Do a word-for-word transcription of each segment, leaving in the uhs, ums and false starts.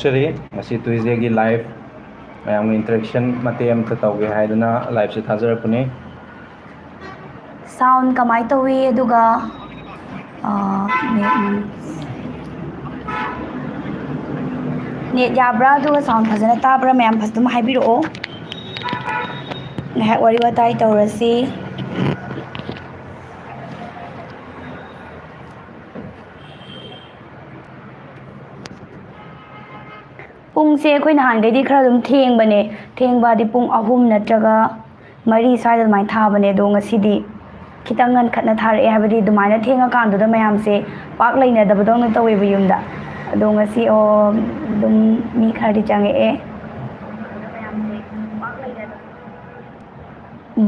ꯆꯔꯤ, ꯉꯁꯤ Tuesdayꯒꯤ live ꯃꯌꯥꯝꯒ interaction ꯃꯇꯦꯛ ꯑꯃꯇ ꯇꯧꯒꯦ ꯍꯥꯏꯗꯨꯅ liveꯁꯦ ꯊꯥꯖꯔꯛꯄꯅꯤ꯫ Sound ꯀꯃꯥꯏꯅ ꯇꯧꯏ? ꯑꯗꯨꯒ, ꯑꯥ, net, net ꯌꯥꯕ꯭ꯔꯥ? ꯑꯗꯨꯒ sound ꯐꯖꯅ ꯇꯥꯕ꯭ꯔꯥ? ꯃꯌꯥꯝ ꯐꯖꯅ ꯍꯥꯏꯕꯤꯔꯛꯑꯣ꯫ ꯉꯥꯏꯍꯥꯛ ꯋꯥꯔꯤ ꯋꯥꯇꯥꯏ ꯇꯧꯔꯁꯤ꯫ ꯄꯨꯡꯁꯦ ꯑꯩꯈꯣꯏ ꯅꯍꯥꯟꯈꯩꯗꯤ ꯈꯔ ꯑꯗꯨꯝ ꯊꯦꯡꯕꯅꯦ꯫ ꯊꯦꯡꯕ ꯍꯥꯏꯗꯤ ꯄꯨꯡ ꯑꯍꯨꯝ ꯅꯠꯇ꯭ꯔꯒ ꯃꯔꯤ ꯁ꯭ꯋꯥꯏꯗ ꯑꯗꯨꯃꯥꯏꯅ ꯊꯥꯕꯅꯦ꯫ ꯑꯗꯣ ꯉꯁꯤꯗꯤ ꯈꯤꯇꯪ ꯉꯟꯈꯠꯅ ꯊꯥꯔꯛꯑꯦ, ꯍꯥꯏꯕꯗꯤ ꯑꯗꯨꯃꯥꯏꯅ ꯊꯦꯡꯉꯀꯥꯟꯗꯨꯗ ꯃꯌꯥꯝꯁꯦ ꯄꯥꯛ ꯂꯩꯅꯗꯕꯗꯧꯅ ꯇꯧꯋꯦꯕ ꯌꯨꯝꯗ꯫ ꯑꯗꯣ ꯉꯁꯤ, ꯑꯣ, ꯑꯗꯨꯝ ꯃꯤ ꯈꯔꯗꯤ ꯆꯪꯉꯛꯑꯦ꯫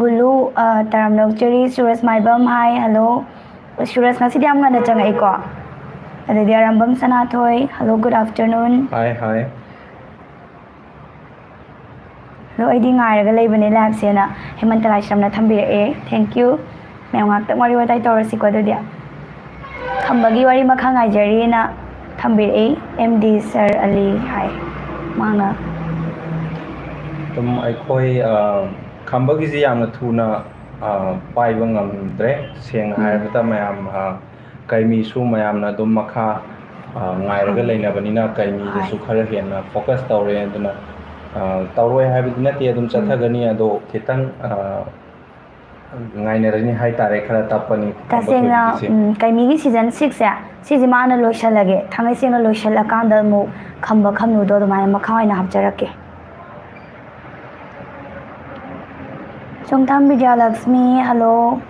ꯕꯨꯂꯨ, ꯑ, ꯇꯔꯥꯝꯅ ꯑꯣꯛꯆꯔꯤ꯫ ꯁꯨꯔꯖ ꯃꯥꯏꯕꯝ, hi, hello꯫ ꯁꯨꯔꯖ ꯉꯁꯤꯗꯤ ꯌꯥꯝ ꯉꯟꯅ ꯆꯪꯉꯛꯏꯀꯣ꯫ ꯑꯗꯩꯗꯤ ꯑꯔꯥꯝꯕꯝ ꯁꯅꯥꯊꯣꯏ, hello, good afternoon꯫ Hi, hi꯫ ꯑꯗꯣ ꯑꯩꯗꯤ ꯉꯥꯏꯔꯒ ꯂꯩꯕꯅꯦ liveꯁꯦꯅ ꯍꯦꯃꯟꯇ ꯂꯥꯏꯁ꯭ꯔꯝꯅ ꯊꯝꯕꯤꯔꯛꯑꯦ꯫ Thank you꯫ ꯃꯌꯥꯝ ꯉꯥꯏꯍꯥꯛꯇꯪ ꯋꯥꯔꯤ ꯋꯥꯇꯥꯏ ꯇꯧꯔꯁꯤꯀꯣ ꯑꯗꯨꯗꯤ꯫ ꯈꯝꯕꯒꯤ ꯋꯥꯔꯤ ꯃꯈꯥ ꯉꯥꯏꯖꯔꯤꯅ ꯊꯝꯕꯤꯔꯛꯏ, ꯑꯦꯝ ꯗꯤ ꯁꯔ ꯑꯂꯤ ꯍꯥꯏ ꯃꯥꯅ꯫ ꯑꯗꯨꯝ ꯑꯩꯈꯣꯏ, ꯑ, ꯈꯝꯕꯒꯤꯁꯤ ꯌꯥꯝꯅ ꯊꯨꯅ, ꯑ, ꯄꯥꯏꯕ ꯉꯝꯗ꯭ꯔꯦ꯫ ꯁꯦꯡꯅ ꯎꯝ꯫ ꯍꯥꯏꯔꯕꯗ ꯃꯌꯥꯝ, ꯑ, ꯀꯩꯃꯤꯁꯨ ꯃꯌꯥꯝꯅ ꯑꯗꯨꯝ ꯃꯈꯥ, ꯑ, ꯉꯥꯏꯔꯒ ꯍꯣꯏ꯫ ꯂꯩꯅꯕꯅꯤꯅ ꯀꯩꯃꯤꯗꯁꯨ ꯍꯣꯏ꯫ ꯈꯔ ꯍꯦꯟꯅ focus ꯇꯧꯔꯦ꯫ ꯑꯗꯨꯅ, ꯑ, ꯇꯧꯔꯣꯏ ꯍꯥꯏꯕꯗꯤ ꯅꯠꯇꯦ, ꯑꯗꯨꯝ ꯎꯝ꯫ ꯆꯠꯊꯒꯅꯤ꯫ ꯑꯗꯣ ꯈꯤꯇꯪ, ꯑ, ꯉꯥꯏꯅꯔꯅꯤ ꯍꯥꯏꯇꯥꯔꯦ, ꯈꯔ ꯇꯞꯄꯅꯤ ꯈꯝꯕ ꯇꯁꯦꯡꯅ, ꯊꯣꯏꯕꯤꯒꯤꯁꯦ꯫ ꯎꯝ, ꯀꯩꯃꯤꯒꯤ season sixꯁꯦ, ꯁꯤꯁꯦ ꯃꯥꯅ ꯂꯣꯏꯁꯤꯜꯂꯒꯦ, ꯊꯥꯡꯒꯩ ꯁꯦꯡꯅ ꯂꯣꯏꯁꯤꯜꯂꯀꯥꯟꯗ ꯑꯃꯨꯛ ꯈꯝꯕ ꯈꯝꯅꯨꯗꯣ ꯑꯗꯨꯃꯥꯏꯅ ꯃꯈꯥ ꯑꯣꯏꯅ ꯍꯥꯞꯆꯔꯛꯀꯦ꯫ ꯆꯣꯡꯊꯥꯝ ꯕꯤꯗ꯭ꯌꯥꯂꯛꯁꯃꯤ, hello꯫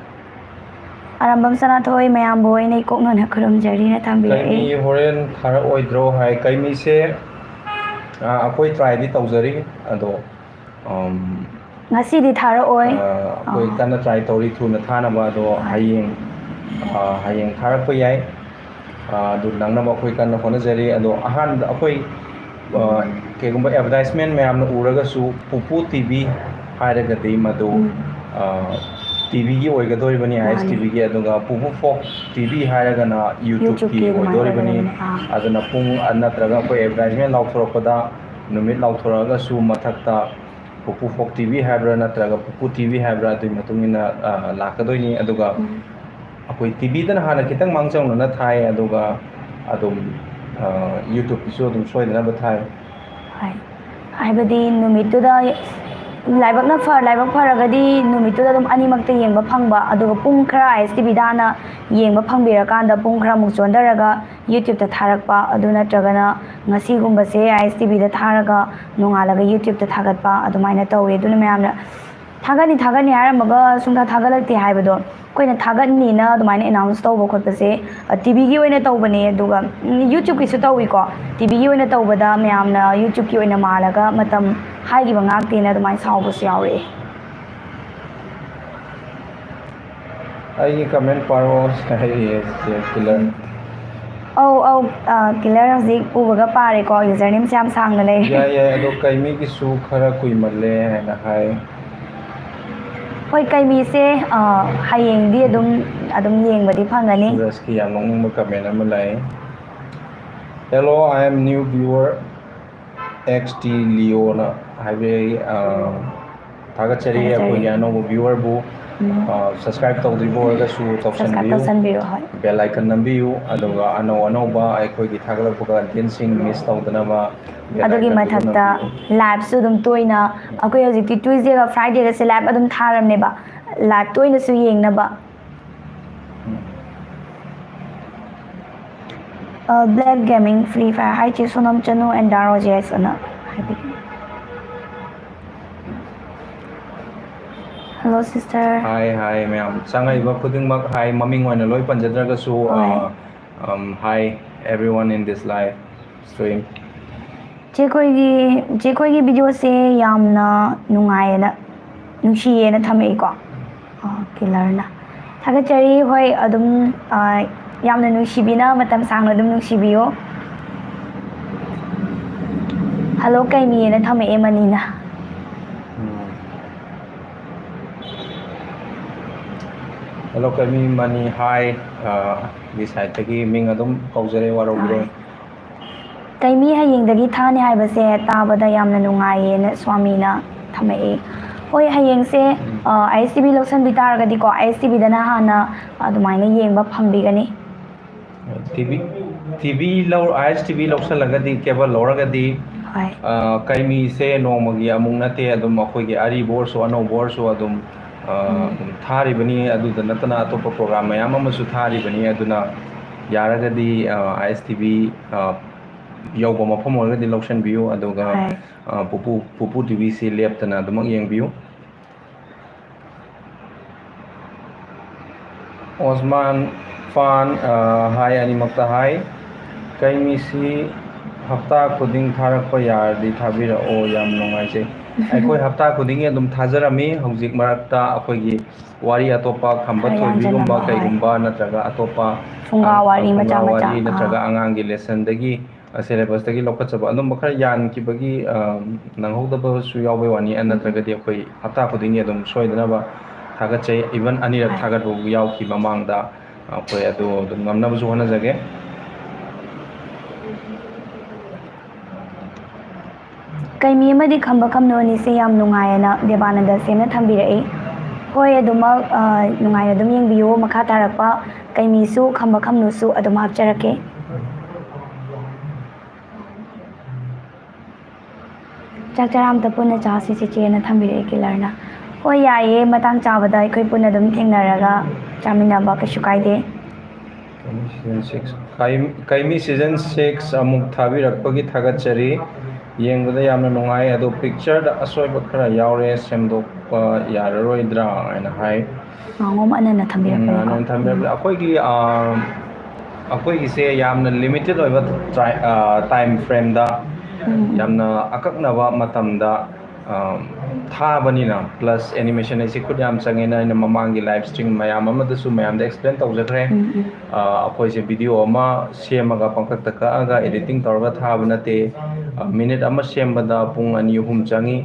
ꯑꯔꯥꯝꯕꯝ ꯁꯅꯥꯊꯣꯏ, ꯃꯌꯥꯝꯕꯨ ꯑꯩꯅ ꯏꯀꯣꯛꯅꯅ ꯈꯨꯔꯨꯝꯖꯔꯤꯅ ꯊꯝꯕꯤꯔꯛꯏ꯫ ꯀꯩꯃꯤ ꯍꯣꯔꯦꯟ ꯊꯥꯔꯛꯑꯣꯏꯗ꯭ꯔꯣ ꯍꯥꯏ꯫ ꯀꯩꯃꯤꯁꯦ, ꯑ, ꯑꯩꯈꯣꯏ tryꯗꯤ ꯇꯧꯖꯔꯤ, ꯑꯗꯣ, ꯎꯝ, ꯉꯁꯤꯗꯤ ꯊꯥꯔꯛꯑꯣꯏ꯫ ꯑ, ꯑꯩꯈꯣꯏ ꯑꯥ꯫ ꯀꯟꯅ try ꯇꯧꯔꯤ ꯊꯨꯅ ꯊꯥꯅꯕ, ꯑꯗꯣ ꯍꯣꯏ꯫ ꯍꯌꯦꯡ, ꯑ, ꯍꯌꯦꯡ ꯊꯥꯔꯛꯄ ꯌꯥꯏ꯫ ꯑ, ꯑꯗꯨ ꯅꯪꯅꯕ ꯑꯩꯈꯣꯏ ꯀꯟꯅ ꯍꯣꯠꯅꯖꯔꯤ꯫ ꯑꯗꯣ ꯑꯍꯥꯟꯕꯗ ꯑꯩꯈꯣꯏ, ꯑ, ꯎꯝ꯫ ꯀꯩꯒꯨꯝꯕ advertisement ꯃꯌꯥꯝꯅ ꯎꯔꯒꯁꯨ ꯄꯨꯄꯨ ꯇꯤ ꯚꯤ ꯍꯥꯏꯔꯒꯗꯤ ꯃꯗꯨ, ꯎꯝ꯫ ꯑ, ꯇꯤꯚꯤꯒꯤ ꯑꯣꯏꯒꯗꯣꯔꯤꯕꯅꯤ, ꯑꯥꯏ ꯑꯦꯁ ꯃꯥꯅꯤ꯫ ꯇꯤꯚꯤꯒꯤ꯫ ꯑꯗꯨꯒ ꯄꯨꯄꯨ ꯐꯣꯛ ꯇꯤꯚꯤ ꯍꯥꯏꯔꯒꯅ YouTubeꯀꯤ YouTubeꯀꯤ ꯑꯗꯨꯃꯥꯏꯅ ꯑꯣꯏꯗꯣꯔꯤꯕꯅꯤ꯫ ꯑꯣꯏꯒꯗꯣꯔꯤꯕꯅꯤ꯫ ꯑꯥ꯫ ꯑꯗꯨꯅ ꯄꯨꯡ, ꯑ, ꯅꯠꯇ꯭ꯔꯒ ꯑꯩꯈꯣꯏ advertisement ꯂꯥꯎꯊꯣꯔꯛꯄꯗ, ꯅꯨꯃꯤꯠ ꯂꯥꯎꯊꯣꯔꯛꯑꯒꯁꯨ ꯃꯊꯛꯇ ꯄꯨꯄꯨ ꯐꯣꯛ ꯇꯤꯚꯤ ꯍꯥꯏꯕ꯭ꯔꯥ ꯅꯠꯇ꯭ꯔꯒ ꯄꯨꯄꯨ ꯇꯤꯚꯤ ꯍꯥꯏꯕ꯭ꯔꯥ, ꯑꯗꯨꯒꯤ ꯃꯇꯨꯡ ꯏꯟꯅ, ꯑ, ꯂꯥꯛꯀꯗꯣꯏꯅꯤ꯫ ꯑꯗꯨꯒ ꯎꯝ꯫ ꯑꯩꯈꯣꯏ ꯇꯤꯚꯤꯗꯅ ꯍꯥꯟꯅ ꯈꯤꯇꯪ ꯃꯥꯡꯖꯧꯅꯅ ꯊꯥꯏ, ꯑꯗꯨꯒ ꯑꯗꯨꯝ, ꯑ, YouTubeꯀꯤꯁꯨ ꯑꯗꯨꯝ ꯁꯣꯏꯗꯅꯕ ꯊꯥꯏ꯫ ꯍꯣꯏ꯫ ꯍꯥꯏꯕꯗꯤ ꯅꯨꯃꯤꯠꯇꯨꯗ ꯂꯥꯏꯕꯛꯅ ꯐ-, ꯂꯥꯏꯕꯛ ꯐꯔꯒꯗꯤ ꯅꯨꯃꯤꯠꯇꯨꯗ ꯑꯗꯨꯝ ꯑꯅꯤꯃꯛꯇ ꯌꯦꯡꯕ ꯐꯪꯕ, ꯑꯗꯨꯒ ꯄꯨꯡ ꯈꯔ ꯑꯥꯏ ꯑꯦꯁ ꯇꯤꯚꯤꯗ ꯍꯥꯟꯅ ꯌꯦꯡꯕ ꯐꯪꯕꯤꯔꯀꯥꯟꯗ ꯄꯨꯡ ꯈꯔꯃꯨꯛ ꯆꯣꯟꯊꯔꯒ YouTubeꯇ ꯊꯥꯔꯛꯄ, ꯑꯗꯨ ꯅꯠꯇ꯭ꯔꯒꯅ ꯉꯁꯤꯒꯨꯝꯕꯁꯦ ꯑꯥꯏ ꯑꯦꯁ ꯇꯤꯚꯤꯗ ꯊꯥꯔꯒ ꯅꯣꯡꯉꯥꯜꯂꯒ YouTubeꯇ ꯊꯥꯒꯠꯄ, ꯑꯗꯨꯃꯥꯏꯅ ꯇꯧꯋꯦ꯫ ꯑꯗꯨꯅ ꯃꯌꯥꯝꯅ ꯊꯥꯒꯠꯅꯤ, ꯊꯥꯒꯠꯅꯤ ꯍꯥꯏꯔꯝꯃꯒ ꯁꯨꯡꯊꯥ ꯊꯥꯒꯠꯂꯛꯇꯦ ꯍꯥꯏꯕꯗꯣ, ꯑꯩꯈꯣꯏꯅ ꯊꯥꯒꯠꯅꯤꯅ ꯑꯗꯨꯃꯥꯏꯅ announce ꯇꯧꯕ ꯈꯣꯠꯄꯁꯦ, ꯑ, ꯇꯤꯚꯤꯒꯤ ꯑꯣꯏꯅ ꯇꯧꯕꯅꯦ, ꯑꯗꯨꯒ, ꯎꯝ, YouTubeꯀꯤꯁꯨ ꯇꯧꯏꯀꯣ꯫ ꯇꯤꯚꯤꯒꯤ ꯑꯣꯏꯅ ꯇꯧꯕꯗ ꯃꯌꯥꯝꯅ YouTubeꯀꯤ ꯑꯣꯏꯅ ꯃꯥꯜꯂꯒ ꯃꯇꯝ ꯍꯥꯏꯈꯤꯕ ꯉꯥꯛꯇꯦꯅ ꯑꯗꯨꯃꯥꯏꯅ ꯁꯥꯎꯕꯁꯨ ꯌꯥꯎꯔꯛꯑꯦ꯫ ꯑꯩꯒꯤ comment ꯄꯥꯔꯣ ꯍꯥꯏꯔꯤꯌꯦ ꯆꯦ ꯀꯤꯂꯔ꯫ ꯑꯧ, ꯑꯧ, ꯑ, ꯀꯤꯂꯔ ꯍꯧꯖꯤꯛ ꯎꯕꯒ ꯄꯥꯔꯦꯀꯣ, usernameꯁꯦ ꯌꯥꯝ ꯁꯥꯡꯅ ꯂꯩꯔꯦ꯫ ꯌꯥꯏ, ꯌꯥꯏ, ꯑꯗꯣ ꯀꯩꯃꯤꯒꯤꯁꯨ ꯈꯔ ꯀꯨꯏꯃꯜꯂꯦ ꯍꯥꯏꯅ ꯍꯥꯏ꯫ ꯍꯣꯏ, ꯀꯩꯃꯤꯁꯦ, ꯑ, ꯍꯌꯦꯡꯗꯤ ꯑꯗꯨꯝ, ꯑꯗꯨꯝ ꯌꯦꯡꯕꯗꯤ ꯐꯪꯒꯅꯤ꯫ ꯁꯨꯔꯖꯀꯤ ꯌꯥꯝ ꯅꯣꯛꯅꯤꯡꯕ comment ꯑꯃ ꯂꯥꯛꯑꯦ꯫ "Hello, I am new viewer, X T Leoꯅ" ꯍꯥꯏꯕꯤꯔꯛꯏ꯫ ꯑ, ꯊꯥꯒꯠꯆꯔꯤ ꯊꯥꯒꯠꯆꯔꯤ꯫ ꯑꯩꯈꯣꯏꯒꯤ ꯑꯅꯧꯕ viewerꯕꯨ꯫ ꯎꯝ꯫ ꯑ, subscribe ꯇꯧꯗ꯭ꯔꯤꯕ ꯑꯣꯏꯔꯒꯁꯨ subscribe ꯇꯧꯁꯟꯕꯤꯌꯨ꯫ ꯇꯧꯁꯟꯕꯤꯌꯨ, ꯍꯣꯏ꯫ Bell icon ꯅꯝꯕꯤꯌꯨ, ꯑꯗꯨꯒ ꯑꯅꯧ ꯑꯅꯧꯕ ꯑꯩꯈꯣꯏꯒꯤ ꯊꯥꯒꯠꯂꯛꯄ contentꯁꯤꯡ miss ꯇꯧꯗꯅꯕ bell ꯑꯗꯨꯒꯤ iconꯗꯨ ꯃꯊꯛꯇ ꯅꯝꯕꯤꯌꯨ꯫ Liveꯁꯨ ꯑꯗꯨꯝ ꯇꯣꯏꯅ, ꯑꯩꯈꯣꯏ ꯍꯧꯖꯤꯛꯇꯤ Tuesdayꯒ Fridayꯒꯁꯦ live ꯑꯗꯨꯝ ꯊꯥꯔꯕꯅꯦꯕ, live ꯇꯣꯏꯅꯁꯨ ꯌꯦꯡꯅꯕ꯫ ꯎꯝ꯫ ꯑ, Black Gaming Free Fire, "Hi ꯆꯦ ꯁꯣꯅꯝ ꯆꯅꯨ and Da Rojesh" ꯑꯅ ꯍꯥꯏꯕꯤꯔꯛꯑꯦ꯫ Hello sister꯫ Hi, hi ꯃꯌꯥꯝ꯫ ꯆꯪꯉꯛꯏꯕ ꯈꯨꯗꯤꯡꯃꯛ hi, ꯃꯃꯤꯡ ꯑꯣꯏꯅ ꯂꯣꯏ ꯄꯟꯖꯗ꯭ꯔꯒꯁꯨ, ꯍꯣꯏ꯫ ꯑ, um, hi everyone in this live stream꯫ ꯆꯦꯈꯣꯏꯒꯤ, ꯆꯦꯈꯣꯏꯒꯤ videoꯁꯦ ꯌꯥꯝꯅ ꯅꯨꯡꯉꯥꯏꯌꯦꯅ, ꯅꯨꯡꯁꯤꯌꯦꯅ ꯊꯝꯃꯛꯏꯀꯣ꯫ ꯑ, ꯀꯤꯂꯔꯅ꯫ ꯊꯥꯒꯠꯆꯔꯤ꯫ ꯍꯣꯏ, ꯑꯗꯨꯝ, ꯑ, ꯌꯥꯝꯅ ꯅꯨꯡꯁꯤꯕꯤꯅ ꯃꯇꯝ ꯁꯥꯡꯅ ꯑꯗꯨꯝ ꯅꯨꯡꯁꯤꯕꯤꯌꯨ꯫ Hello ꯀꯩꯃꯤꯅ ꯊꯝꯃꯛꯑꯦ ꯃꯅꯤꯅ꯫ ꯎꯝ꯫ ꯂꯧꯀꯃꯤ ꯃꯅꯤ ꯍꯥꯏ, ꯑ, ꯒꯤ ꯁꯥꯏꯠꯇꯒꯤ ꯃꯤꯡ ꯑꯗꯨꯝ ꯀꯧꯖꯔꯦ, ꯋꯥꯔꯧꯕꯤꯔꯣꯏ꯫ ꯀꯩꯃꯤ ꯍꯌꯦꯡꯗꯒꯤ ꯊꯥꯅꯤ ꯍꯥꯏꯕꯁꯦ ꯇꯥꯕꯗ ꯌꯥꯝꯅ ꯅꯨꯡꯉꯥꯏꯌꯦꯅ ꯁ꯭ꯋꯥꯃꯤꯅ ꯊꯝꯃꯛꯑꯦ꯫ ꯍꯣꯏ, ꯍꯌꯦꯡꯁꯦ, ꯎꯝ꯫ ꯑ, ꯑꯥꯏ ꯑꯦꯁ ꯇꯤ ꯚꯤ ꯂꯧꯁꯟꯕꯤ ꯇꯥꯔꯒꯗꯤꯀꯣ, ꯑꯥꯏ ꯑꯦꯁ ꯇꯤ ꯚꯤꯗꯅ ꯍꯥꯟꯅ ꯑꯗꯨꯃꯥꯏꯅ ꯌꯦꯡꯕ ꯐꯪꯕꯤꯒꯅꯤ꯫ ꯇꯤ ꯚꯤ, ꯇꯤ ꯚꯤ ꯂꯧ-, ꯑꯥꯏ ꯑꯦꯁ ꯇꯤ ꯚꯤ ꯂꯧꯁꯜꯂꯒꯗꯤ, ꯀꯦꯕꯜ ꯂꯧꯔꯒꯗꯤ, ꯍꯣꯏ꯫ ꯑ, ꯀꯩꯃꯤꯁꯦ ꯅꯣꯡꯃꯒꯤ ꯑꯃꯨꯛ ꯅꯠꯇꯦ, ꯑꯗꯨꯝ ꯑꯩꯈꯣꯏꯒꯤ ꯑꯔꯤꯕ ꯑꯣꯏꯔꯁꯨ, ꯑꯅꯧꯕ ꯑꯣꯏꯔꯁꯨ ꯑꯗꯨꯝ, ꯑ, ꯎꯝ꯫ ꯑꯗꯨꯝ ꯊꯥꯔꯤꯕꯅꯤ꯫ ꯑꯗꯨꯗ ꯅꯠꯇꯅ ꯑꯇꯣꯞꯄ ꯄ꯭ꯔꯣꯒ꯭ꯔꯥꯝ ꯃꯌꯥꯝ ꯑꯃꯁꯨ ꯊꯥꯔꯤꯕꯅꯤ꯫ ꯑꯗꯨꯅ ꯌꯥꯔꯒꯗꯤ, ꯑ, ꯑꯥꯏ ꯑꯦꯁ ꯇꯤ ꯚꯤ, ꯑ, ꯌꯧꯕ ꯃꯐꯝ ꯑꯣꯏꯔꯒꯗꯤ ꯂꯧꯁꯟꯕꯤꯌꯨ꯫ ꯑꯗꯨꯒ, ꯍꯣꯏ꯫ ꯑ, ꯄꯨꯄꯨ, ꯄꯨꯄꯨ ꯇꯤ ꯚꯤꯁꯤ ꯂꯦꯞꯇꯅ ꯑꯗꯨꯃꯛ ꯌꯦꯡꯕꯤꯌꯨ꯫ ꯑꯣꯁꯃꯥꯟ ꯐꯥꯟ, ꯑ, ꯍꯥꯏ, ꯑꯅꯤꯃꯛꯇ ꯍꯥꯏ꯫ ꯀꯩꯃꯤꯁꯤ ꯍꯞꯇꯥ ꯈꯨꯗꯤꯡ ꯊꯥꯔꯛꯄ ꯌꯥꯔꯗꯤ ꯊꯥꯕꯤꯔꯛꯑꯣ, ꯌꯥꯝ ꯅꯨꯡꯉꯥꯏꯖꯩ꯫ ꯑꯩꯈꯣꯏ ꯍꯞꯇꯥ ꯈꯨꯗꯤꯡꯒꯤ ꯑꯗꯨꯝ ꯊꯥꯖꯔꯝꯃꯤ꯫ ꯍꯧꯖꯤꯛ ꯃꯔꯛꯇ ꯑꯩꯈꯣꯏꯒꯤ ꯋꯥꯔꯤ ꯑꯇꯣꯞꯄ ꯈꯝꯕ ꯈꯔ ꯊꯣꯏꯕꯤꯒꯨꯝꯕ ꯌꯥꯟꯁꯤꯟꯅꯕ, ꯍꯣꯏ꯫ ꯀꯩꯒꯨꯝꯕ ꯅꯠꯇ꯭ꯔꯒ ꯑꯇꯣꯞꯄ, ꯐꯨꯡꯒꯥ ꯑ, ꯋꯥꯔꯤ ꯐꯨꯡꯒꯥ ꯃꯆꯥ ꯃꯆꯥ, ꯋꯥꯔꯤ ꯅꯠꯇ꯭ꯔꯒ ꯑꯥ꯫ ꯑꯉꯥꯡꯒꯤ ꯂꯦꯁꯟꯗꯒꯤ, ꯑ, ꯁꯦꯂꯦꯕꯁꯇꯒꯤ ꯂꯧꯈꯠꯆꯕ ꯑꯗꯨꯝꯕ ꯈꯔ ꯌꯥꯟꯈꯤꯕꯒꯤ, ꯑ, ꯅꯪꯍꯧꯗꯕꯁꯨ ꯌꯥꯎꯕꯩ ꯋꯥꯅꯤ꯫ ꯑ, ꯎꯝ꯫ ꯅꯠꯇ꯭ꯔꯒꯗꯤ ꯑꯩꯈꯣꯏ ꯍꯞꯇꯥ ꯈꯨꯗꯤꯡꯒꯤ ꯑꯗꯨꯝ ꯁꯣꯏꯗꯅꯕ ꯊꯥꯒꯠꯆꯩ꯫ Even ꯑꯅꯤꯔꯛ ꯍꯣꯏ꯫ ꯊꯥꯒꯠꯄꯕꯨ ꯌꯥꯎꯈꯤ ꯃꯃꯥꯡꯗ꯫ ꯑꯩꯈꯣꯏ ꯑꯗꯨ ꯑꯗꯨꯝ ꯉꯝꯅꯕꯁꯨ ꯍꯣꯠꯅꯖꯒꯦ꯫ ꯀꯩꯃꯤ ꯑꯃꯗꯤ ꯈꯝꯕ ꯈꯝꯅꯨ ꯑꯅꯤꯁꯦ ꯌꯥꯝ ꯅꯨꯡꯉꯥꯏꯌꯦꯅ ꯗꯦꯕꯥꯅꯟꯗ ꯁꯦꯝꯅ ꯊꯝꯕꯤꯔꯛꯏ꯫ ꯍꯣꯏ, ꯑꯗꯨꯃꯛ, ꯑ, ꯅꯨꯡꯉꯥꯏꯅ ꯑꯗꯨꯝ ꯌꯦꯡꯕꯤꯌꯨ꯫ ꯃꯈꯥ ꯇꯥꯔꯛꯄ ꯀꯩꯃꯤꯁꯨ ꯈꯝꯕ ꯈꯝꯅꯨꯁꯨ ꯑꯗꯨꯝ ꯍꯥꯞꯆꯔꯛꯀꯦ꯫ ꯆꯥꯛ ꯆꯔꯥ ꯑꯝꯇ ꯄꯨꯟꯅ ꯆꯥꯁꯤ ꯆꯦꯆꯦꯅ ꯊꯝꯕꯤꯔꯛꯑꯦ ꯀꯤꯂꯔꯅ꯫ ꯍꯣꯏ, ꯌꯥꯏꯌꯦ, ꯃꯇꯥꯡ ꯆꯥꯕꯗ ꯑꯩꯈꯣꯏ ꯄꯨꯟꯅ ꯑꯗꯨꯝ ꯊꯦꯡꯅꯔꯒ ꯆꯥꯃꯤꯟꯅꯕ ꯀꯩꯁꯨ ꯀꯥꯏꯗꯦ꯫ ꯀꯩꯃꯤ season six, ꯀꯩ-, ꯀꯩꯃꯤ season six ꯑꯃꯨꯛ ꯊꯥꯕꯤꯔꯛꯄꯒꯤ ꯊꯥꯒꯠꯆꯔꯤ꯫ ꯌꯦꯡꯕꯗ ꯌꯥꯝꯅ ꯅꯨꯡꯉꯥꯏ, ꯑꯗꯣ ꯄꯤꯛꯆꯔꯗ ꯑꯁꯣꯏꯕ ꯈꯔ ꯌꯥꯎꯔꯦ, ꯁꯦꯝꯗꯣꯛꯄ ꯌꯥꯔꯔꯣꯏꯗ꯭ꯔꯥ ꯍꯥꯏꯅ ꯍꯥꯏ꯫ ꯉꯥꯉꯣꯝ ꯑꯅꯟꯅ ꯎꯝ, ꯊꯝꯕꯤꯔꯛꯄꯅꯤꯀꯣ꯫ ꯑꯅꯟ ꯊꯝꯕꯤꯔꯛꯄꯅꯤ꯫ ꯎꯝ꯫ ꯑꯩꯈꯣꯏꯒꯤ, ꯑ, ꯑꯩꯈꯣꯏꯒꯤꯁꯦ ꯌꯥꯝꯅ limited ꯑꯣꯏꯕ ꯇ꯭ꯔꯥꯏ-, ꯑ, time frameꯗ, ꯎꯝ, ꯎꯝ꯫ ꯌꯥꯝꯅ ꯑꯀꯛꯅꯕ ꯃꯇꯝꯗ, ꯑ, ꯊꯥꯕꯅꯤꯅ, plus animation ꯍꯥꯏꯁꯦ ꯈꯨꯠ ꯌꯥꯝ ꯆꯪꯉꯦꯅ ꯑꯩꯅ ꯃꯃꯥꯡꯒꯤ live stream ꯃꯌꯥꯝ ꯑꯃꯗꯁꯨ ꯃꯌꯥꯝꯗ explain ꯇꯧꯖꯈ꯭ꯔꯦ꯫ ꯎꯝ, ꯎꯝ꯫ ꯑ, ꯑꯩꯈꯣꯏꯁꯦ video ꯑꯃ ꯁꯦꯝꯃꯒ ꯄꯪꯀꯛꯇ ꯀꯛꯑꯒ editing ꯇꯧꯔꯒ ꯊꯥꯕ ꯅꯠꯇꯦ꯫ ꯑ, minute ꯑꯃ ꯁꯦꯝꯕꯗ ꯄꯨꯡ ꯑꯅꯤ ꯑꯍꯨꯝ ꯆꯪꯉꯤ꯫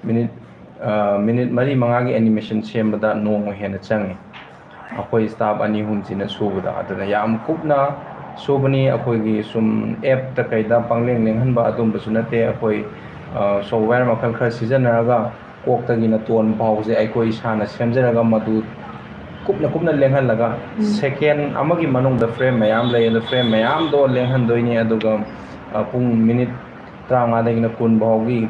Minute, ꯑ, minute ꯃꯔꯤ ꯃꯉꯥꯒꯤ animation ꯁꯦꯝꯕꯗ ꯅꯣꯡꯃ ꯍꯦꯟꯅ ꯆꯪꯉꯤ꯫ ꯑꯩꯈꯣꯏ staff ꯑꯅꯤ ꯑꯍꯨꯝꯁꯤꯅ ꯁꯨꯕꯗ꯫ ꯑꯗꯨꯅ ꯌꯥꯝ ꯀꯨꯞꯅ ꯁꯨꯕꯅꯤ꯫ ꯑꯩꯈꯣꯏꯒꯤ ꯁꯨꯝ appꯇ ꯀꯩꯗ ꯄꯪꯂꯦꯡ ꯂꯦꯡꯍꯟꯕ ꯑꯗꯨꯝꯕꯁꯨ ꯅꯠꯇꯦ꯫ ꯑꯩꯈꯣꯏ software ꯃꯈꯜ ꯈꯔ ꯁꯤꯖꯤꯟꯅꯔꯒ ꯀꯣꯛꯇꯒꯤꯅ ꯇꯣꯟ ꯐꯥꯎꯕꯁꯦ ꯑꯩꯈꯣꯏ ꯏꯁꯥꯅ ꯁꯦꯝꯖꯔꯒ ꯃꯗꯨ ꯀꯨꯞꯅ ꯀꯨꯞꯅ ꯂꯦꯡꯍꯜꯂꯒ, second ꯑꯃꯒꯤ ꯃꯅꯨꯡꯗ frame ꯃꯌꯥꯝ ꯂꯩ꯫ ꯑꯗꯣ frame ꯃꯌꯥꯝꯗꯣ ꯂꯦꯡꯍꯟꯗꯣꯏꯅꯤ꯫ ꯑꯗꯨꯒ ꯄꯨꯡ minute ꯇꯔꯥꯃꯉꯥꯗꯒꯤꯅ ꯀꯨꯟ ꯐꯥꯎꯒꯤ,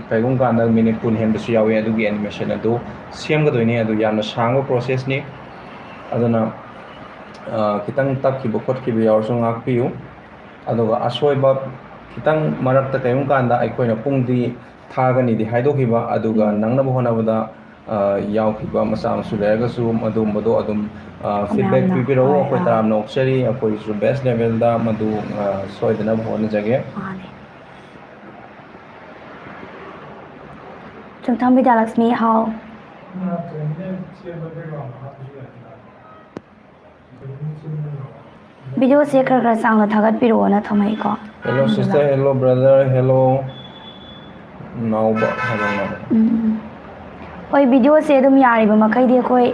ꯀꯩꯒꯨꯝꯕ ꯀꯥꯟꯗ minute ꯀꯨꯟ ꯍꯦꯟꯕꯁꯨ ꯌꯥꯎꯏ꯫ ꯑꯗꯨꯒꯤ animation ꯑꯗꯨ ꯁꯦꯝꯒꯗꯣꯏꯅꯤ꯫ ꯑꯗꯨ ꯌꯥꯝꯅ ꯁꯥꯡꯕ processꯅꯤ꯫ ꯑꯗꯨꯅ ꯈꯤꯇꯪ ꯇꯞꯈꯤꯕ ꯈꯣꯠꯈꯤꯕ ꯌꯥꯎꯔꯁꯨ ꯉꯥꯛꯄꯤꯌꯨ꯫ ꯑꯗꯨꯒ ꯑꯁꯣꯏꯕ ꯈꯤꯇꯪ ꯃꯔꯛꯇ ꯀꯩꯒꯨꯝꯕ ꯀꯥꯟꯗ ꯑꯩꯈꯣꯏꯅ ꯄꯨꯡꯗꯤ ꯊꯥꯒꯅꯤꯗꯤ ꯍꯥꯏꯗꯣꯛꯈꯤꯕ, ꯑꯗꯨꯒ ꯅꯪꯅꯕ ꯍꯣꯠꯅꯕꯗ ꯌꯥꯎꯈꯤꯕ ꯃꯆꯥ ꯃꯁꯨ ꯂꯩꯔꯒꯁꯨ ꯑꯗꯨꯒꯨꯝꯕꯗꯣ ꯑꯗꯨꯝ feedback ꯄꯤꯕꯤꯔꯛꯎ꯫ ꯑꯩꯈꯣꯏ ꯇꯔꯥꯝꯅ ꯑꯣꯛꯆꯔꯤ꯫ ꯑꯩꯈꯣꯏꯁꯨ best levelꯗ ꯃꯗꯨ ꯁꯣꯏꯗꯅꯕ ꯍꯣꯠꯅꯖꯒꯦ꯫ ꯃꯥꯅꯦ꯫ ꯆꯨꯝꯊꯥꯝ ꯕꯤꯗ꯭ꯌꯥꯂꯛꯁꯃꯤ ꯍꯥꯎ꯫ ꯚꯤꯗꯤꯑꯣꯁꯦ ꯈꯔ ꯈꯔ ꯁꯥꯡꯅ ꯊꯥꯒꯠꯄꯤꯔꯛꯑꯣꯅ ꯊꯝꯃꯛꯏꯀꯣ꯫ Hello sister, hello brother, hello ꯅꯥꯎꯕ ꯍꯥꯏꯕ ꯑꯃ꯫ ꯎꯝ꯫ ꯍꯣꯏ, ꯚꯤꯗꯤꯑꯣꯁꯦ ꯑꯗꯨꯝ ꯌꯥꯔꯤꯕ ꯃꯈꯩꯗꯤ ꯑꯩꯈꯣꯏ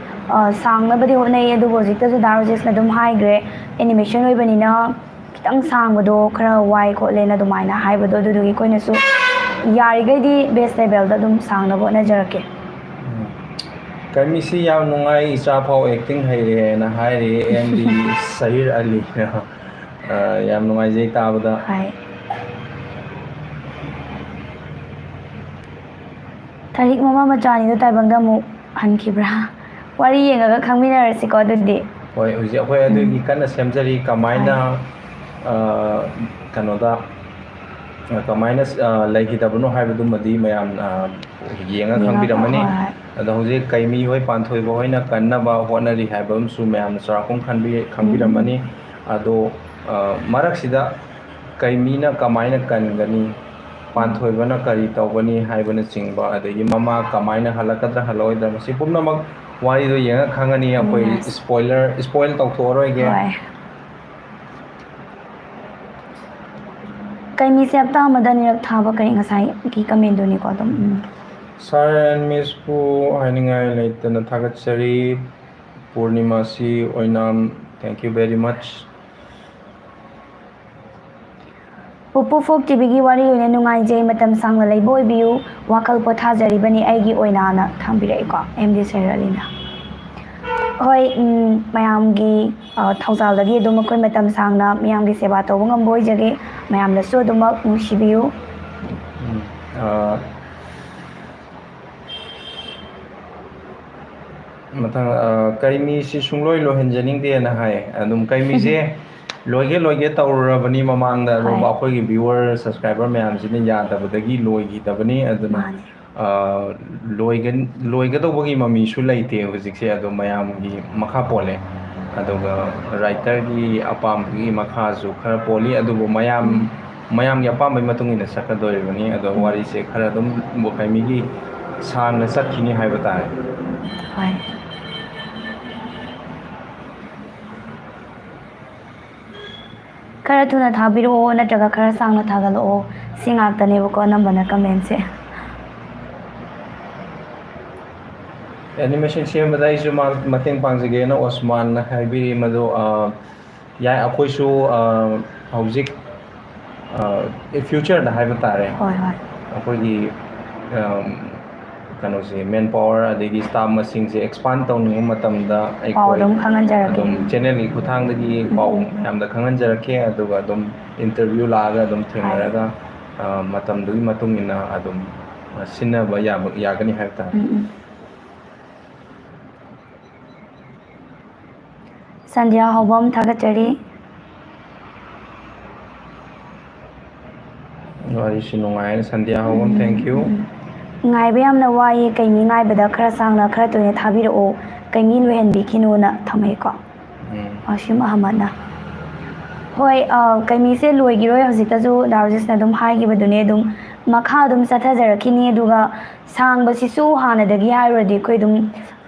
ꯁꯥꯡꯅꯕꯗꯤ ꯍꯣꯠꯅꯩ, ꯑꯗꯨꯕꯨ ꯍꯧꯖꯤꯛꯇꯁꯨ ꯗꯥ ꯔꯣꯖꯦꯁꯅ ꯑꯗꯨꯝ ꯍꯥꯏꯈ꯭ꯔꯦ, animation ꯑꯣꯏꯕꯅꯤꯅ ꯈꯤꯇꯪ ꯁꯥꯡꯕꯗꯣ ꯈꯔ ꯋꯥꯏ ꯈꯣꯠꯂꯦꯅ ꯑꯗꯨꯃꯥꯏꯅ ꯍꯥꯏꯕꯗꯣ, ꯑꯗꯨꯗꯨꯒꯤ ꯑꯩꯈꯣꯏꯅꯁꯨ ꯌꯥꯔꯤꯈꯩꯗꯤ best levelꯗ ꯑꯗꯨꯝ ꯁꯥꯡꯅꯕ ꯍꯣꯠꯅꯖꯔꯛꯀꯦ꯫ ꯀꯃꯤꯁꯤ ꯌꯥꯝ ꯅꯨꯡꯉꯥꯏ, ꯏꯆꯥ ꯐꯥꯎ acting ꯍꯩꯔꯦꯅ ꯍꯥꯏꯔꯤ ꯑꯦꯝ ꯗꯤ ꯁꯍꯤꯔ ꯑꯂꯤꯅ꯫ ꯌꯥꯝ ꯅꯨꯡꯉꯥꯏꯖꯩ ꯇꯥꯕꯗ꯫ ꯍꯣꯏ꯫ ꯊꯔꯤꯛ ꯃꯃꯥ ꯃꯆꯥꯅꯤꯗꯣ ꯇꯥꯏꯕꯪꯗ ꯑꯃꯨꯛ ꯍꯟꯈꯤꯕ꯭ꯔꯥ? ꯋꯥꯔꯤ ꯌꯦꯡꯉꯒ ꯈꯪꯃꯤꯟꯅꯔꯁꯤꯀꯣ ꯑꯗꯨꯗꯤ꯫ ꯍꯣꯏ, ꯍꯧꯖꯤꯛ ꯑꯩꯈꯣꯏ ꯑꯗꯨꯒꯤ ꯀꯟꯅ ꯁꯦꯝꯖꯔꯤ꯫ ꯀꯃꯥꯏꯅ ꯀꯩꯅꯣꯗ ꯀꯃꯥꯏꯅ ꯂꯩꯈꯤꯗꯕꯅꯣ ꯍꯥꯏꯕꯗꯨꯃꯗꯤ ꯃꯌꯥꯝ ꯌꯦꯡꯉ ꯈꯪꯕꯤꯔꯝꯃꯅꯤ꯫ ꯑꯗꯣ ꯍꯧꯖꯤꯛ ꯀꯩꯃꯤ ꯍꯣꯏ, ꯄꯥꯟꯊꯣꯏꯕ ꯍꯣꯏꯅ ꯀꯟꯅꯕ ꯍꯣꯠꯅꯔꯤ ꯍꯥꯏꯕ ꯑꯃꯁꯨ ꯃꯌꯥꯝꯅ ꯆꯥꯎꯔꯥꯛꯄ ꯑꯃ ꯈꯟꯕꯤ-, ꯈꯪꯕꯤꯔꯝꯃꯅꯤ꯫ ꯑꯗꯣ ꯃꯔꯛꯁꯤꯗ ꯀꯩꯃꯤꯅ ꯀꯃꯥꯏꯅ ꯀꯟꯒꯅꯤ, ꯄꯥꯟꯊꯣꯏꯕꯅ ꯀꯔꯤ ꯇꯧꯒꯅꯤ ꯍꯥꯏꯕꯅꯆꯤꯡꯕ, ꯑꯗꯒꯤ ꯃꯃꯥ ꯀꯃꯥꯏꯅ ꯍꯜꯂꯛꯀꯗ꯭ꯔꯥ ꯍꯜꯂꯛꯑꯣꯏꯗ꯭ꯔꯥ, ꯃꯁꯤ ꯄꯨꯝꯅꯃꯛ ꯋꯥꯔꯤꯗꯣ ꯌꯦꯡꯉ ꯈꯪꯉꯅꯤ꯫ ꯑꯩꯈꯣꯏ spoiler, spoil ꯇꯧꯊꯣꯛꯑꯔꯣꯏꯒꯦ꯫ ꯍꯣꯏ꯫ ꯀꯩꯃꯤꯁꯦ ꯍꯞꯇꯥ ꯑꯃꯗ ꯑꯅꯤꯔꯛ ꯊꯥꯕ ꯀꯔꯤ ꯉꯁꯥꯏꯒꯤ commentꯗꯨꯅꯤꯀꯣ ꯑꯗꯨꯝ꯫ ꯎꯝ꯫ Sir and Missꯄꯨ ꯍꯥꯏꯅꯤꯡꯉꯥꯏ ꯂꯩꯇꯅ ꯊꯥꯒꯠꯆꯔꯤ꯫ Purnima C Oinam, thank you very much. ꯄꯨꯄꯨ ꯐꯣꯛ ꯇꯤꯚꯤꯒꯤ ꯋꯥꯔꯤ ꯑꯣꯏꯅ ꯅꯨꯡꯉꯥꯏꯖꯩ꯫ ꯃꯇꯝ ꯁꯥꯡꯅ ꯂꯩꯕ ꯑꯣꯏꯕꯤꯌꯨ꯫ ꯋꯥꯈꯜ ꯄꯣꯊꯥꯖꯔꯤꯕꯅꯤ ꯑꯩꯒꯤ ꯑꯣꯏꯅꯅ ꯊꯝꯕꯤꯔꯛꯏꯀꯣ ꯑꯦꯝ ꯗꯤ ꯁꯦꯔ ꯑꯂꯤꯅ꯫ ꯍꯣꯏ, ꯎꯝ, ꯃꯌꯥꯝꯒꯤ, ꯑ, ꯊꯧꯖꯥꯜꯗꯒꯤ ꯑꯗꯨꯝ ꯑꯩꯈꯣꯏ ꯃꯇꯝ ꯁꯥꯡꯅ ꯃꯤꯌꯥꯝꯒꯤ ꯁꯦꯕꯥ ꯇꯧꯕ ꯉꯝꯕ ꯑꯣꯏꯖꯒꯦ꯫ ꯃꯌꯥꯝꯅꯁꯨ ꯑꯗꯨꯃꯛ ꯅꯨꯡꯁꯤꯕꯤꯌꯨ꯫ ꯎꯝ, ꯑ, ꯃꯊꯪ, ꯑ, ꯀꯩꯃꯤꯁꯤ ꯁꯨꯡꯂꯣꯏ ꯂꯣꯏꯍꯟꯖꯅꯤꯡꯗꯦꯅ ꯍꯥꯏ꯫ ꯑꯗꯨꯝ ꯀꯩꯃꯤꯁꯦ ꯂꯣꯏꯒꯦ ꯂꯣꯏꯒꯦ ꯇꯧꯔꯨꯔꯕꯅꯤ ꯃꯃꯥꯡꯗ, ꯑꯗꯨꯕꯨ ꯍꯣꯏ꯫ ꯑꯩꯈꯣꯏꯒꯤ viewer, subscriber ꯃꯌꯥꯝꯁꯤꯅ ꯌꯥꯗꯕꯗꯒꯤ ꯂꯣꯏꯈꯤꯗꯕꯅꯤ꯫ ꯑꯗꯨꯅ, ꯃꯥꯅꯤ꯫ ꯑ, ꯂꯣꯏꯒꯟ-, ꯂꯣꯏꯒꯗꯧꯕꯒꯤ ꯃꯃꯤꯁꯨ ꯂꯩꯇꯦ ꯍꯧꯖꯤꯛꯁꯦ, ꯑꯗꯣ ꯃꯌꯥꯝꯒꯤ ꯃꯈꯥ ꯄꯣꯜꯂꯦ꯫ ꯑꯗꯨꯒ writerꯒꯤ ꯑꯄꯥꯝꯕꯒꯤ ꯃꯈꯥꯁꯨ ꯈꯔ ꯄꯣꯜꯂꯤ, ꯑꯗꯨꯕꯨ ꯃꯌꯥꯝ, ꯎꯝ꯫ ꯃꯌꯥꯝꯒꯤ ꯑꯄꯥꯝꯕꯒꯤ ꯃꯇꯨꯡ ꯏꯟꯅ ꯆꯠꯀꯗꯣꯔꯤꯕꯅꯤ꯫ ꯑꯗꯣ ꯎꯝ꯫ ꯋꯥꯔꯤꯁꯦ ꯈꯔ ꯑꯗꯨꯝ ꯀꯩꯃꯤꯒꯤ ꯁꯥꯡꯅ ꯆꯠꯈꯤꯅꯤ ꯍꯥꯏꯕ ꯇꯥꯔꯦ꯫ ꯍꯣꯏ꯫ ꯈꯔ ꯊꯨꯅ ꯊꯥꯕꯤꯔꯛꯑꯣ ꯅꯠꯇ꯭ꯔꯒ ꯈꯔ ꯁꯥꯡꯅ ꯊꯥꯒꯠꯂꯛꯑꯣ꯫ ꯁꯤ ꯉꯥꯛꯇꯅꯦꯕꯀꯣ ꯑꯅꯝꯕꯅ commentꯁꯦ꯫ Animation ꯁꯦꯝꯕꯗ ꯑꯩꯁꯨ ꯃꯥ-, ꯃꯇꯦꯡ ꯄꯥꯡꯖꯒꯦꯅ ꯑꯣꯁꯃꯥꯟꯅ ꯍꯥꯏꯕꯤꯔꯤ꯫ ꯃꯗꯨ, ꯑ, ꯌꯥꯏ, ꯑꯩꯈꯣꯏꯁꯨ, ꯑ, ꯍꯧꯖꯤꯛ, ꯑ, futureꯗ ꯍꯥꯏꯕ ꯇꯥꯔꯦ, ꯍꯣꯏ, ꯍꯣꯏ꯫ ꯑꯩꯈꯣꯏꯒꯤ, ꯑ, ꯀꯩꯅꯣꯁꯦ, manpower ꯑꯗꯒꯤ staff ꯃꯁꯤꯡꯁꯦ expand ꯇꯧꯅꯤꯡꯕ ꯃꯇꯝꯗ ꯄꯥꯎ ꯑꯩꯈꯣꯏ ꯑꯗꯨꯝ ꯈꯪꯍꯟꯖꯔꯛꯀꯦ꯫ ꯑꯗꯨꯝ channelꯒꯤ ꯈꯨꯠꯊꯥꯡꯗꯒꯤ ꯄꯥꯎ ꯎꯝ꯫ ꯃꯌꯥꯝꯗ ꯈꯪꯍꯟꯖꯔꯛꯀꯦ꯫ ꯑꯗꯨꯒ ꯑꯗꯨꯝ interview ꯂꯥꯛꯑꯒ ꯑꯗꯨꯝ ꯍꯣꯏ꯫ ꯊꯦꯡꯅꯔꯒ, ꯑ, ꯃꯇꯝꯗꯨꯒꯤ ꯃꯇꯨꯡ ꯏꯟꯅ ꯑꯗꯨꯝ ꯁꯤꯟꯅꯕ ꯌꯥꯕ, ꯌꯥꯒꯅꯤ ꯍꯥꯏꯕ ꯇꯥꯔꯦ꯫ ꯎꯝ, ꯎꯝ꯫ ꯁꯟꯙ꯭ꯌꯥ ꯍꯧꯕꯝ ꯊꯥꯒꯠꯆꯔꯤ꯫ ꯋꯥꯔꯤꯁꯤ ꯅꯨꯡꯉꯥꯏ, ꯁꯟꯙ꯭ꯌꯥ ꯍꯧꯕꯝ, thank you꯫ ꯎꯝ꯫ ꯉꯥꯏꯕ ꯌꯥꯝꯅ ꯋꯥꯏꯌꯦ, ꯀꯩꯃꯤ ꯉꯥꯏꯕꯗ ꯈꯔ ꯁꯥꯡꯅ ꯈꯔ ꯇꯣꯏꯅ ꯊꯥꯕꯤꯔꯛꯑꯣ, ꯀꯩꯃꯤ ꯂꯣꯏꯍꯟꯕꯤꯈꯤꯅꯨꯅ ꯊꯝꯃꯛꯏꯀꯣ꯫ ꯎꯝ꯫ ꯋꯥꯁꯤꯝ ꯑꯍꯃꯗꯅ꯫ ꯍꯣꯏ, ꯑ, ꯀꯩꯃꯤꯁꯦ ꯂꯣꯏꯈꯤꯔꯣꯏ, ꯍꯧꯖꯤꯛꯇꯁꯨ ꯗꯥ ꯔꯣꯖꯦꯁꯅ ꯑꯗꯨꯝ ꯍꯥꯏꯈꯤꯕꯗꯨꯅꯦ, ꯑꯗꯨꯝ ꯃꯈꯥ ꯑꯗꯨꯝ ꯆꯠꯊꯖꯔꯛꯈꯤꯅꯤ꯫ ꯑꯗꯨꯒ ꯁꯥꯡꯕꯁꯤꯁꯨ ꯍꯥꯟꯅꯗꯒꯤ ꯍꯥꯏꯔꯨꯔꯗꯤ ꯑꯩꯈꯣꯏ ꯑꯗꯨꯝ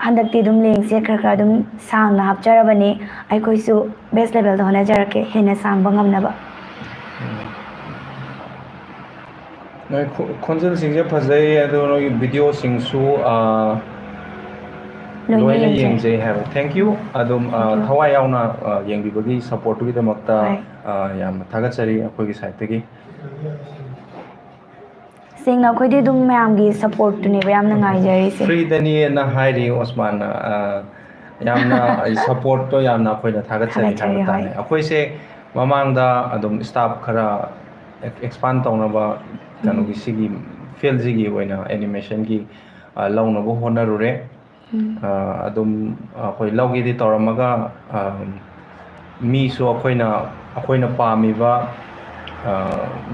ꯍꯟꯗꯛꯇꯤ ꯑꯗꯨꯝ lengthꯁꯦ ꯈꯔ ꯈꯔ ꯑꯗꯨꯝ ꯁꯥꯡꯅ ꯍꯥꯞꯆꯔꯕꯅꯤ꯫ ꯑꯩꯈꯣꯏꯁꯨ best levelꯗ ꯍꯣꯠꯅꯖꯔꯛꯀꯦ ꯍꯦꯟꯅ ꯁꯥꯡꯕ ꯉꯝꯅꯕ꯫ ꯎꯝ꯫ ꯅꯣꯏ ꯈꯣ-, ꯈꯣꯟꯖꯦꯜꯁꯤꯡꯁꯦ ꯐꯖꯩ, ꯑꯗꯣ ꯅꯣꯏꯒꯤ videoꯁꯤꯡꯁꯨ, ꯑ, ꯂꯣꯏꯅ ꯂꯣꯏꯅ ꯌꯦꯡꯖꯩ꯫ ꯌꯦꯡꯖꯩ ꯍꯥꯏꯕ꯫ Thank you꯫ ꯑꯗꯨꯝ, ꯑ, Thank you꯫ ꯊꯋꯥꯏ ꯌꯥꯎꯅ, ꯑ, ꯌꯦꯡꯕꯤꯕꯒꯤ supportꯇꯨꯒꯤꯗꯃꯛꯇ, ꯍꯣꯏ꯫ ꯑ, ꯌꯥꯝꯅ ꯊꯥꯒꯠꯆꯔꯤ ꯑꯩꯈꯣꯏꯒꯤ sideꯇꯒꯤ꯫ ꯁꯦꯡꯅ ꯑꯩꯈꯣꯏꯗꯤ ꯑꯗꯨꯝ ꯃꯌꯥꯝꯒꯤ supportꯇꯨꯅꯦꯕ ꯌꯥꯝꯅ ꯉꯥꯏꯖꯔꯤꯁꯦ꯫ Freeꯗꯅꯦꯅ ꯍꯥꯏꯔꯤ ꯑꯣꯁꯃꯥꯟꯅ꯫ ꯑ, ꯌꯥꯝꯅ supportꯇꯣ ꯌꯥꯝꯅ ꯑꯩꯈꯣꯏꯅ ꯊꯥꯒꯠꯆꯔꯤ ꯊꯥꯒꯠꯆꯔꯤ, ꯍꯥꯏꯕ ꯇꯥꯔꯦ꯫ ꯍꯣꯏ꯫ ꯑꯩꯈꯣꯏꯁꯦ ꯃꯃꯥꯡꯗ ꯑꯗꯨꯝ staff ꯈꯔ expand ꯇꯧꯅꯕ ꯀꯩꯅꯣꯒꯤ ꯎꯝ꯫ ꯁꯤꯒꯤ fieldꯁꯤꯒꯤ ꯑꯣꯏꯅ animationꯒꯤ, ꯑ, ꯂꯧꯅꯕ ꯍꯣꯠꯅꯔꯨꯔꯦ꯫ ꯎꯝ꯫ ꯑ, ꯑꯗꯨꯝ ꯑꯩꯈꯣꯏ ꯂꯧꯒꯦꯗꯤ ꯇꯧꯔꯝꯃꯒ, ꯑ, ꯃꯤꯁꯨ ꯑꯩꯈꯣꯏꯅ, ꯑꯩꯈꯣꯏꯅ ꯄꯥꯝꯃꯤꯕ, ꯑ,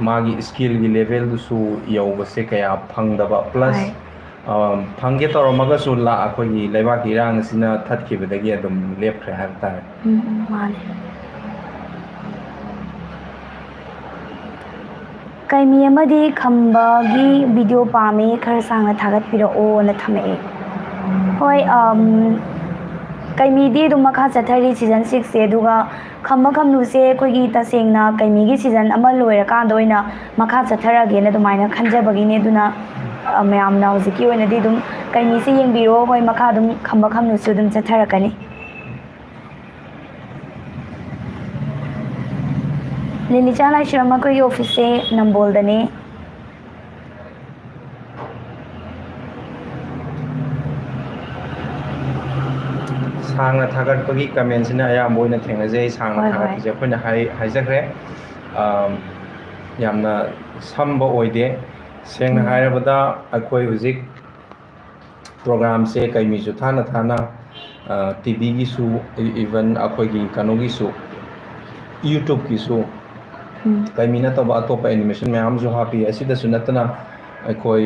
ꯃꯥꯒꯤ skillꯒꯤ levelꯗꯨꯁꯨ ꯌꯧꯕꯁꯦ ꯀꯌꯥ ꯐꯪꯗꯕ, plus, ꯍꯣꯏ꯫ ꯑ, ꯐꯪꯒꯦ ꯇꯧꯔꯝꯃꯒꯁꯨ ꯂꯥ-, ꯑꯩꯈꯣꯏꯒꯤ ꯂꯩꯕꯥꯛꯀꯤ ꯏꯔꯥꯡ ꯑꯁꯤꯅ ꯊꯠꯈꯤꯕꯗꯒꯤ ꯑꯗꯨꯝ ꯂꯦꯞꯈ꯭ꯔꯦ ꯍꯥꯏꯕ ꯇꯥꯔꯦ꯫ ꯎꯝ, ꯎꯝ, ꯃꯥꯅꯦ꯫ ꯀꯩꯃꯤ ꯑꯃꯗꯤ ꯈꯝꯕꯒꯤ video ꯄꯥꯝꯃꯤ, ꯈꯔ ꯁꯥꯡꯅ ꯊꯥꯒꯠꯄꯤꯔꯛꯑꯣꯅ ꯊꯝꯃꯛꯑꯦ꯫ ꯍꯣꯏ, ꯑꯝ, ꯀꯩꯃꯤꯗꯤ ꯑꯗꯨꯝ ꯃꯈꯥ ꯆꯠꯊꯔꯤ season sixꯁꯦ, ꯑꯗꯨꯒ ꯈꯝꯕ ꯈꯝꯅꯨꯁꯦ ꯑꯩꯈꯣꯏꯒꯤ ꯇꯁꯦꯡꯅ ꯀꯩꯃꯤꯒꯤ season ꯑꯃ ꯂꯣꯏꯔꯀꯥꯟꯗ ꯑꯣꯏꯅ ꯃꯈꯥ ꯆꯠꯊꯔꯒꯦꯅ ꯑꯗꯨꯃꯥꯏꯅ ꯈꯟꯖꯕꯒꯤꯅꯦ꯫ ꯑꯗꯨꯅ, ꯑ, ꯃꯌꯥꯝꯅ ꯍꯧꯖꯤꯛꯀꯤ ꯑꯣꯏꯅꯗꯤ ꯑꯗꯨꯝ ꯀꯩꯃꯤꯁꯦ ꯌꯦꯡꯕꯤꯔꯣ꯫ ꯍꯣꯏ, ꯃꯈꯥ ꯑꯗꯨꯝ ꯈꯝꯕ ꯈꯝꯅꯨꯁꯨ ꯑꯗꯨꯝ ꯆꯠꯊꯔꯛꯀꯅꯤ꯫ ꯂꯤꯂꯤꯆꯥ ꯂꯥꯏꯁ꯭ꯔꯝ ꯑꯩꯈꯣꯏꯒꯤ officeꯁꯦ ꯅꯝꯕꯣꯜꯗꯅꯦ꯫ ꯁꯥꯡꯅ ꯊꯥꯒꯠꯄꯒꯤ commentꯁꯤꯅ ꯑꯌꯥꯝꯕ ꯑꯣꯏꯅ ꯊꯦꯡꯅꯖꯩ꯫ ꯁꯥꯡꯅ ꯍꯣꯏ, ꯍꯣꯏ꯫ ꯊꯥꯒꯠꯄꯁꯦ ꯑꯩꯈꯣꯏꯅ ꯍꯥꯏ-, ꯍꯥꯏꯖꯈ꯭ꯔꯦ꯫ ꯑꯝ, ꯌꯥꯝꯅ ꯁꯝꯕ ꯑꯣꯏꯗꯦ꯫ ꯁꯦꯡꯅ ꯎꯝ꯫ ꯍꯥꯏꯔꯕꯗ ꯑꯩꯈꯣꯏ ꯍꯧꯖꯤꯛ programꯁꯦ ꯀꯩꯃꯤꯁꯨ ꯊꯥꯅ ꯊꯥꯅ, ꯑ, TVꯒꯤꯁꯨ, ꯏ-, even ꯑꯩꯈꯣꯏꯒꯤ ꯀꯩꯅꯣꯒꯤꯁꯨ, YouTubeꯀꯤꯁꯨ, ꯎꯝ꯫ ꯀꯩꯃꯤ ꯅꯠꯇꯕ ꯑꯇꯣꯞꯄ animation ꯃꯌꯥꯝ ꯑꯃꯁꯨ ꯍꯥꯞꯄꯤ꯫ ꯑꯁꯤꯗꯁꯨ ꯅꯠꯇꯅ ꯑꯩꯈꯣꯏ,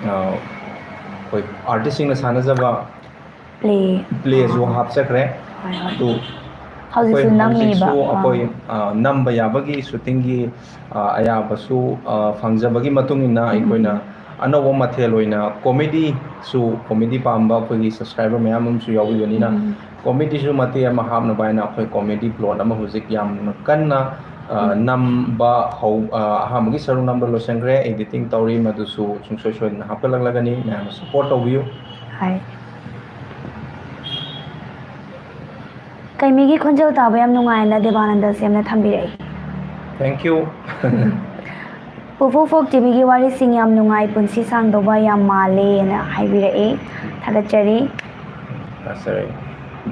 ꯑ, ꯑꯩꯈꯣꯏ artistꯁꯤꯡꯅ ꯁꯥꯟꯅꯖꯕ play꯫ Playꯁꯨ ꯑꯥ꯫ ꯍꯥꯞꯆꯈ꯭ꯔꯦ꯫ ꯍꯣꯏ, ꯍꯣꯏ꯫ ꯑꯗꯨ ꯍꯧꯖꯤꯛꯁꯨ ꯑꯩꯈꯣꯏ ꯅꯝꯃꯤꯕ꯫ ꯍꯧꯖꯤꯛꯁꯨ ꯑꯥ꯫ ꯑꯩꯈꯣꯏ, ꯑ, ꯅꯝꯕ ꯌꯥꯕꯒꯤ shootingꯒꯤ, ꯑ, ꯑꯌꯥꯕꯁꯨ, ꯑ, ꯐꯪꯖꯕꯒꯤ ꯃꯇꯨꯡ ꯏꯟꯅ ꯎꯝ, ꯎꯝ, ꯑꯩꯈꯣꯏꯅ ꯎꯝ꯫ ꯑꯅꯧꯕ ꯃꯊꯦꯜ ꯑꯣꯏꯅ comedyꯁꯨ, comedy ꯄꯥꯝꯕ ꯑꯩꯈꯣꯏꯒꯤ subscriber ꯃꯌꯥꯝ ꯑꯃꯁꯨ ꯌꯥꯎꯕꯤꯕꯅꯤꯅ, ꯎꯝ, ꯎꯝ꯫ Comedyꯁꯨ ꯃꯇꯦꯛ ꯑꯃ ꯍꯥꯞꯅꯕ ꯍꯥꯏꯅ ꯑꯩꯈꯣꯏ comedy plot ꯑꯃ ꯍꯧꯖꯤꯛ ꯌꯥꯝꯅ ꯀꯟꯅ, ꯑ, ꯎꯝ꯫ ꯅꯝꯕ ꯍꯧ-, ꯑ, ꯑꯍꯥꯟꯕꯒꯤ ꯁꯔꯨꯛ ꯅꯝꯕ ꯂꯣꯏꯁꯤꯟꯈ꯭ꯔꯦ, editing ꯇꯧꯔꯤ, ꯃꯗꯨꯁꯨ ꯁꯨꯡꯁꯣꯏ ꯁꯣꯏꯗꯅ ꯍꯥꯞꯀꯠꯂꯛꯂꯒꯅꯤ, ꯃꯌꯥꯝꯅ support ꯇꯧꯕꯤꯌꯨ꯫ ꯍꯥꯏ꯫ ꯀꯩꯃꯤꯒꯤ ꯈꯣꯟꯖꯦꯜ ꯇꯥꯕ ꯌꯥꯝ ꯅꯨꯡꯉꯥꯏꯅ ꯗꯦꯕꯥꯅꯟꯗ ꯁꯦꯝꯅ ꯊꯝꯕꯤꯔꯛꯏ꯫ Thank you. ꯄꯨꯐꯨ ꯐꯣꯛ ꯇꯤꯚꯤꯒꯤ ꯋꯥꯔꯤꯁꯤꯡ ꯌꯥꯝ ꯅꯨꯡꯉꯥꯏ, ꯄꯨꯟꯁꯤ ꯁꯥꯡꯗꯧꯕ ꯌꯥꯝ ꯃꯥꯜꯂꯦꯅ ꯍꯥꯏꯕꯤꯔꯛꯏ꯫ ꯊꯥꯒꯠꯆꯔꯤ꯫ ꯁꯥꯔ,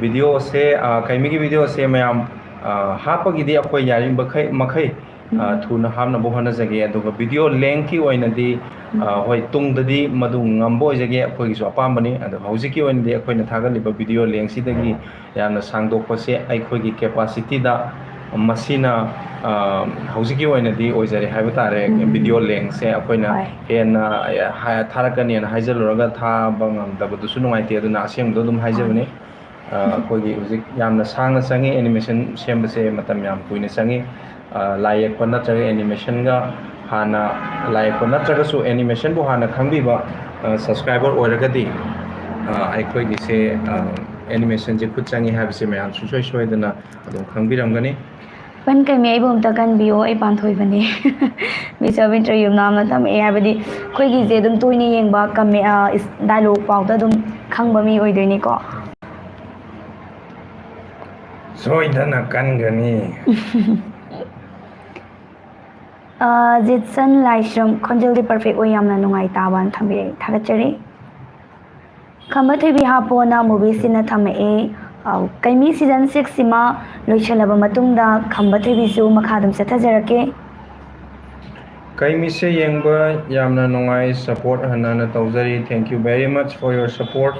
ꯚꯤꯗꯤꯑꯣꯁꯦ, ꯑ, ꯀꯩꯃꯤꯒꯤ ꯚꯤꯗꯤꯑꯣꯁꯦ ꯃꯌꯥꯝ, ꯑ, ꯍꯥꯞꯄꯒꯤꯗꯤ ꯑꯩꯈꯣꯏ ꯌꯥꯔꯤꯕꯈꯩ ꯃꯈꯩ, ꯑ, ꯊꯨꯅ ꯍꯥꯞꯅꯕ ꯍꯣꯠꯅꯖꯒꯦ꯫ ꯑꯗꯨꯒ ꯚꯤꯗꯤꯑꯣ ꯂꯦꯡꯒꯤ ꯑꯣꯏꯅꯗꯤ, ꯑ, ꯍꯣꯏ, ꯇꯨꯡꯗꯗꯤ ꯃꯗꯨ ꯉꯝꯕ ꯑꯣꯏꯖꯒꯦ, ꯑꯩꯈꯣꯏꯒꯤꯁꯨ ꯑꯄꯥꯝꯕꯅꯤ꯫ ꯑꯗꯣ ꯍꯧꯖꯤꯛꯀꯤ ꯑꯣꯏꯅꯗꯤ ꯑꯩꯈꯣꯏꯅ ꯊꯥꯒꯠꯂꯤꯕ ꯚꯤꯗꯤꯑꯣ ꯂꯦꯡꯁꯤꯗꯒꯤ ꯌꯥꯝꯅ ꯁꯥꯡꯗꯣꯛꯄꯁꯦ ꯑꯩꯈꯣꯏꯒꯤ ꯀꯦꯄꯥꯁꯤꯇꯤꯗ ꯃꯁꯤꯅ, ꯑ, ꯍꯧꯖꯤꯛꯀꯤ ꯑꯣꯏꯅꯗꯤ ꯑꯣꯏꯖꯔꯦ ꯍꯥꯏꯕ ꯇꯥꯔꯦ꯫ ꯚꯤꯗꯤꯑꯣ ꯂꯦꯡꯁꯦ ꯑꯩꯈꯣꯏꯅ ꯍꯣꯏ꯫ ꯍꯦꯟꯅ, ꯑ, ꯍꯥ-, ꯊꯥꯔꯛꯀꯅꯤꯅ ꯍꯥꯏꯖꯜꯂꯨꯔꯒ ꯊꯥꯕ ꯉꯝꯗꯕꯗꯨꯁꯨ ꯅꯨꯡꯉꯥꯏꯇꯦ, ꯑꯗꯨꯅ ꯑꯁꯦꯡꯕꯗꯣ ꯑꯗꯨꯝ ꯍꯥꯏꯖꯕꯅꯤ꯫ ꯑ, ꯑꯩꯈꯣꯏꯒꯤ ꯍꯧꯖꯤꯛ ꯌꯥꯝꯅ ꯁꯥꯡꯅ ꯆꯪꯉꯤ, ꯑꯦꯅꯤꯃꯦꯁꯟ ꯁꯦꯝꯕꯁꯦ ꯃꯇꯝ ꯌꯥꯝ ꯀꯨꯏꯅ ꯆꯪꯉꯤ꯫ ꯑ, ꯂꯥꯏ ꯌꯦꯛꯄ ꯅꯠꯇ꯭ꯔꯒ ꯑꯦꯅꯤꯃꯦꯁꯟꯒ ꯍꯥꯟꯅ, ꯂꯥꯏ ꯌꯦꯛꯄ ꯅꯠꯇ꯭ꯔꯒꯁꯨ ꯑꯦꯅꯤꯃꯦꯁꯟꯕꯨ ꯍꯥꯟꯅ ꯈꯪꯕꯤꯕ, ꯑ, ꯁꯕꯁꯀ꯭ꯔꯥꯏꯕꯔ ꯑꯣꯏꯔꯒꯗꯤ, ꯑ, ꯑꯩꯈꯣꯏꯒꯤꯁꯦ, ꯑ, ꯑꯦꯅꯤꯃꯦꯁꯟꯁꯦ ꯈꯨꯠ ꯆꯪꯉꯤ ꯍꯥꯏꯕꯁꯦ ꯃꯌꯥꯝ ꯁꯨꯡꯁꯣꯏ ꯁꯣꯏꯗꯅ ꯑꯗꯨꯝ ꯈꯪꯕꯤꯔꯝꯒꯅꯤ꯫ ꯄꯟ ꯀꯩꯃꯤ, ꯑꯩꯕꯨ ꯑꯝꯇ ꯀꯟꯕꯤꯌꯣ, ꯑꯩ ꯄꯥꯟꯊꯣꯏꯕꯅꯦ꯫ ꯃꯤꯁ ꯑꯕꯤꯟ ꯇ꯭ꯔꯌꯨꯝꯅ ꯑꯃ ꯇꯝꯃꯛꯑꯦ, ꯍꯥꯏꯕꯗꯤ ꯑꯩꯈꯣꯏꯒꯤꯁꯦ ꯑꯗꯨꯝ ꯇꯣꯏꯅ ꯌꯦꯡꯕ ꯀꯝꯃꯦ-, ꯑ, ꯏꯁ-, ꯗꯥꯏꯂꯣꯛ ꯐꯥꯎꯗ ꯑꯗꯨꯝ ꯈꯪꯕ ꯃꯤ ꯑꯣꯏꯗꯣꯏꯅꯤꯀꯣ꯫ ꯁꯣꯏꯗꯅ ꯀꯟꯒꯅꯤ꯫ ꯑ, ꯖꯤꯠꯁꯟ ꯂꯥꯏꯁ꯭ꯔꯝ, ꯈꯣꯟꯖꯦꯜꯗꯤ ꯄꯔꯐꯦꯛ ꯑꯣꯏ, ꯌꯥꯝꯅ ꯅꯨꯡꯉꯥꯏ ꯇꯥꯕꯅ ꯊꯝꯕꯤꯔꯛꯑꯦ, ꯊꯥꯒꯠꯆꯔꯤ꯫ ꯈꯝꯕ ꯊꯣꯏꯕꯤ ꯍꯥꯞꯄꯣꯅ ꯃꯨꯚꯤꯁꯤꯅ ꯊꯝꯃꯛꯑꯦ꯫ ꯑ, ꯀꯩꯃꯤ ꯁꯤꯖꯟ ꯁꯤꯛꯁ ꯁꯤꯃ ꯂꯣꯏꯁꯤꯜꯂꯕ ꯃꯇꯨꯡꯗ ꯈꯝꯕ ꯊꯣꯏꯕꯤꯁꯨ ꯃꯈꯥ ꯑꯗꯨꯝ ꯆꯠꯊꯖꯔꯛꯀꯦ꯫ ꯀꯩꯃꯤꯁꯦ ꯌꯦꯡꯕ ꯌꯥꯝꯅ ꯅꯨꯡꯉꯥꯏ, ꯁꯄꯣꯔꯠ ꯍꯟꯅ ꯍꯟꯅ ꯇꯧꯖꯔꯤ꯫ Thank you very much for your support.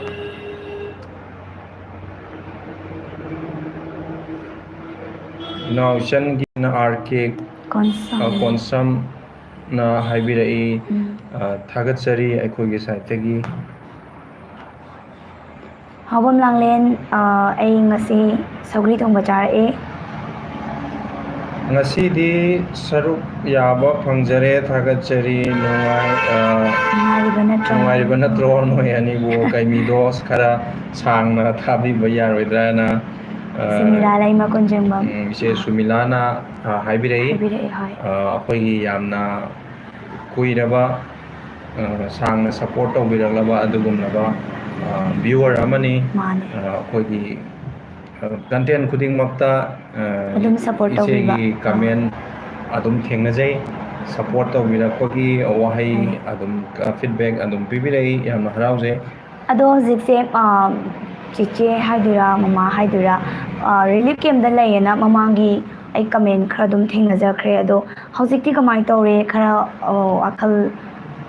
ꯏꯅꯥꯎ ꯏꯆꯟꯒꯤꯅ ꯑꯥꯔ ꯀꯦ ꯀꯣꯟꯁꯝ꯫ ꯀꯣꯟꯁꯝꯅ ꯍꯥꯏꯕꯤꯔꯛꯏ꯫ ꯎꯝ꯫ ꯑ, ꯊꯥꯒꯠꯆꯔꯤ ꯑꯩꯈꯣꯏꯒꯤ ꯁꯥꯏꯠꯇꯒꯤ꯫ ꯍꯥꯎꯕꯝ ꯂꯥꯡꯂꯦꯟ, ꯑ, ꯑꯩ ꯉꯁꯤ ꯁꯧꯒ꯭ꯔꯤ ꯊꯣꯡꯕ ꯆꯥꯔꯛꯑꯦ꯫ ꯉꯁꯤꯗꯤ ꯁꯔꯨꯛ ꯌꯥꯕ ꯐꯪꯖꯔꯦ, ꯊꯥꯒꯠꯆꯔꯤ꯫ ꯅꯨꯡꯉꯥꯏ-, ꯑ, ꯅꯨꯡꯉꯥꯏꯔꯤꯕ ꯅꯠꯇ꯭ꯔꯣ? ꯅꯨꯡꯉꯥꯏꯔꯤꯕ ꯅꯠꯇ꯭ꯔꯣ? ꯅꯣꯏ ꯑꯅꯤꯕꯨ ꯀꯩꯃꯤꯗꯣ ꯈꯔ ꯁꯥꯡꯅ ꯊꯥꯕꯤꯕ ꯌꯥꯔꯣꯏꯗ꯭ꯔꯥꯅ, ꯑ, ꯁꯨꯃꯤꯂꯥ ꯂꯩꯃ ꯀꯣꯟꯖꯦꯡꯕꯝ꯫ ꯎꯝ, ꯏꯆꯦ ꯁꯨꯃꯤꯂꯥꯅ, ꯑ, ꯍꯥꯏꯕꯤꯔꯛꯏ꯫ ꯍꯥꯏꯕꯤꯔꯛꯑꯦ, ꯍꯣꯏ꯫ ꯑ, ꯑꯩꯈꯣꯏꯒꯤ ꯌꯥꯝꯅ ꯀꯨꯏꯔꯕ, ꯑ, ꯁꯥꯡꯅ ꯁꯄꯣꯔꯠ ꯇꯧꯕꯤꯔꯛꯂꯕ ꯑꯗꯨꯒꯨꯝꯂꯕ, ꯑ, ꯚ꯭ꯌꯨꯋꯔ ꯑꯃꯅꯤ꯫ ꯃꯥꯅꯦ꯫ ꯑ, ꯑꯩꯈꯣꯏꯒꯤ, ꯑ, ꯀꯟꯇꯦꯟ ꯈꯨꯗꯤꯡꯃꯛꯇ ꯑ, ꯑꯗꯨꯝ support ꯏꯆꯦꯒꯤ ꯇꯧꯕꯤꯕ꯫ Comment ꯑꯗꯨꯝ ꯊꯦꯡꯅꯖꯩ꯫ Support ꯇꯧꯕꯤꯔꯛꯄꯒꯤ ꯋꯥꯍꯩ ꯎꯝ꯫ ꯑꯗꯨꯝ, ꯑ, feedback ꯑꯗꯨꯝ ꯄꯤꯕꯤꯔꯛꯏ, ꯌꯥꯝꯅ ꯍꯔꯥꯎꯖꯩ꯫ ꯑꯗꯣ ꯍꯧꯖꯤꯛꯁꯦ, ꯑ, ꯆꯤꯆꯦ ꯍꯥꯏꯗꯣꯏꯔꯥ, ꯃꯃꯥ ꯍꯥꯏꯗꯣꯏꯔꯥ, ꯑ, relief camp ꯇ ꯂꯩꯌꯦꯅ ꯃꯃꯥꯡꯒꯤ ꯑꯩ comment ꯈꯔ ꯑꯗꯨꯝ ꯊꯦꯡꯅꯖꯈ꯭ꯔꯦ꯫ ꯑꯗꯣ ꯍꯧꯖꯤꯛꯇꯤ ꯀꯃꯥꯏꯅ ꯇꯧꯔꯦ? ꯈꯔ, ꯑ, ꯋꯥꯈꯜ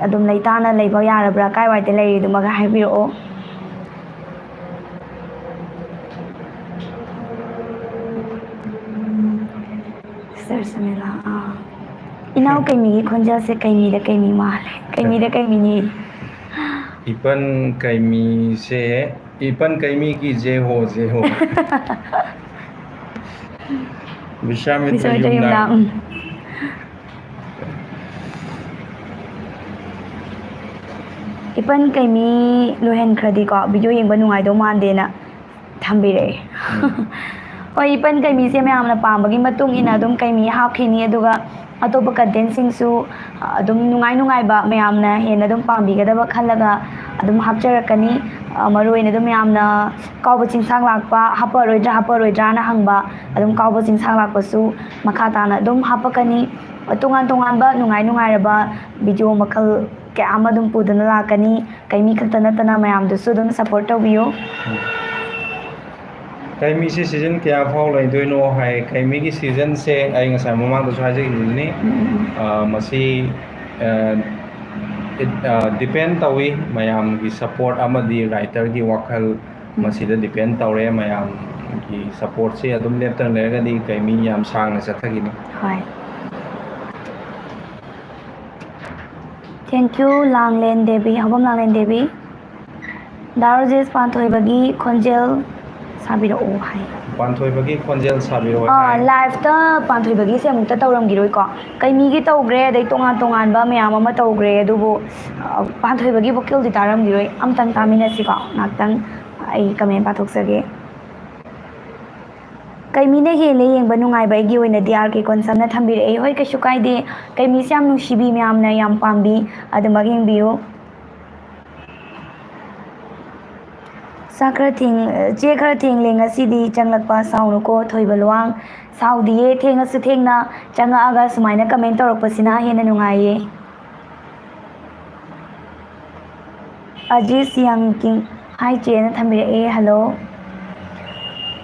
ꯑꯗꯨꯝ ꯂꯩꯇꯥꯅ ꯂꯩꯕ ꯌꯥꯔꯕ꯭ꯔꯥ? ꯀꯥꯏꯋꯥꯏꯗ ꯂꯩꯔꯤꯗꯨꯃꯒ ꯍꯥꯏꯕꯤꯔꯛꯑꯣ꯫ Sister ꯁꯃꯤꯂꯥ, ꯑꯥ꯫ ꯏꯅꯥꯎ ꯀꯩꯃꯤꯒꯤ ꯈꯣꯟꯖꯦꯜꯁꯦ ꯀꯩꯃꯤꯗ ꯀꯩꯃꯤ ꯃꯥꯜꯂꯦ꯫ ꯀꯩꯃꯤꯗ ꯀꯩꯃꯤꯅꯤ꯫ ꯏꯄꯟ ꯀꯩꯃꯤꯁꯦ, ꯏꯄꯟ ꯀꯩꯃꯤꯒꯤ ꯖꯦ ꯍꯣ, ꯖꯦ ꯍꯣ꯫ ꯕꯤꯁ꯭ꯋꯥꯃꯤꯇ꯭ꯔ ꯕꯤꯁ꯭ꯋꯥꯃꯤꯇ꯭ꯔ ꯌꯨꯝꯅꯥꯝ꯫ ꯌꯨꯝꯅꯥꯝ, ꯎꯝ꯫ ꯏꯄꯟ ꯀꯩꯃꯤ ꯂꯣꯏꯍꯟꯈ꯭ꯔꯗꯤꯀꯣ, video ꯌꯦꯡꯕ ꯅꯨꯡꯉꯥꯏꯗꯧ ꯃꯥꯟꯗꯦꯅ ꯊꯝꯕꯤꯔꯛꯑꯦ꯫ ꯎꯝ꯫ ꯍꯣꯏ, ꯏꯄꯟ ꯀꯩꯃꯤꯁꯦ ꯃꯌꯥꯝꯅ ꯄꯥꯝꯕꯒꯤ ꯃꯇꯨꯡ ꯏꯟꯅ ꯑꯗꯨꯝ ꯀꯩꯃꯤ ꯍꯥꯞꯈꯤꯅꯤ, ꯑꯗꯨꯒ ꯑꯇꯣꯞꯄ content ꯁꯤꯡꯁꯨ ꯑꯗꯨꯝ ꯅꯨꯡꯉꯥꯏ ꯅꯨꯡꯉꯥꯏꯕ ꯃꯌꯥꯝꯅ ꯍꯦꯟꯅ ꯑꯗꯨꯝ ꯄꯥꯝꯕꯤꯒꯗꯕ ꯈꯜꯂꯒ ꯑꯗꯨꯝ ꯍꯥꯞꯆꯔꯛꯀꯅꯤ꯫ ꯑ, ꯃꯔꯨꯑꯣꯏꯅ ꯑꯗꯨꯝ ꯃꯌꯥꯝꯅ ꯀꯥꯎꯕ ꯆꯤꯡꯁꯥꯡ ꯂꯥꯛꯄ ꯍꯥꯞꯄꯛꯑꯔꯣꯏꯗ꯭ꯔꯥ, ꯍꯥꯞꯄꯛꯑꯔꯣꯏꯗ꯭ꯔꯥꯅ ꯍꯪꯕ, ꯑꯗꯨꯝ ꯀꯥꯎꯕ ꯆꯤꯡꯁꯥꯡ ꯂꯥꯛꯄꯁꯨ ꯃꯈꯥ ꯇꯥꯅ ꯑꯗꯨꯝ ꯍꯥꯞꯄꯛꯀꯅꯤ꯫ ꯇꯣꯉꯥꯟ ꯇꯣꯉꯥꯟꯕ ꯅꯨꯡꯉꯥꯏ ꯅꯨꯡꯉꯥꯏꯔꯕ video ꯃꯈꯜ ꯀꯌꯥ ꯑꯃ ꯑꯗꯨꯝ ꯄꯨꯗꯨꯅ ꯂꯥꯛꯀꯅꯤ꯫ ꯀꯩꯃꯤ ꯈꯛꯇ ꯅꯠꯇꯅ ꯃꯌꯥꯝꯗꯨꯁꯨ ꯑꯗꯨꯝ support ꯇꯧꯕꯤꯌꯨ꯫ ꯀꯩꯃꯤꯁꯦ season ꯀꯌꯥ ꯐꯥꯎ ꯂꯩꯗꯣꯏꯅꯣ ꯍꯥꯏ, ꯀꯩꯃꯤꯒꯤ season ꯁꯦ ꯑꯩ ꯉꯁꯥꯏ ꯃꯃꯥꯡꯗꯁꯨ ꯍꯥꯏꯖꯈꯤꯕꯗꯨꯅꯤ꯫ ꯎꯝ, ꯎꯝ, ꯎꯝ꯫ ꯑ, ꯃꯁꯤ, ꯑ, it, ꯑ, depend ꯇꯧꯏ, ꯃꯌꯥꯝꯒꯤ support ꯑꯃꯗꯤ writer ꯒꯤ ꯋꯥꯈꯜ, ꯎꯝ꯫ ꯃꯁꯤꯗ depend ꯇꯧꯔꯦ꯫ ꯃꯌꯥꯝꯒꯤ support ꯁꯦ ꯑꯗꯨꯝ ꯂꯦꯞꯇꯅ ꯂꯩꯔꯒꯗꯤ ꯀꯩꯃꯤ ꯌꯥꯝ ꯁꯥꯡꯅ ꯆꯠꯊꯈꯤꯅꯤ꯫ ꯍꯣꯏ꯫ Thank you, ꯂꯥꯡꯂꯦꯟ Devi, ꯍꯧꯕꯝ ꯂꯥꯡꯂꯦꯟ Devi. ꯗꯥ ꯔꯣꯖꯦꯁ ꯄꯥꯟꯊꯣꯏꯕꯒꯤ ꯈꯣꯟꯖꯦꯜ ꯁꯥꯕꯤꯔꯛꯑꯣ ꯍꯥꯏ꯫ ꯄꯥꯟꯊꯣꯏꯕꯒꯤ ꯈꯣꯟꯖꯦꯜ ꯁꯥꯕꯤꯔꯛꯑꯣ ꯑꯥ, ꯍꯥꯏ꯫ Live ꯇ ꯄꯥꯟꯊꯣꯏꯕꯒꯤ ꯁꯦ ꯑꯃꯨꯛꯇ ꯇꯧꯔꯝꯈꯤꯔꯣꯏꯀꯣ꯫ ꯀꯩꯃꯤꯒꯤ ꯇꯧꯈ꯭ꯔꯦ, ꯑꯗꯩ ꯇꯣꯉꯥꯟ ꯇꯣꯉꯥꯟꯕ ꯃꯌꯥꯝ ꯑꯃ ꯇꯧꯈ꯭ꯔꯦ, ꯑꯗꯨꯕꯨ, ꯑ, ꯄꯥꯟꯊꯣꯏꯕꯒꯤ vocal ꯗꯤ ꯇꯥꯔꯝꯈꯤꯔꯣꯏ꯫ ꯑꯝꯇꯪ ꯇꯥꯃꯤꯟꯅꯁꯤꯀꯣ, ꯉꯥꯛꯇꯪ ꯑꯩ comment ꯄꯥꯊꯣꯛꯆꯒꯦ꯫ ꯀꯩꯃꯤꯅ ꯍꯦꯜꯂꯦ ꯌꯦꯡꯕ ꯅꯨꯡꯉꯥꯏꯕ ꯑꯩꯒꯤ ꯑꯣꯏꯅꯗꯤ, ꯑꯥꯔ ꯀꯦ ꯀꯣꯟꯁꯝꯅ ꯊꯝꯕꯤꯔꯛꯑꯦ꯫ ꯍꯣꯏ, ꯀꯩꯁꯨ ꯀꯥꯏꯗꯦ꯫ ꯀꯩꯃꯤꯁꯦ ꯌꯥꯝ ꯅꯨꯡꯁꯤꯕꯤ, ꯃꯌꯥꯝꯅ ꯌꯥꯝ ꯄꯥꯝꯕꯤ, ꯑꯗꯨꯃꯛ ꯌꯦꯡꯕꯤꯌꯨ꯫ ꯆꯥꯛ ꯈꯔ ꯊꯦꯡ ꯆꯦ ꯈꯔ ꯊꯦꯡꯂꯦ ꯉꯁꯤꯗꯤ ꯆꯪꯂꯛꯄ, ꯁꯥꯎꯅꯨꯀꯣ ꯊꯣꯏꯕ ꯂꯨꯋꯥꯡ꯫ ꯁꯥꯎꯗꯤꯌꯦ, ꯊꯦꯡꯉꯁꯨ ꯊꯦꯡꯅ ꯆꯪꯉꯛꯑꯒ ꯁꯨꯃꯥꯏꯅ ꯀꯃꯦꯟ ꯇꯧꯔꯛꯄꯁꯤꯅ ꯍꯦꯟꯅ ꯅꯨꯡꯉꯥꯏꯌꯦ꯫ ꯑꯖꯤꯁ ꯌꯥꯡꯀꯤꯡ, ꯍꯥꯏ ꯆꯦꯅ ꯊꯝꯕꯤꯔꯛꯑꯦ꯫ ꯍꯜꯂꯣ꯫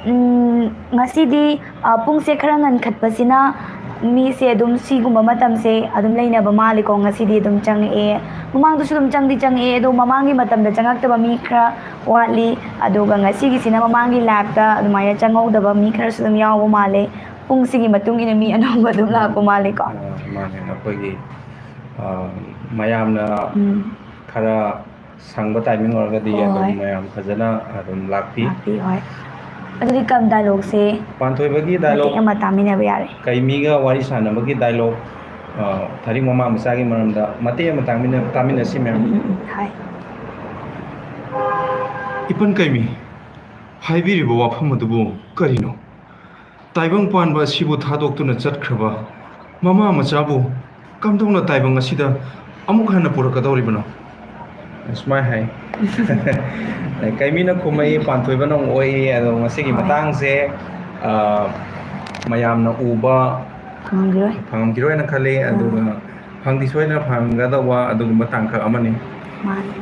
ꯎꯝ, ꯉꯁꯤꯗꯤ ꯑ, ꯄꯨꯡꯁꯦ ꯈꯔ ꯉꯟꯈꯠꯄꯁꯤꯅ ꯃꯤꯁꯦ ꯑꯗꯨꯝ ꯁꯤꯒꯨꯝꯕ ꯃꯇꯝꯁꯦ ꯑꯗꯨꯝ ꯂꯩꯅꯕ ꯃꯥꯜꯂꯤꯀꯣ꯫ ꯉꯁꯤꯗꯤ ꯑꯗꯨꯝ ꯆꯪꯉꯛꯑꯦ, ꯃꯃꯥꯡꯗꯁꯨ ꯑꯗꯨꯝ ꯆꯪꯗꯤ ꯆꯪꯉꯛꯑꯦ, ꯑꯗꯣ ꯃꯃꯥꯡꯒꯤ ꯃꯇꯝꯗ ꯆꯪꯉꯛꯇꯕ ꯃꯤ ꯈꯔ ꯋꯥꯠꯂꯤ꯫ ꯑꯗꯨꯒ ꯉꯁꯤꯒꯤꯁꯤꯅ ꯃꯃꯥꯡꯒꯤ ꯂꯥꯛꯇ ꯑꯗꯨꯃꯥꯏꯅ ꯆꯪꯍꯧꯗꯕ ꯃꯤ ꯈꯔꯁꯨ ꯑꯗꯨꯝ ꯌꯥꯎꯕ ꯃꯥꯜꯂꯦ꯫ ꯄꯨꯡꯁꯤꯒꯤ ꯃꯇꯨꯡ ꯏꯟꯅ ꯃꯤ ꯑꯅꯧꯕ ꯑꯗꯨꯝ ꯂꯥꯛꯄ ꯃꯥꯜꯂꯤꯀꯣ꯫ ꯑ, ꯃꯥꯅꯦ, ꯑꯩꯈꯣꯏꯒꯤ, ꯑ, ꯃꯌꯥꯝꯅ ꯎꯝ꯫ ꯈꯔ ꯁꯪꯕ ꯇꯥꯏꯃꯤꯡ ꯑꯣꯏꯔꯒꯗꯤ ꯍꯣꯏ, ꯑꯗꯨꯝ ꯍꯣꯏ꯫ ꯃꯌꯥꯝ ꯐꯖꯅ ꯑꯗꯨꯝ ꯂꯥꯛꯄꯤ꯫ ꯂꯥꯛꯄꯤ, ꯍꯣꯏ꯫ ꯑꯗꯨꯗꯤ ꯀꯝ ꯗꯥꯏꯂꯣꯛꯁꯦ ꯄꯥꯟꯊꯣꯏꯕꯒꯤ ꯃꯇꯦꯛ ꯗꯥꯏꯂꯣꯛ ꯑꯃ ꯇꯥꯃꯤꯟꯅꯕ ꯌꯥꯔꯦ꯫ ꯀꯩꯃꯤꯒ ꯋꯥꯔꯤ ꯁꯥꯟꯅꯕꯒꯤ ꯗꯥꯏꯂꯣꯛ, ꯑ, ꯊꯔꯤꯛ ꯃꯃꯥ ꯃꯆꯥꯒꯤ ꯃꯔꯝꯗ ꯃꯇꯦꯛ ꯑꯃ ꯇꯥꯃꯤꯟꯅ-, ꯇꯥꯃꯤꯟꯅꯁꯤ ꯃꯌꯥꯝ꯫ ꯎꯝ, ꯎꯝ, ꯎꯝ, ꯍꯣꯏ꯫ ꯏꯄꯟ ꯀꯩꯃꯤ, ꯍꯥꯏꯕꯤꯔꯤꯕ ꯋꯥꯐꯝ ꯑꯗꯨꯕꯨ ꯀꯔꯤꯅꯣ? ꯇꯥꯏꯕꯪ ꯄꯥꯟꯕ ꯑꯁꯤꯕꯨ ꯊꯥꯗꯣꯛꯇꯨꯅ ꯆꯠꯈ꯭ꯔꯕ ꯃꯃꯥ ꯃꯆꯥꯕꯨ ꯀꯝꯗꯧꯅ ꯇꯥꯏꯕꯪ ꯑꯁꯤꯗ ꯑꯃꯨꯛ ꯍꯟꯅ ꯄꯨꯔꯛꯀꯗꯧꯔꯤꯕꯅꯣ? ꯑꯁꯨꯃꯥꯏ ꯍꯥꯏ꯫ ꯀꯩꯃꯤꯅ ꯈꯨꯝꯃꯛꯏ, ꯄꯥꯟꯊꯣꯏꯕꯅ ꯑꯃꯨꯛ ꯑꯣꯛꯏ꯫ ꯑꯗꯣ ꯉꯁꯤꯒꯤ ꯍꯣꯏ꯫ ꯃꯇꯥꯡꯁꯦ, ꯑ, ꯃꯌꯥꯝꯅ ꯎꯕ ꯐꯪꯉꯝꯈꯤꯔꯣꯏ꯫ ꯐꯪꯉꯝꯈꯤꯔꯣꯏꯅ ꯈꯜꯂꯤ꯫ ꯑꯥ꯫ ꯑꯗꯨꯒ ꯐꯪꯗꯤ ꯁꯣꯏꯗꯅ ꯐꯪꯒꯗꯧꯕ ꯑꯗꯨꯒꯨꯝꯕ ꯇꯥꯡꯀꯛ ꯑꯃꯅꯤ꯫ ꯃꯥꯅꯤ꯫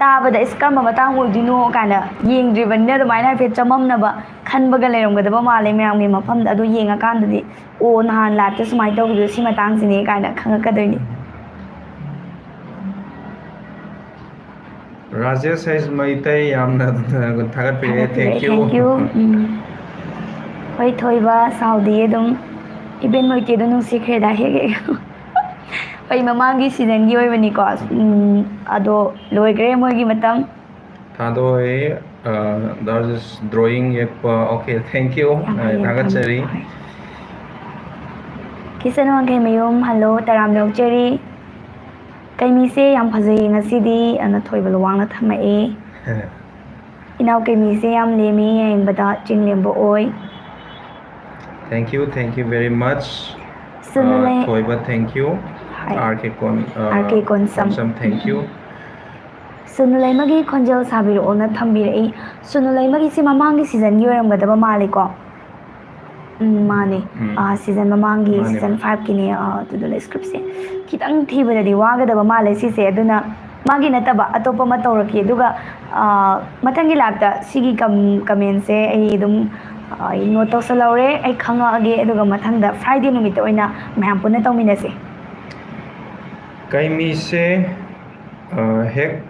ꯇꯥꯕꯗ "ꯏꯁ, ꯀꯔꯝꯕ ꯃꯇꯥꯡ ꯑꯣꯏꯗꯣꯏꯅꯣ?" ꯀꯥꯏꯅ ꯌꯦꯡꯗ꯭ꯔꯤꯕꯅꯤꯅ ꯑꯗꯨꯃꯥꯏꯅ ꯍꯥꯏꯐꯦꯠ ꯆꯃꯝꯅꯕ ꯈꯟꯕꯒ ꯂꯩꯔꯝꯒꯗꯕ ꯃꯥꯜꯂꯦ ꯃꯌꯥꯝꯒꯤ ꯃꯐꯝꯗ꯫ ꯑꯗꯨ ꯌꯦꯡꯉꯀꯥꯟꯗꯗꯤ, "ꯑꯣ, ꯅꯍꯥꯟ ꯂꯥꯏꯐꯇ ꯁꯨꯃꯥꯏꯅ ꯇꯧꯈꯤꯕꯗꯣ ꯁꯤ ꯃꯇꯥꯡꯁꯤꯅꯦ" ꯀꯥꯏꯅ ꯈꯪꯉꯛꯀꯗꯣꯏꯅꯤ꯫ ꯔꯥꯖꯦꯁ ꯍꯩꯁ ꯃꯩꯇꯩ ꯌꯥꯝꯅ ꯊꯥꯒꯠꯄꯤꯔꯛꯑꯦ꯫ ꯊꯥꯒꯠꯄꯤꯔꯛꯑꯦ, thank you꯫ Thank you꯫ ꯎꯝ꯫ ꯍꯣꯏ, ꯊꯣꯏꯕ, ꯁꯥꯎꯗꯤꯌꯦ ꯑꯗꯨꯝ꯫ ꯏꯕꯦꯟ ꯃꯣꯏꯇꯦꯗꯣ ꯅꯨꯡꯁꯤꯈ꯭ꯔꯦꯗ, ꯍꯦꯛ ꯍꯦꯛ꯫ ꯍꯣꯏ, ꯃꯃꯥꯡꯒꯤ ꯁꯤꯖꯟꯒꯤ ꯑꯣꯏꯕꯅꯤꯀꯣ꯫ ꯎꯝ, ꯑꯗꯣ ꯂꯣꯏꯈ꯭ꯔꯦ ꯃꯣꯏꯒꯤ ꯃꯇꯝ꯫ ꯊꯥꯗꯣꯏ, ꯑ, ꯗꯥ ꯔꯥꯖꯦꯁ ꯗ꯭ꯔꯣꯌꯤꯡ ꯌꯦꯛꯄ꯫ Okay, thank you꯫ ꯌꯥꯝ ꯑ, ꯍꯩꯌꯦ, ꯊꯥꯒꯠꯆꯔꯤ꯫ ꯌꯥꯝ ꯍꯩ꯫ ꯀꯤꯁꯟ ꯋꯥꯡꯈꯩꯃꯌꯨꯝ, hello, ꯇꯔꯥꯝꯅ ꯑꯣꯛꯆꯔꯤ꯫ ꯀꯩꯃꯤꯁꯦ ꯌꯥꯝ ꯐꯖꯩꯌꯦ ꯉꯁꯤꯗꯤ, ꯑꯅ ꯊꯣꯏꯕ ꯂꯨꯋꯥꯡꯅ ꯊꯝꯃꯛꯑꯦ꯫ ꯏꯅꯥꯎ ꯀꯩꯃꯤꯁꯦ ꯌꯥꯝ ꯂꯦꯝꯃꯤ, ꯌꯦꯡꯕꯗ ꯆꯤꯡ ꯂꯦꯝꯕ ꯑꯣꯏ꯫ Thank you, thank you very much꯫ ꯁꯨꯅ ꯑ, ꯂꯩ꯫ ꯊꯣꯏꯕ, thank you꯫ ꯍꯥꯏ꯫ ꯑꯥꯔ ꯀꯦ ꯀꯣꯟ-, ꯑ, R K Konsam. Konsam, thank you꯫ ꯁꯨꯅꯨ ꯂꯩꯃꯒꯤ ꯈꯣꯟꯖꯦꯜ ꯁꯥꯕꯤꯔꯛꯑꯣꯅ ꯊꯝꯕꯤꯔꯛꯏ꯫ ꯁꯨꯅꯨ ꯂꯩꯃꯒꯤꯁꯤ ꯃꯃꯥꯡꯒꯤ ꯁꯤꯖꯟꯒꯤ ꯑꯣꯏꯔꯝꯒꯗꯕ ꯃꯥꯜꯂꯤꯀꯣ? ꯎꯝ, ꯃꯥꯅꯦ꯫ ꯎꯝ꯫ ꯑꯥ, ꯁꯤꯖꯟ ꯃꯃꯥꯡꯒꯤ ꯃꯥꯅꯦ, ꯁꯤꯖꯟ ꯃꯥꯅꯦ꯫ ꯐꯥꯏꯚꯀꯤꯅꯦ, ꯑꯥ, ꯑꯗꯨꯗꯨꯅ ꯁ꯭ꯀ꯭ꯔꯤꯞꯁꯦ ꯈꯤꯇꯪ ꯊꯤꯕꯗꯗꯤ ꯋꯥꯒꯗꯕ ꯃꯥꯜꯂꯦ ꯁꯤꯁꯦ꯫ ꯑꯗꯨꯅ ꯃꯥꯒꯤ ꯅꯠꯇꯕ ꯑꯇꯣꯞꯄ ꯑꯃ ꯇꯧꯔꯛꯀꯦ꯫ ꯑꯗꯨꯒ, ꯑꯥ, ꯃꯊꯪꯒꯤ ꯂꯥꯏꯞꯇ ꯁꯤꯒꯤ ꯀꯝ-, ꯀꯃꯦꯟꯁꯦ ꯑꯩ ꯑꯗꯨꯝ, ꯑꯥ, ꯑꯩ ꯅꯣꯠ ꯇꯧꯁꯜꯍꯧꯔꯦ, ꯑꯩ ꯈꯪꯉꯛꯑꯒꯦ꯫ ꯑꯗꯨꯒ ꯃꯊꯪꯗ ꯐ꯭ꯔꯥꯏꯗꯦ ꯅꯨꯃꯤꯠꯇ ꯑꯣꯏꯅ ꯃꯌꯥꯝ ꯄꯨꯟꯅ ꯇꯧꯃꯤꯟꯅꯁꯦ꯫ ꯀꯩꯃꯤꯁꯦ, ꯑ, ꯍꯦꯛ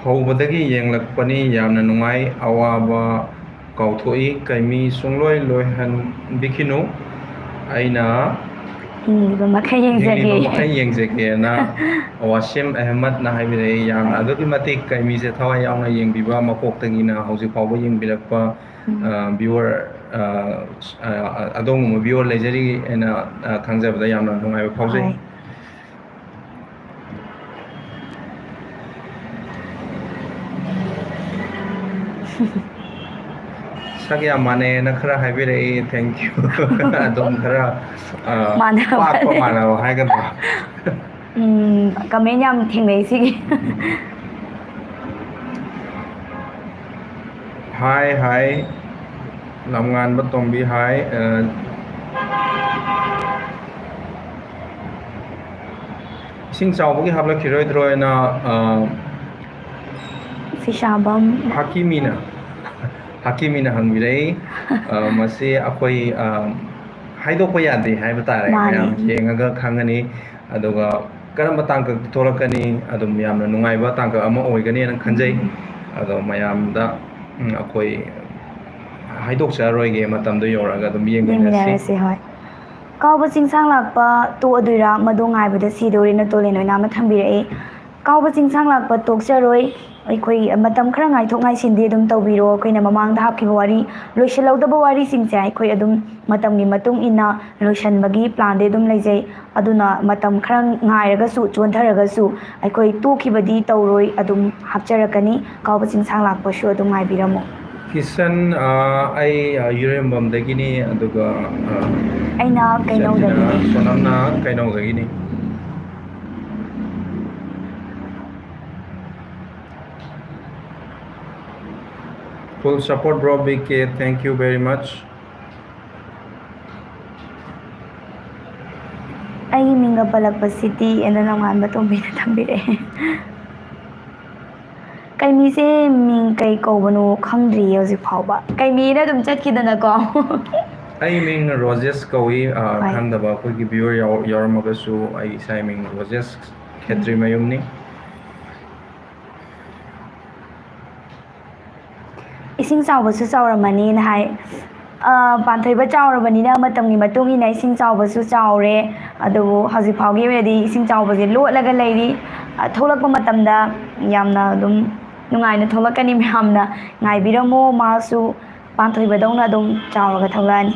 ꯍꯧꯕꯗꯒꯤ ꯌꯦꯡꯂꯛꯄꯅꯤ, ꯌꯥꯝꯅ ꯅꯨꯡꯉꯥꯏ, ꯑꯋꯥꯕ ꯀꯥꯎꯊꯣꯛꯏ, ꯀꯩꯃꯤ ꯁꯨꯡꯂꯣꯏ ꯂꯣꯏꯍꯟꯕꯤꯈꯤꯅꯨ꯫ ꯑꯩꯅ ꯍꯤꯡꯂꯤꯕ ꯃꯈꯩ ꯌꯦꯡꯖꯒꯦ꯫ ꯍꯤꯡꯂꯤꯕ ꯃꯈꯩ ꯌꯦꯡꯖꯒꯦꯅ ꯋꯥꯁꯤꯝ ꯑꯍꯃꯗꯅ ꯍꯥꯏꯕꯤꯔꯛꯏ꯫ ꯌꯥꯝꯅ ꯍꯣꯏ꯫ ꯑꯗꯨꯛꯀꯤ ꯃꯇꯤꯛ ꯀꯩꯃꯤꯁꯦ ꯊꯋꯥꯏ ꯌꯥꯎꯅ ꯌꯦꯡꯕꯤꯕ, ꯃꯀꯣꯛꯇꯒꯤꯅ ꯍꯧꯖꯤꯛ ꯐꯥꯎꯕ ꯌꯦꯡꯕꯤꯔꯛꯄ, ꯎꯝ꯫ ꯑ, ꯚ꯭ꯌꯨꯋꯔ, ꯑ, ꯑ, ꯑꯗꯣꯝꯒꯨꯝꯕ ꯚ꯭ꯌꯨꯋꯔ ꯂꯩꯖꯔꯤ ꯍꯥꯏꯅ, ꯑ, ꯈꯪꯖꯕꯗ ꯌꯥꯝꯅ ꯅꯨꯡꯉꯥꯏꯕ ꯐꯥꯎꯖꯩ꯫ ꯍꯣꯏ꯫ ꯁꯛ ꯌꯥꯝ ꯃꯥꯟꯅꯩꯌꯦꯅ ꯈꯔ ꯍꯥꯏꯕꯤꯔꯛꯏ, thank you꯫ ꯑꯗꯨꯝ ꯈꯔ, ꯑ, ꯃꯥꯟꯅꯕ ꯄꯥꯛꯄ ꯂꯩ꯫ ꯃꯥꯟꯅꯕ ꯍꯥꯏꯒꯗ꯭ꯔꯥ? ꯎꯝ, ꯀꯃꯦꯟ ꯌꯥꯝ ꯊꯦꯡꯅꯩ ꯁꯤꯒꯤ꯫ ꯍꯥꯏ, ꯍꯥꯏ, ꯂꯝꯉꯥꯟꯕ ꯇꯣꯝꯕꯤ ꯍꯥꯏ, ꯑ, ꯏꯁꯤꯡ ꯆꯥꯎꯕꯒꯤ ꯍꯥꯞꯂꯛꯈꯤꯔꯣꯏꯗ꯭ꯔꯣ ꯍꯥꯏꯅ, ꯑ, ꯐꯤꯁꯥꯕꯝ꯫ ꯍꯥꯀꯤꯃꯤꯅ, ꯍꯥꯀꯤꯃꯤꯅ ꯍꯪꯕꯤꯔꯛꯏ꯫ ꯑ, ꯃꯁꯤ ꯑꯩꯈꯣꯏ, ꯑ, ꯍꯥꯏꯗꯣꯛꯄ ꯌꯥꯗꯦ ꯍꯥꯏꯕ ꯇꯥꯔꯦ꯫ ꯃꯥꯅꯦ꯫ ꯃꯌꯥꯝ ꯌꯦꯡꯉꯒ ꯈꯪꯉꯅꯤ꯫ ꯑꯗꯨꯒ ꯀꯔꯝꯕ ꯇꯥꯡꯀꯛꯇ ꯊꯣꯛꯂꯛꯀꯅꯤ, ꯑꯗꯨꯝ ꯌꯥꯝꯅ ꯅꯨꯡꯉꯥꯏꯕ ꯇꯥꯡꯀꯛ ꯑꯃ ꯑꯣꯏꯒꯅꯦꯅ ꯈꯟꯖꯩ꯫ ꯎꯝ꯫ ꯑꯗꯣ ꯃꯌꯥꯝꯗ, ꯎꯝ, ꯑꯩꯈꯣꯏ ꯍꯥꯏꯗꯣꯛꯆꯔꯔꯣꯏꯒꯦ, ꯃꯇꯝꯗꯣ ꯌꯧꯔꯛꯑꯒ ꯑꯗꯨꯝ ꯌꯦꯡꯃꯤꯟꯅꯁꯤ꯫ ꯌꯦꯡꯃꯤꯟꯅꯔꯁꯤ, ꯍꯣꯏ꯫ ꯀꯥꯎꯕ ꯆꯤꯡꯁꯥꯡ ꯂꯥꯛꯄ ꯇꯣꯛꯑꯗꯣꯏꯔꯥ, ꯃꯗꯣ ꯉꯥꯏꯕꯗ ꯁꯤꯗꯧꯔꯦꯅ ꯇꯣꯂꯦꯟ ꯑꯣꯏꯅꯥꯝꯅ ꯊꯝꯕꯤꯔꯛꯏ꯫ ꯀꯥꯎꯕ ꯆꯤꯡꯁꯥꯡ ꯂꯥꯛꯄ ꯇꯣꯛꯆꯔꯣꯏ꯫ ꯑꯩꯈꯣꯏ ꯃꯇꯝ ꯈꯔ ꯉꯥꯏꯊꯣꯛ ꯉꯥꯏꯁꯤꯟꯗꯤ ꯑꯗꯨꯝ ꯇꯧꯕꯤꯔꯣ꯫ ꯑꯩꯈꯣꯏꯅ ꯃꯃꯥꯡꯗ ꯍꯥꯞꯈꯤꯕ ꯋꯥꯔꯤ ꯂꯣꯏꯁꯤꯜꯍꯧꯗꯕ ꯋꯥꯔꯤꯁꯤꯡꯁꯦ ꯑꯩꯈꯣꯏ ꯑꯗꯨꯝ ꯃꯇꯝꯒꯤ ꯃꯇꯨꯡ ꯏꯟꯅ ꯂꯣꯏꯁꯤꯟꯕꯒꯤ ꯄ꯭ꯂꯥꯟꯗꯤ ꯑꯗꯨꯝ ꯂꯩꯖꯩ꯫ ꯑꯗꯨꯅ ꯃꯇꯝ ꯈꯔ ꯉꯥꯏꯔꯒꯁꯨ, ꯆꯣꯟꯊꯔꯒꯁꯨ ꯑꯩꯈꯣꯏ ꯇꯣꯛꯈꯤꯕꯗꯤ ꯇꯧꯔꯣꯏ, ꯑꯗꯨꯝ ꯍꯥꯞꯆꯔꯛꯀꯅꯤ꯫ ꯀꯥꯎꯕ ꯆꯤꯡꯁꯥꯡ ꯂꯥꯛꯄꯁꯨ ꯑꯗꯨꯝ ꯉꯥꯏꯕꯤꯔꯝꯃꯨ꯫ ꯀꯤꯁꯟ, ꯑ, ꯑꯩ, ꯑ, ꯌꯨꯔꯦꯝꯕꯝꯗꯒꯤꯅꯤ, ꯑꯗꯨꯒ, ꯑ, ꯑꯩꯅ ꯏꯆꯟꯁꯤꯅ ꯀꯩꯅꯧꯗꯒꯤꯅꯤ꯫ ꯁꯣꯅꯝꯅ ꯀꯩꯅꯧꯗꯒꯤꯅꯤ꯫ Full support, bro, B K. Thank you very much. ꯑꯩꯒꯤ ꯃꯤꯡꯒ ꯄꯜꯂꯛꯄꯁꯤꯗꯤ ꯑꯦꯟꯗ ꯅꯣꯡꯉꯥꯟꯕ ꯇꯣꯝꯕꯤꯅ ꯊꯝꯕꯤꯔꯛꯑꯦ꯫ ꯀꯩꯃꯤꯁꯦ ꯃꯤꯡ ꯀꯩ ꯀꯧꯕꯅꯣ ꯈꯪꯗ꯭ꯔꯤꯌꯦ ꯍꯧꯖꯤꯛ ꯐꯥꯎꯕ꯫ ꯀꯩꯃꯤꯅ ꯑꯗꯨꯝ ꯆꯠꯈꯤꯗꯅꯀꯣ꯫ ꯑꯩ ꯃꯤꯡ ꯔꯣꯖꯦꯁ ꯀꯧꯏ꯫ ꯑ, ꯍꯣꯏ꯫ ꯈꯪꯗꯕ ꯑꯩꯈꯣꯏꯒꯤ viewer ꯌꯥꯎ-, ꯌꯥꯎꯔꯝꯃꯒꯁꯨ ꯑꯩ ꯏꯁꯥ ꯃꯤꯡ ꯔꯣꯖꯦꯁ ꯈꯦꯇ꯭ꯔꯤꯃꯌꯨꯝꯅꯤ꯫ ꯏꯁꯤꯡ ꯆꯥꯎꯕꯁꯨ ꯆꯥꯎꯔꯝꯃꯅꯤꯅ ꯍꯥꯏ꯫ ꯑ, ꯄꯥꯟꯊꯣꯏꯕ ꯆꯥꯎꯔꯕꯅꯤꯅ ꯃꯇꯝꯒꯤ ꯃꯇꯨꯡ ꯏꯟꯅ ꯏꯁꯤꯡ ꯆꯥꯎꯕꯁꯨ ꯆꯥꯎꯔꯦ꯫ ꯑꯗꯨꯕꯨ ꯍꯧꯖꯤꯛ ꯐꯥꯎꯒꯤ ꯑꯣꯏꯅꯗꯤ ꯏꯁꯤꯡ ꯆꯥꯎꯕꯁꯦ ꯂꯣꯠꯂꯒ ꯂꯩꯔꯤ꯫ ꯑ, ꯊꯣꯛꯂꯛꯄ ꯃꯇꯝꯗ ꯌꯥꯝꯅ ꯑꯗꯨꯝ ꯅꯨꯡꯉꯥꯏꯅ ꯊꯣꯛꯂꯛꯀꯅꯤ꯫ ꯃꯌꯥꯝꯅ ꯉꯥꯏꯕꯤꯔꯝꯃꯣ, ꯃꯥꯁꯨ ꯄꯥꯟꯊꯣꯏꯕꯗꯧꯅ ꯑꯗꯨꯝ ꯆꯥꯎꯔꯒ ꯊꯣꯛꯂꯛꯑꯅꯤ꯫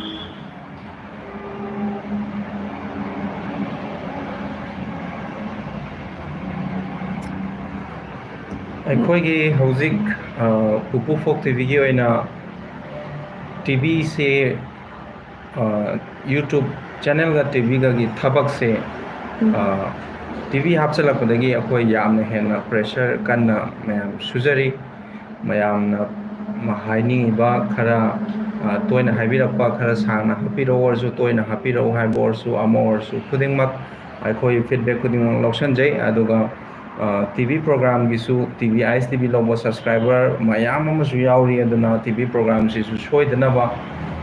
ꯑꯩꯈꯣꯏꯒꯤ ꯍꯧꯖꯤꯛ, ꯑ, ꯄꯨꯄꯨ ꯐꯣꯛ ꯇꯤꯚꯤꯒꯤ ꯑꯣꯏꯅ ꯇꯤꯚꯤꯁꯦ, ꯑ, YouTube ꯆꯦꯅꯦꯜꯒ ꯇꯤꯚꯤꯒꯒꯤ ꯊꯕꯛꯁꯦ, ꯎꯝ꯫ ꯑ, ꯇꯤꯚꯤ ꯍꯥꯞꯆꯤꯜꯂꯛꯄꯗꯒꯤ ꯑꯩꯈꯣꯏ ꯌꯥꯝꯅ ꯍꯦꯟꯅ pressure ꯀꯟꯅ ꯃꯌꯥꯝ ꯁꯨꯖꯔꯤ꯫ ꯃꯌꯥꯝꯅ ꯃ-, ꯍꯥꯏꯅꯤꯡꯉꯤꯕ ꯈꯔ, ꯑ, ꯇꯣꯏꯅ ꯍꯥꯞꯄꯤꯔꯛꯄ, ꯈꯔ ꯁꯥꯡꯅ ꯍꯥꯞꯄꯤꯔꯛꯑꯣ ꯑꯣꯏꯔꯁꯨ, ꯇꯣꯏꯅ ꯍꯥꯞꯄꯤꯔꯛꯑꯣ ꯍꯥꯏꯕ ꯑꯣꯏꯔꯁꯨ, ꯑꯃ ꯑꯣꯏꯔꯁꯨ, ꯈꯨꯗꯤꯡꯃꯛ ꯑꯩꯈꯣꯏ feedback ꯈꯨꯗꯤꯡꯃꯛ ꯂꯧꯁꯤꯟꯖꯩ꯫ ꯑꯗꯨꯒ, ꯑ, ꯇꯤꯚꯤ programꯒꯤꯁꯨ, ꯇꯤꯚꯤ, ꯑꯥꯏ ꯑꯦꯁ ꯇꯤꯚꯤ ꯂꯧꯕ subscriber ꯃꯌꯥꯝ ꯑꯃꯁꯨ ꯌꯥꯎꯔꯤ꯫ ꯑꯗꯨꯅ ꯇꯤꯚꯤ programꯁꯤꯁꯨ ꯁꯣꯏꯗꯅꯕ,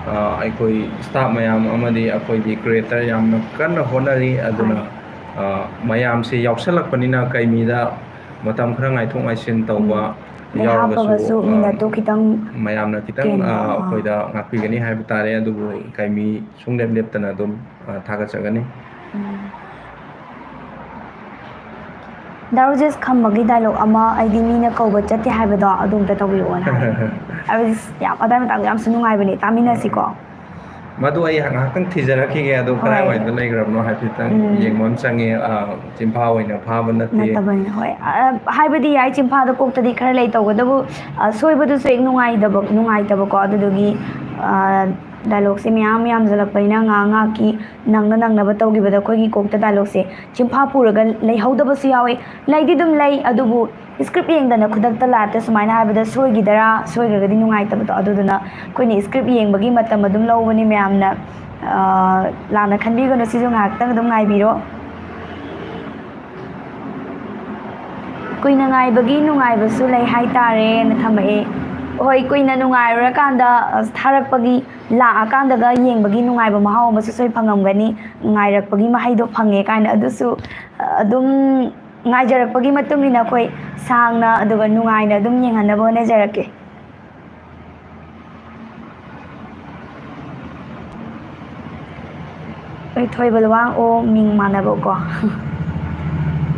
ꯑ, ꯑꯩꯈꯣꯏ staff ꯃꯌꯥꯝ ꯑꯃꯗꯤ ꯑꯩꯈꯣꯏꯒꯤ creator ꯌꯥꯝꯅ ꯀꯟꯅ ꯍꯣꯠꯅꯔꯤ꯫ ꯑꯗꯨꯅ, ꯍꯣꯏ꯫ ꯑ, ꯃꯌꯥꯝꯁꯦ ꯌꯥꯎꯁꯜꯂꯛꯄꯅꯤꯅ ꯀꯩꯃꯤꯗ ꯃꯇꯝ ꯈꯔ ꯉꯥꯏꯊꯣꯛ ꯉꯥꯏꯁꯤꯟ ꯇꯧꯕ ꯎꯝ꯫ ꯑꯗꯩ ꯌꯥꯎꯔꯒꯁꯨ, ꯍꯥꯞꯄꯒꯁꯨ ꯑ, ꯃꯤꯅꯠꯇꯣ ꯈꯤꯇꯪ ꯃꯌꯥꯝꯅ ꯈꯤꯇꯪ, ꯑ, ꯇꯦꯟꯕ, ꯑꯥ꯫ ꯑꯩꯈꯣꯏꯗ ꯉꯥꯛꯄꯤꯒꯅꯤ ꯍꯥꯏꯕ ꯇꯥꯔꯦ꯫ ꯑꯗꯨꯕꯨ ꯀꯩꯃꯤ ꯁꯨꯡꯂꯦꯞ ꯂꯦꯞꯇꯅ ꯑꯗꯨꯝ, ꯑ, ꯊꯥꯒꯠꯆꯒꯅꯤ꯫ ꯎꯝ꯫ ꯗꯥ ꯔꯣꯖꯦꯁ ꯈꯝꯕꯒꯤ dialogue ꯑꯃ, "ꯑꯩꯗꯤ ꯃꯤꯅ ꯀꯧꯕ ꯆꯠꯇꯦ" ꯍꯥꯏꯕꯗꯣ, ꯑꯗꯨ ꯑꯝꯇ ꯇꯧꯕꯤꯔꯛꯑꯣꯅ ꯍꯥꯏ꯫ ꯑꯗꯨ ꯌꯥꯝ, ꯑꯗꯥꯏ ꯃꯇꯥꯡꯗꯣ ꯌꯥꯝꯁꯨ ꯅꯨꯡꯉꯥꯏꯕꯅꯦ, ꯇꯥꯃꯤꯟꯅꯁꯤꯀꯣ꯫ ꯃꯗꯨ ꯑꯩ ꯉꯥꯏꯍꯥꯛꯇꯪ ꯊꯤꯖꯔꯛꯈꯤꯒꯦ, ꯑꯗꯨ ꯍꯣꯏ꯫ ꯀꯗꯥꯏꯋꯥꯏꯗ ꯂꯩꯈ꯭ꯔꯕꯅꯣ ꯍꯥꯏꯐꯦꯠꯇꯪ ꯎꯝ꯫ ꯌꯦꯡꯕ ꯑꯃ ꯆꯪꯉꯦ꯫ ꯑ, ꯆꯤꯟꯐꯥ ꯑꯣꯏꯅ ꯐꯥꯕ ꯅꯠꯇꯦ꯫ ꯅꯠꯇꯕꯅꯤꯅ, ꯍꯣꯏ꯫ ꯑ, ꯍꯥꯏꯕꯗꯤ ꯌꯥꯏ, ꯆꯤꯟꯐꯥꯗ ꯀꯣꯛꯇꯗꯤ ꯈꯔ ꯂꯩ, ꯇꯧꯕꯇꯕꯨ, ꯑ, ꯁꯣꯏꯕꯗꯨꯁꯨ ꯍꯦꯛ ꯅꯨꯡꯉꯥꯏꯇꯕ, ꯅꯨꯡꯉꯥꯏꯇꯕꯀꯣ꯫ ꯑꯗꯨꯗꯨꯒꯤ, ꯑ, ꯗꯥꯏꯂꯣꯛꯁꯦ ꯃꯌꯥꯝ ꯌꯥꯝꯖꯜꯂꯛꯄꯅꯤꯅ ꯉꯥꯏꯍꯥꯛ ꯉꯥꯏꯍꯥꯛꯀꯤ ꯅꯪꯅ ꯅꯪꯅꯕ ꯇꯧꯈꯤꯕꯗ ꯑꯩꯈꯣꯏꯒꯤ ꯀꯣꯛꯇ ꯗꯥꯏꯂꯣꯛꯁꯦ ꯆꯤꯟꯐꯥ ꯄꯨꯔꯒ ꯂꯩꯍꯧꯗꯕꯁꯨ ꯌꯥꯎꯋꯦ꯫ ꯂꯩꯗꯤ ꯑꯗꯨꯝ ꯂꯩ, ꯑꯗꯨꯕꯨ ꯁ꯭ꯀ꯭ꯔꯤꯞ ꯌꯦꯡꯗꯅ ꯈꯨꯗꯛꯇ ꯂꯥꯏꯞꯇ ꯁꯨꯃꯥꯏꯅ ꯍꯥꯏꯕꯗ ꯁꯣꯏꯈꯤꯗꯔꯥ, ꯁꯣꯏꯈ꯭ꯔꯒꯗꯤ ꯅꯨꯡꯉꯥꯏꯇꯕꯗꯣ꯫ ꯑꯗꯨꯗꯨꯅ ꯑꯩꯈꯣꯏꯅ ꯁ꯭ꯀ꯭ꯔꯤꯞ ꯌꯦꯡꯕꯒꯤ ꯃꯇꯝ ꯑꯗꯨꯝ ꯂꯧꯕꯅꯤ ꯃꯌꯥꯝꯅ, ꯑ, ꯂꯥꯟꯅ ꯈꯟꯕꯤꯒꯅꯨ, ꯁꯤꯁꯨ ꯉꯥꯏꯍꯥꯛꯇꯪ ꯑꯗꯨꯝ ꯉꯥꯏꯕꯤꯔꯣ꯫ ꯀꯨꯏꯅ ꯉꯥꯏꯕꯒꯤ ꯅꯨꯡꯉꯥꯏꯕꯁꯨ ꯂꯩ ꯍꯥꯏꯇꯥꯔꯦꯅ ꯊꯝꯃꯛꯑꯦ꯫ ꯍꯣꯏ, ꯀꯨꯏꯅ ꯅꯨꯡꯉꯥꯏꯔꯨꯔꯀꯥꯟꯗ, ꯑ, ꯊꯥꯔꯛꯄꯒꯤ, ꯂꯥꯛꯑꯀꯥꯟꯗꯒ ꯌꯦꯡꯕꯒꯤ ꯅꯨꯡꯉꯥꯏꯕ ꯃꯍꯥꯎ ꯑꯃꯁꯨ ꯁꯣꯏ ꯐꯪꯉꯝꯒꯅꯤ꯫ ꯉꯥꯏꯔꯛꯄꯒꯤ ꯃꯍꯩꯗꯣ ꯐꯪꯉꯦ ꯀꯥꯏꯅ꯫ ꯑꯗꯨꯁꯨ, ꯑ, ꯑꯗꯨꯝ ꯉꯥꯏꯖꯔꯛꯄꯒꯤ ꯃꯇꯨꯡ ꯏꯟꯅ ꯑꯩꯈꯣꯏ ꯁꯥꯡꯅ ꯑꯗꯨꯒ ꯅꯨꯡꯉꯥꯏꯅ ꯑꯗꯨꯝ ꯌꯦꯡꯍꯟꯅꯕ ꯍꯣꯠꯅꯖꯔꯛꯀꯦ꯫ ꯑꯩ ꯊꯣꯏꯕ ꯂꯨꯋꯥꯡ ꯑꯣ ꯃꯤꯡ ꯃꯥꯟꯅꯕꯀꯣ꯫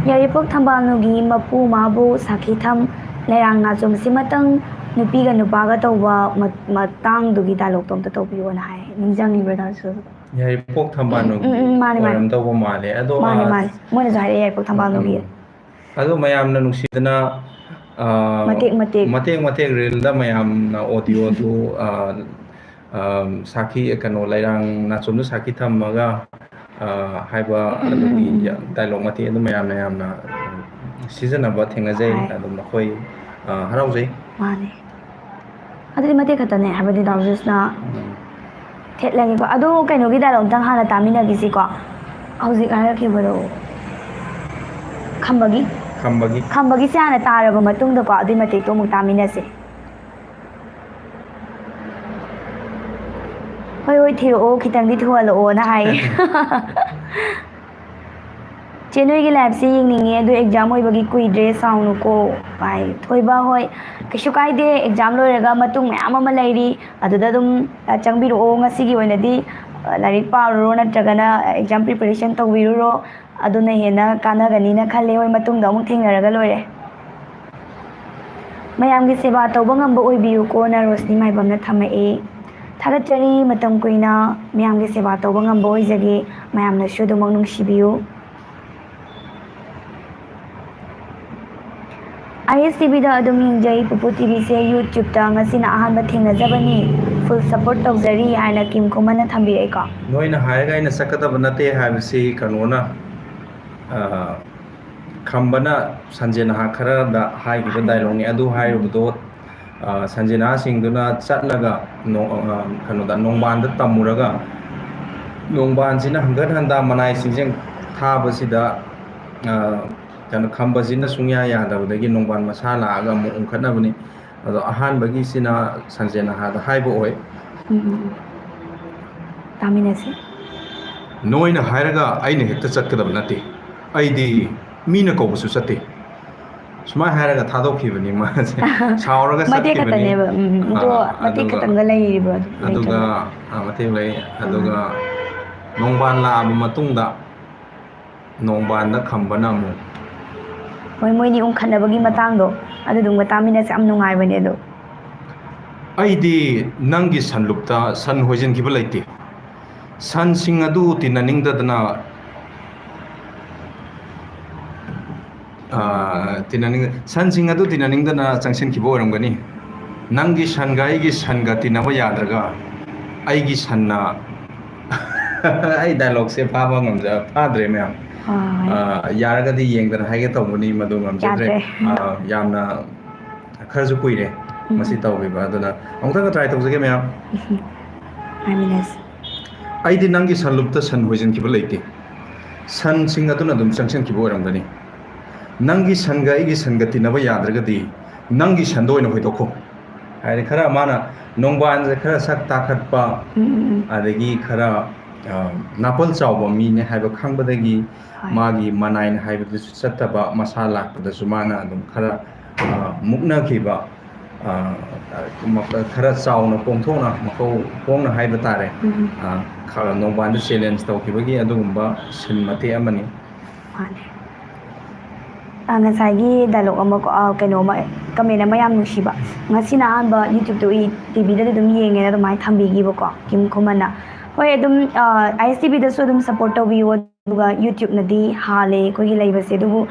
ꯌꯥꯏꯔꯤꯄꯣꯛ ꯊꯝꯕꯥꯜꯅꯨꯒꯤ ꯃꯄꯨ ꯃꯥꯕꯨ ꯁꯥꯈꯤ ꯊꯝ ꯂꯩꯔꯥꯡ ꯅꯥꯆꯣꯝꯁꯤꯃꯇꯪ ꯅꯨꯄꯤꯒ ꯅꯨꯄꯥꯒ ꯇꯧꯕ ꯃ-, ꯃꯇꯥꯡꯗꯨꯒꯤ ꯗꯥꯏꯂꯣꯛꯇꯣ ꯑꯝꯇ ꯇꯧꯕꯤꯌꯣꯅ ꯍꯥꯏ꯫ ꯅꯤꯡꯁꯤꯡꯉꯤꯕ꯭ꯔꯥ ꯅꯪꯁꯨ? ꯌꯥꯏꯔꯤꯄꯣꯛ ꯊꯝꯕꯥꯜꯅꯨꯒꯤ ꯎꯝ, ꯎꯝ, ꯃꯥꯅꯦ, ꯃꯥꯅꯦ꯫ ꯑꯣꯏꯔꯝꯗꯧꯕ ꯃꯥꯜꯂꯦ꯫ ꯑꯗꯣ, ꯃꯥꯅꯦ, ꯑ, ꯃꯥꯅꯦ꯫ ꯃꯣꯏꯅꯁꯨ ꯍꯥꯏꯔꯛꯑꯦ ꯌꯥꯏꯔꯤꯄꯣꯛ ꯊꯝꯕꯥꯜꯅꯨꯒꯤ꯫ ꯎꯝ꯫ ꯑꯗꯣ ꯃꯌꯥꯝꯅ ꯅꯨꯡꯁꯤꯗꯅ, ꯑ, ꯃꯇꯦꯛ ꯃꯇꯦꯛ꯫ ꯃꯇꯦꯛ ꯃꯇꯦꯛ ꯔꯤꯜꯗ ꯃꯌꯥꯝꯅ ꯑꯣꯗꯤꯑꯣꯗꯨ, ꯑ, ꯑ, ꯁꯥꯈꯤ, ꯀꯩꯅꯣ, ꯂꯩꯔꯥꯡ ꯅꯥꯆꯣꯝꯗ ꯁꯥꯈꯤ ꯊꯝꯃꯒ, ꯑ, ꯍꯥꯏꯕ ꯎꯝ, ꯎꯝ, ꯑꯗꯨꯒꯤ ꯎꯝ, ꯎꯝ꯫ ꯗꯥꯏꯂꯣꯛ ꯃꯇꯦꯛ ꯑꯗꯨ ꯃꯌꯥꯝꯅ ꯌꯥꯝꯅ ꯁꯤꯖꯤꯟꯅꯕ ꯊꯦꯡꯅꯖꯩ꯫ ꯍꯥꯏ꯫ ꯑꯗꯨꯝ ꯑꯩꯈꯣꯏ, ꯑ, ꯍꯔꯥꯎꯖꯩ꯫ ꯃꯥꯅꯦ꯫ ꯑꯗꯨꯗꯤ ꯃꯇꯦꯛ ꯈꯛꯇꯅꯦ, ꯍꯥꯏꯕꯗꯤ ꯗꯥ ꯖꯣꯁꯅ ꯎꯝ꯫ ꯊꯦꯠꯂꯒꯦꯀꯣ꯫ ꯑꯗꯣ ꯀꯩꯅꯣꯒꯤ ꯗꯥꯏꯂꯣꯛ ꯑꯝꯇꯪ ꯍꯥꯟꯅ ꯇꯥꯃꯤꯟꯅꯈꯤꯁꯤꯀꯣ꯫ ꯍꯧꯖꯤꯛ ꯍꯥꯏꯔꯛꯈꯤꯕꯗꯣ꯫ ꯈꯝꯕꯒꯤ? ꯈꯝꯕꯒꯤ꯫ ꯈꯝꯕꯒꯤꯁꯦ ꯍꯥꯟꯅ ꯇꯥꯔꯕ ꯃꯇꯨꯡꯗꯀꯣ, ꯑꯗꯨꯏ ꯃꯇꯦꯛꯇꯣ ꯑꯃꯨꯛ ꯇꯥꯃꯤꯟꯅꯁꯦ꯫ "ꯍꯣꯏ, ꯍꯣꯏ, ꯊꯤꯔꯛꯑꯣ, ꯈꯤꯇꯪꯗꯤ ꯊꯨꯍꯜꯂꯛꯑꯣꯅ" ꯍꯥꯏꯌꯦ꯫ "ꯆꯦ, ꯅꯣꯏꯒꯤ ꯂꯥꯏꯐꯁꯦ ꯌꯦꯡꯅꯤꯡꯉꯦ, ꯑꯗꯣ ꯑꯦꯛꯖꯥꯝ ꯑꯣꯏꯕꯒꯤ ꯀꯨꯏꯗ꯭ꯔꯦ, ꯁꯥꯎꯅꯨꯀꯣ" ꯍꯥꯏ꯫ ꯊꯣꯏꯕ, "ꯍꯣꯏ, ꯀꯩꯁꯨ ꯀꯥꯏꯗꯦ, ꯑꯦꯛꯖꯥꯝ ꯂꯣꯏꯔꯒ ꯃꯇꯨꯡ ꯃꯌꯥꯝ ꯑꯃ ꯂꯩꯔꯤ, ꯑꯗꯨꯗ ꯑꯗꯨꯝ, ꯑ, ꯆꯪꯕꯤꯔꯛꯑꯣ꯫ ꯉꯁꯤꯒꯤ ꯑꯣꯏꯅꯗꯤ, ꯑ, ꯂꯥꯏꯔꯤꯛ ꯄꯥꯔꯨꯔꯣ, ꯅꯠꯇ꯭ꯔꯒꯅ ꯑꯦꯛꯖꯥꯝ ꯄ꯭ꯔꯤꯄꯦꯔꯦꯁꯟ ꯇꯧꯕꯤꯔꯨꯔꯣ, ꯑꯗꯨꯅ ꯍꯦꯟꯅ ꯀꯥꯟꯅꯒꯅꯤꯅ ꯈꯜꯂꯦ꯫ ꯍꯣꯏ, ꯃꯇꯨꯡꯗ ꯑꯃꯨꯛ ꯊꯦꯡꯅꯔꯒ ꯂꯣꯏꯔꯦ"꯫ "ꯃꯌꯥꯝꯒꯤ ꯁꯦꯕꯥ ꯇꯧꯕ ꯉꯝꯕ ꯑꯣꯏꯕꯤꯌꯨꯀꯣꯅ" ꯔꯣꯁꯅꯤ ꯃꯥꯏꯕꯝꯅ ꯊꯝꯃꯛꯑꯦ꯫ "ꯊꯥꯒꯠꯆꯔꯤ, ꯃꯇꯝ ꯀꯨꯏꯅ ꯃꯌꯥꯝꯒꯤ ꯁꯦꯕꯥ ꯇꯧꯕ ꯉꯝꯕ ꯑꯣꯏꯖꯒꯦ꯫ ꯃꯌꯥꯝꯅꯁꯨ ꯑꯗꯨꯃꯛ ꯅꯨꯡꯁꯤꯕꯤꯌꯨ"꯫ ꯑꯥꯏ ꯑꯦꯁ ꯇꯤ ꯚꯤꯗ ꯑꯗꯨꯝ ꯌꯦꯡꯖꯩ꯫ ꯄꯨꯄꯨ ꯇꯤ ꯚꯤꯁꯦ YouTubeꯇ ꯉꯁꯤꯅ ꯑꯍꯥꯟꯕ ꯊꯦꯡꯅꯖꯕꯅꯤ꯫ Full support ꯇꯧꯖꯔꯤ ꯍꯥꯏꯅ ꯀꯤꯝ ꯈꯨꯃꯟꯅ ꯊꯝꯕꯤꯔꯛꯏꯀꯣ꯫ ꯅꯣꯏꯅ ꯍꯥꯏꯔꯒ ꯑꯩꯅ ꯆꯠꯀꯗꯕ ꯅꯠꯇꯦ ꯍꯥꯏꯕꯁꯤ ꯀꯩꯅꯣꯅ, ꯑ, ꯈꯝꯕꯅ ꯁꯟꯖꯦꯟ ꯅꯍꯥ ꯈꯔꯗ ꯍꯥꯏꯈꯤꯕ dialogueꯅꯤ꯫ ꯑꯗꯨ ꯍꯥꯏꯔꯨꯕꯗꯣ, ꯑ, ꯁꯟꯖꯦꯟ ꯅꯍꯥꯁꯤꯡꯗꯨꯅ ꯆꯠꯂꯒ ꯅꯣ-, ꯑ, ꯀꯩꯅꯣꯗ, ꯅꯣꯡꯕꯥꯟꯗ ꯇꯝꯃꯨꯔꯒ ꯅꯣꯡꯕꯥꯟꯁꯤꯅ ꯍꯪꯒꯠ ꯍꯟꯗꯥ ꯃꯅꯥꯏꯁꯤꯡꯁꯦ ꯊꯥꯕꯁꯤꯗ, ꯑ, ꯀꯩꯅꯣ, ꯈꯝꯕꯁꯤꯅ ꯁꯨꯡꯌꯥ ꯌꯥꯗꯕꯗꯒꯤ ꯅꯣꯡꯕꯥꯟ ꯃꯁꯥ ꯂꯥꯛꯑꯒ ꯑꯃꯨꯛ ꯎꯪꯈꯠꯅꯕꯅꯤ꯫ ꯑꯗꯣ ꯑꯍꯥꯟꯕꯒꯤꯁꯤꯅ ꯁꯟꯖꯦꯟ ꯅꯍꯥꯗ ꯍꯥꯏꯕ ꯑꯣꯏ꯫ ꯎꯝ, ꯎꯝ, ꯎꯝ꯫ ꯇꯥꯃꯤꯟꯅꯁꯤ꯫ ꯅꯣꯏꯅ ꯍꯥꯏꯔꯒ ꯑꯩꯅ ꯍꯦꯛꯇ ꯆꯠꯀꯗꯕ ꯅꯠꯇꯦ꯫ ꯑꯩꯗꯤ ꯃꯤꯅ ꯀꯧꯕꯁꯨ ꯆꯠꯇꯦ꯫ ꯁꯨꯃꯥꯏꯅ ꯍꯥꯏꯔꯒ ꯊꯥꯗꯣꯛꯈꯤꯕꯅꯤ ꯃꯥꯁꯦ꯫ ꯁꯥꯎꯔꯒ ꯃꯇꯦꯛ ꯆꯠꯈꯤꯕꯅꯤ꯫ ꯈꯛꯇꯅꯦꯕ꯫ ꯎꯝ, ꯎꯝ꯫ ꯑꯗꯣ ꯑꯥ, ꯃꯇꯦꯛ ꯑꯗꯨꯒ ꯈꯛꯇꯪꯒ ꯂꯩꯔꯤꯕ꯭ꯔꯣ? ꯑꯗꯨꯒ, ꯂꯩꯇ꯭ꯔꯕꯣ? ꯑꯥ, ꯃꯇꯦꯛ ꯂꯩ꯫ ꯑꯗꯨꯒ ꯑꯥ꯫ ꯅꯣꯡꯕꯥꯟ ꯂꯥꯛꯑꯕ ꯃꯇꯨꯡꯗ ꯅꯣꯡꯕꯥꯟꯗ ꯈꯝꯕꯅ ꯑꯃꯨꯛ ꯍꯣꯏ, ꯃꯣꯏꯅꯤ ꯎꯪꯈꯠꯅꯕꯒꯤ ꯎꯝ꯫ ꯃꯇꯥꯡꯗꯣ, ꯑꯗꯨꯗꯨꯝꯒ ꯇꯥꯃꯤꯟꯅꯁꯦ, ꯌꯥꯝ ꯅꯨꯡꯉꯥꯏꯕꯅꯦ ꯑꯗꯣ꯫ ꯑꯩꯗꯤ ꯅꯪꯒꯤ ꯁꯟꯂꯨꯞꯇ ꯁꯟ ꯍꯣꯏꯖꯤꯟꯈꯤꯕ ꯂꯩꯇꯦ꯫ ꯁꯟꯁꯤꯡ ꯑꯗꯨ ꯇꯤꯟꯅꯅꯤꯡꯗꯗꯅ, ꯑꯥ, ꯇꯤꯟꯅꯅꯤꯡ-, ꯁꯟꯁꯤꯡ ꯑꯗꯨ ꯇꯤꯟꯅꯅꯤꯡꯗꯅ ꯆꯪꯁꯤꯟꯈꯤꯕ ꯑꯣꯏꯔꯝꯒꯅꯤ꯫ ꯅꯪꯒꯤ ꯁꯟꯒ ꯑꯩꯒꯤ ꯁꯟꯒ ꯇꯤꯟꯅꯕ ꯌꯥꯗ꯭ꯔꯒ ꯑꯩꯒꯤ ꯁꯟꯅ ꯑꯩ dialogueꯁꯦ ꯐꯥꯕ ꯉꯝꯖ-, ꯐꯥꯗ꯭ꯔꯦ ꯃꯌꯥꯝ꯫ ꯍꯣꯏ꯫ ꯑꯥ, ꯌꯥꯔꯒꯗꯤ ꯌꯦꯡꯗꯅ ꯍꯥꯏꯒꯦ ꯇꯧꯕꯅꯤ, ꯃꯗꯨ ꯉꯝꯖꯗ꯭ꯔꯦ꯫ ꯌꯥꯗ꯭ꯔꯦ꯫ ꯑꯥ, ꯌꯥꯝꯅ ꯈꯔꯁꯨ ꯀꯨꯏꯔꯦ ꯎꯝ꯫ ꯃꯁꯤ ꯇꯧꯈꯤꯕ, ꯑꯗꯨꯅ ꯑꯃꯨꯛꯇꯪꯒ try ꯇꯧꯖꯒꯦ ꯃꯌꯥꯝ꯫ ꯍꯥꯏꯃꯤꯟꯅꯁꯤ꯫ ꯑꯩꯗꯤ ꯅꯪꯒꯤ ꯁꯟꯂꯨꯞꯇ ꯁꯟ ꯍꯣꯏꯖꯤꯟꯈꯤꯕ ꯂꯩꯇꯦ꯫ ꯁꯟꯁꯤꯡ ꯑꯗꯨꯅ ꯑꯗꯨꯝ ꯆꯪꯁꯤꯟꯈꯤꯕ ꯑꯣꯏꯔꯝꯒꯅꯤ꯫ ꯅꯪꯒꯤ ꯁꯟꯒ ꯑꯩꯒꯤ ꯁꯟꯒ ꯇꯤꯟꯅꯕ ꯌꯥꯗ꯭ꯔꯒꯗꯤ ꯅꯪꯒꯤ ꯁꯟꯗ ꯑꯣꯏꯅ ꯍꯣꯏꯗꯣꯛꯈꯣ꯫ ꯍꯥꯏꯗꯤ ꯈꯔ ꯃꯥꯅ ꯅꯣꯡꯕꯥꯟꯁꯦ ꯈꯔ ꯁꯛ ꯇꯥꯈꯠꯄ, ꯎꯝ, ꯎꯝ, ꯎꯝ꯫ ꯑꯗꯒꯤ ꯈꯔ, ꯑ, ꯅꯥꯄꯜ ꯆꯥꯎꯕ ꯃꯤꯅꯦ ꯍꯥꯏꯕ ꯈꯪꯕꯗꯒꯤ ꯍꯣꯏ꯫ ꯃꯥꯒꯤ ꯃꯅꯥꯏꯅ ꯍꯥꯏꯕꯗꯨꯁꯨ ꯆꯠꯇꯕ, ꯃꯁꯥ ꯂꯥꯛꯄꯗꯁꯨ ꯃꯥꯅ ꯑꯗꯨꯝ ꯈꯔ, ꯑ, ꯃꯨꯛꯅꯈꯤꯕ, ꯑ, ꯈꯔ ꯆꯥꯎꯅ ꯄꯣꯡꯊꯣꯛꯅ, ꯃꯀꯧ ꯍꯣꯡꯅ ꯍꯥꯏꯕ ꯇꯥꯔꯦ, ꯎꯝ꯫ ꯑ, ꯈ-, ꯅꯣꯡꯕꯥꯟꯗ challenge ꯇꯧꯈꯤꯕꯒꯤ ꯑꯗꯨꯒꯨꯝꯕ scene ꯃꯇꯦꯛ ꯑꯃꯅꯤ꯫ ꯃꯥꯅꯦ꯫ ꯑ, ꯉꯁꯥꯏꯒꯤ dialogue ꯑꯃ ꯀꯣ-, ꯑ, ꯀꯩꯅꯣ ꯑꯃ, comment ꯑꯃ ꯌꯥꯝ ꯅꯨꯡꯁꯤꯕ, "ꯉꯁꯤꯅ ꯑꯍꯥꯟꯕ YouTubeꯇ ꯎꯏ, ꯇꯤ ꯚꯤꯗꯗꯤ ꯑꯗꯨꯝ ꯌꯦꯡꯉꯦꯅ" ꯑꯗꯨꯃꯥꯏꯅ ꯊꯝꯕꯤꯈꯤꯕꯀꯣ, ꯀꯤꯝ ꯈꯨꯃꯟꯅ꯫ ꯍꯣꯏ, ꯑꯗꯨꯝ ꯑꯥꯏ ꯑꯦꯁ ꯇꯤ ꯚꯤꯗꯁꯨ ꯑꯗꯨꯝ ꯁꯞꯄꯣꯔꯠ ꯇꯧꯕꯤꯌꯨ꯫ ꯑꯗꯨꯒ YouTube-ꯅꯗꯤ ꯍꯥꯜꯂꯦ ꯑꯩꯈꯣꯏꯒꯤ ꯂꯩꯕꯁꯦ, ꯑꯗꯨꯕꯨ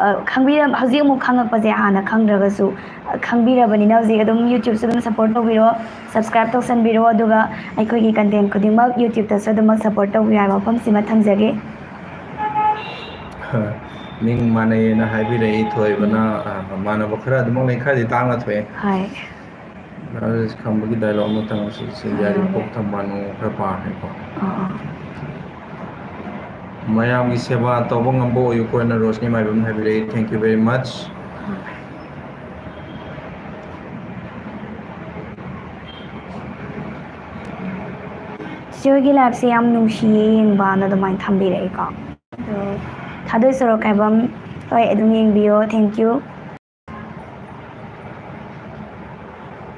ꯑ, ꯈꯪꯕꯤꯔ-, ꯍꯧꯖꯤꯛ ꯑꯃꯨꯛ ꯈꯪꯉꯛꯄꯁꯦ, ꯍꯥꯟꯅ ꯈꯪꯗ꯭ꯔꯒꯁꯨ ꯑ, ꯈꯪꯕꯤꯔꯕꯅꯤꯅ ꯍꯧꯖꯤꯛ ꯑꯗꯨꯝ YouTube-ꯁꯨ ꯑꯗꯨꯝ ꯁꯞꯄꯣꯔꯠ ꯇꯧꯕꯤꯔꯣ, ꯁꯕꯁꯀ꯭ꯔꯥꯏꯕ ꯇꯧꯁꯟꯕꯤꯔꯣ, ꯑꯗꯨꯒ ꯑꯩꯈꯣꯏꯒꯤ ꯀꯟꯇꯦꯟ ꯈꯨꯗꯤꯡꯃꯛ YouTube-ꯇꯁꯨ ꯑꯗꯨꯃꯛ ꯁꯞꯄꯣꯔꯠ ꯇꯧꯕꯤꯌꯨ ꯍꯥꯏꯕ ꯋꯥꯐꯝꯁꯤꯃ ꯊꯝꯖꯒꯦ꯫ ꯃꯤꯡ ꯃꯥꯟꯅꯩꯌꯦꯅ ꯍꯥꯏꯕꯤꯔꯛꯏ ꯊꯣꯏꯕꯅ꯫ ꯑ, ꯃꯥꯟꯅꯕ ꯈꯔ ꯑꯗꯨꯃꯛ ꯂꯩ, ꯈꯔꯗꯤ ꯇꯥꯡꯅ ꯊꯣꯛꯑꯦ꯫ ꯍꯣꯏ꯫ ꯈꯝꯕꯒꯤ ꯗꯥꯏꯂꯣꯛ ꯑꯃꯇꯪ ꯁꯤ ꯌꯥꯔꯤ ꯀꯣꯛ ꯊꯝꯕ ꯅꯨꯡ ꯈꯔ ꯄꯥꯝꯃꯦꯀꯣ꯫ ꯑꯥ, ꯑꯥ꯫ ꯃꯌꯥꯝꯒꯤ ꯁꯦꯕꯥ ꯇꯧꯕ ꯉꯝꯕ ꯑꯣꯏꯌꯨꯀꯣꯅ ꯔꯣꯁꯅꯤ ꯃꯥꯏꯕꯝꯅ ꯍꯥꯏꯕꯤꯔꯛꯏ꯫ Thank you very much꯫ ꯆꯤꯆꯦ ꯍꯣꯏꯒꯤ ꯂꯥꯏꯐꯁꯦ ꯌꯥꯝ ꯅꯨꯡꯁꯤꯌꯦ ꯌꯦꯡꯕꯅ ꯑꯗꯨꯃꯥꯏꯅ ꯊꯝꯕꯤꯔꯛꯑꯦꯀꯣ꯫ ꯑꯗꯣ ꯊꯥꯗꯣꯏ ꯁꯣꯔꯣꯛ ꯈꯥꯏꯕꯝ, ꯍꯣꯏ, ꯑꯗꯨꯝ ꯌꯦꯡꯕꯤꯌꯣ꯫ Thank you꯫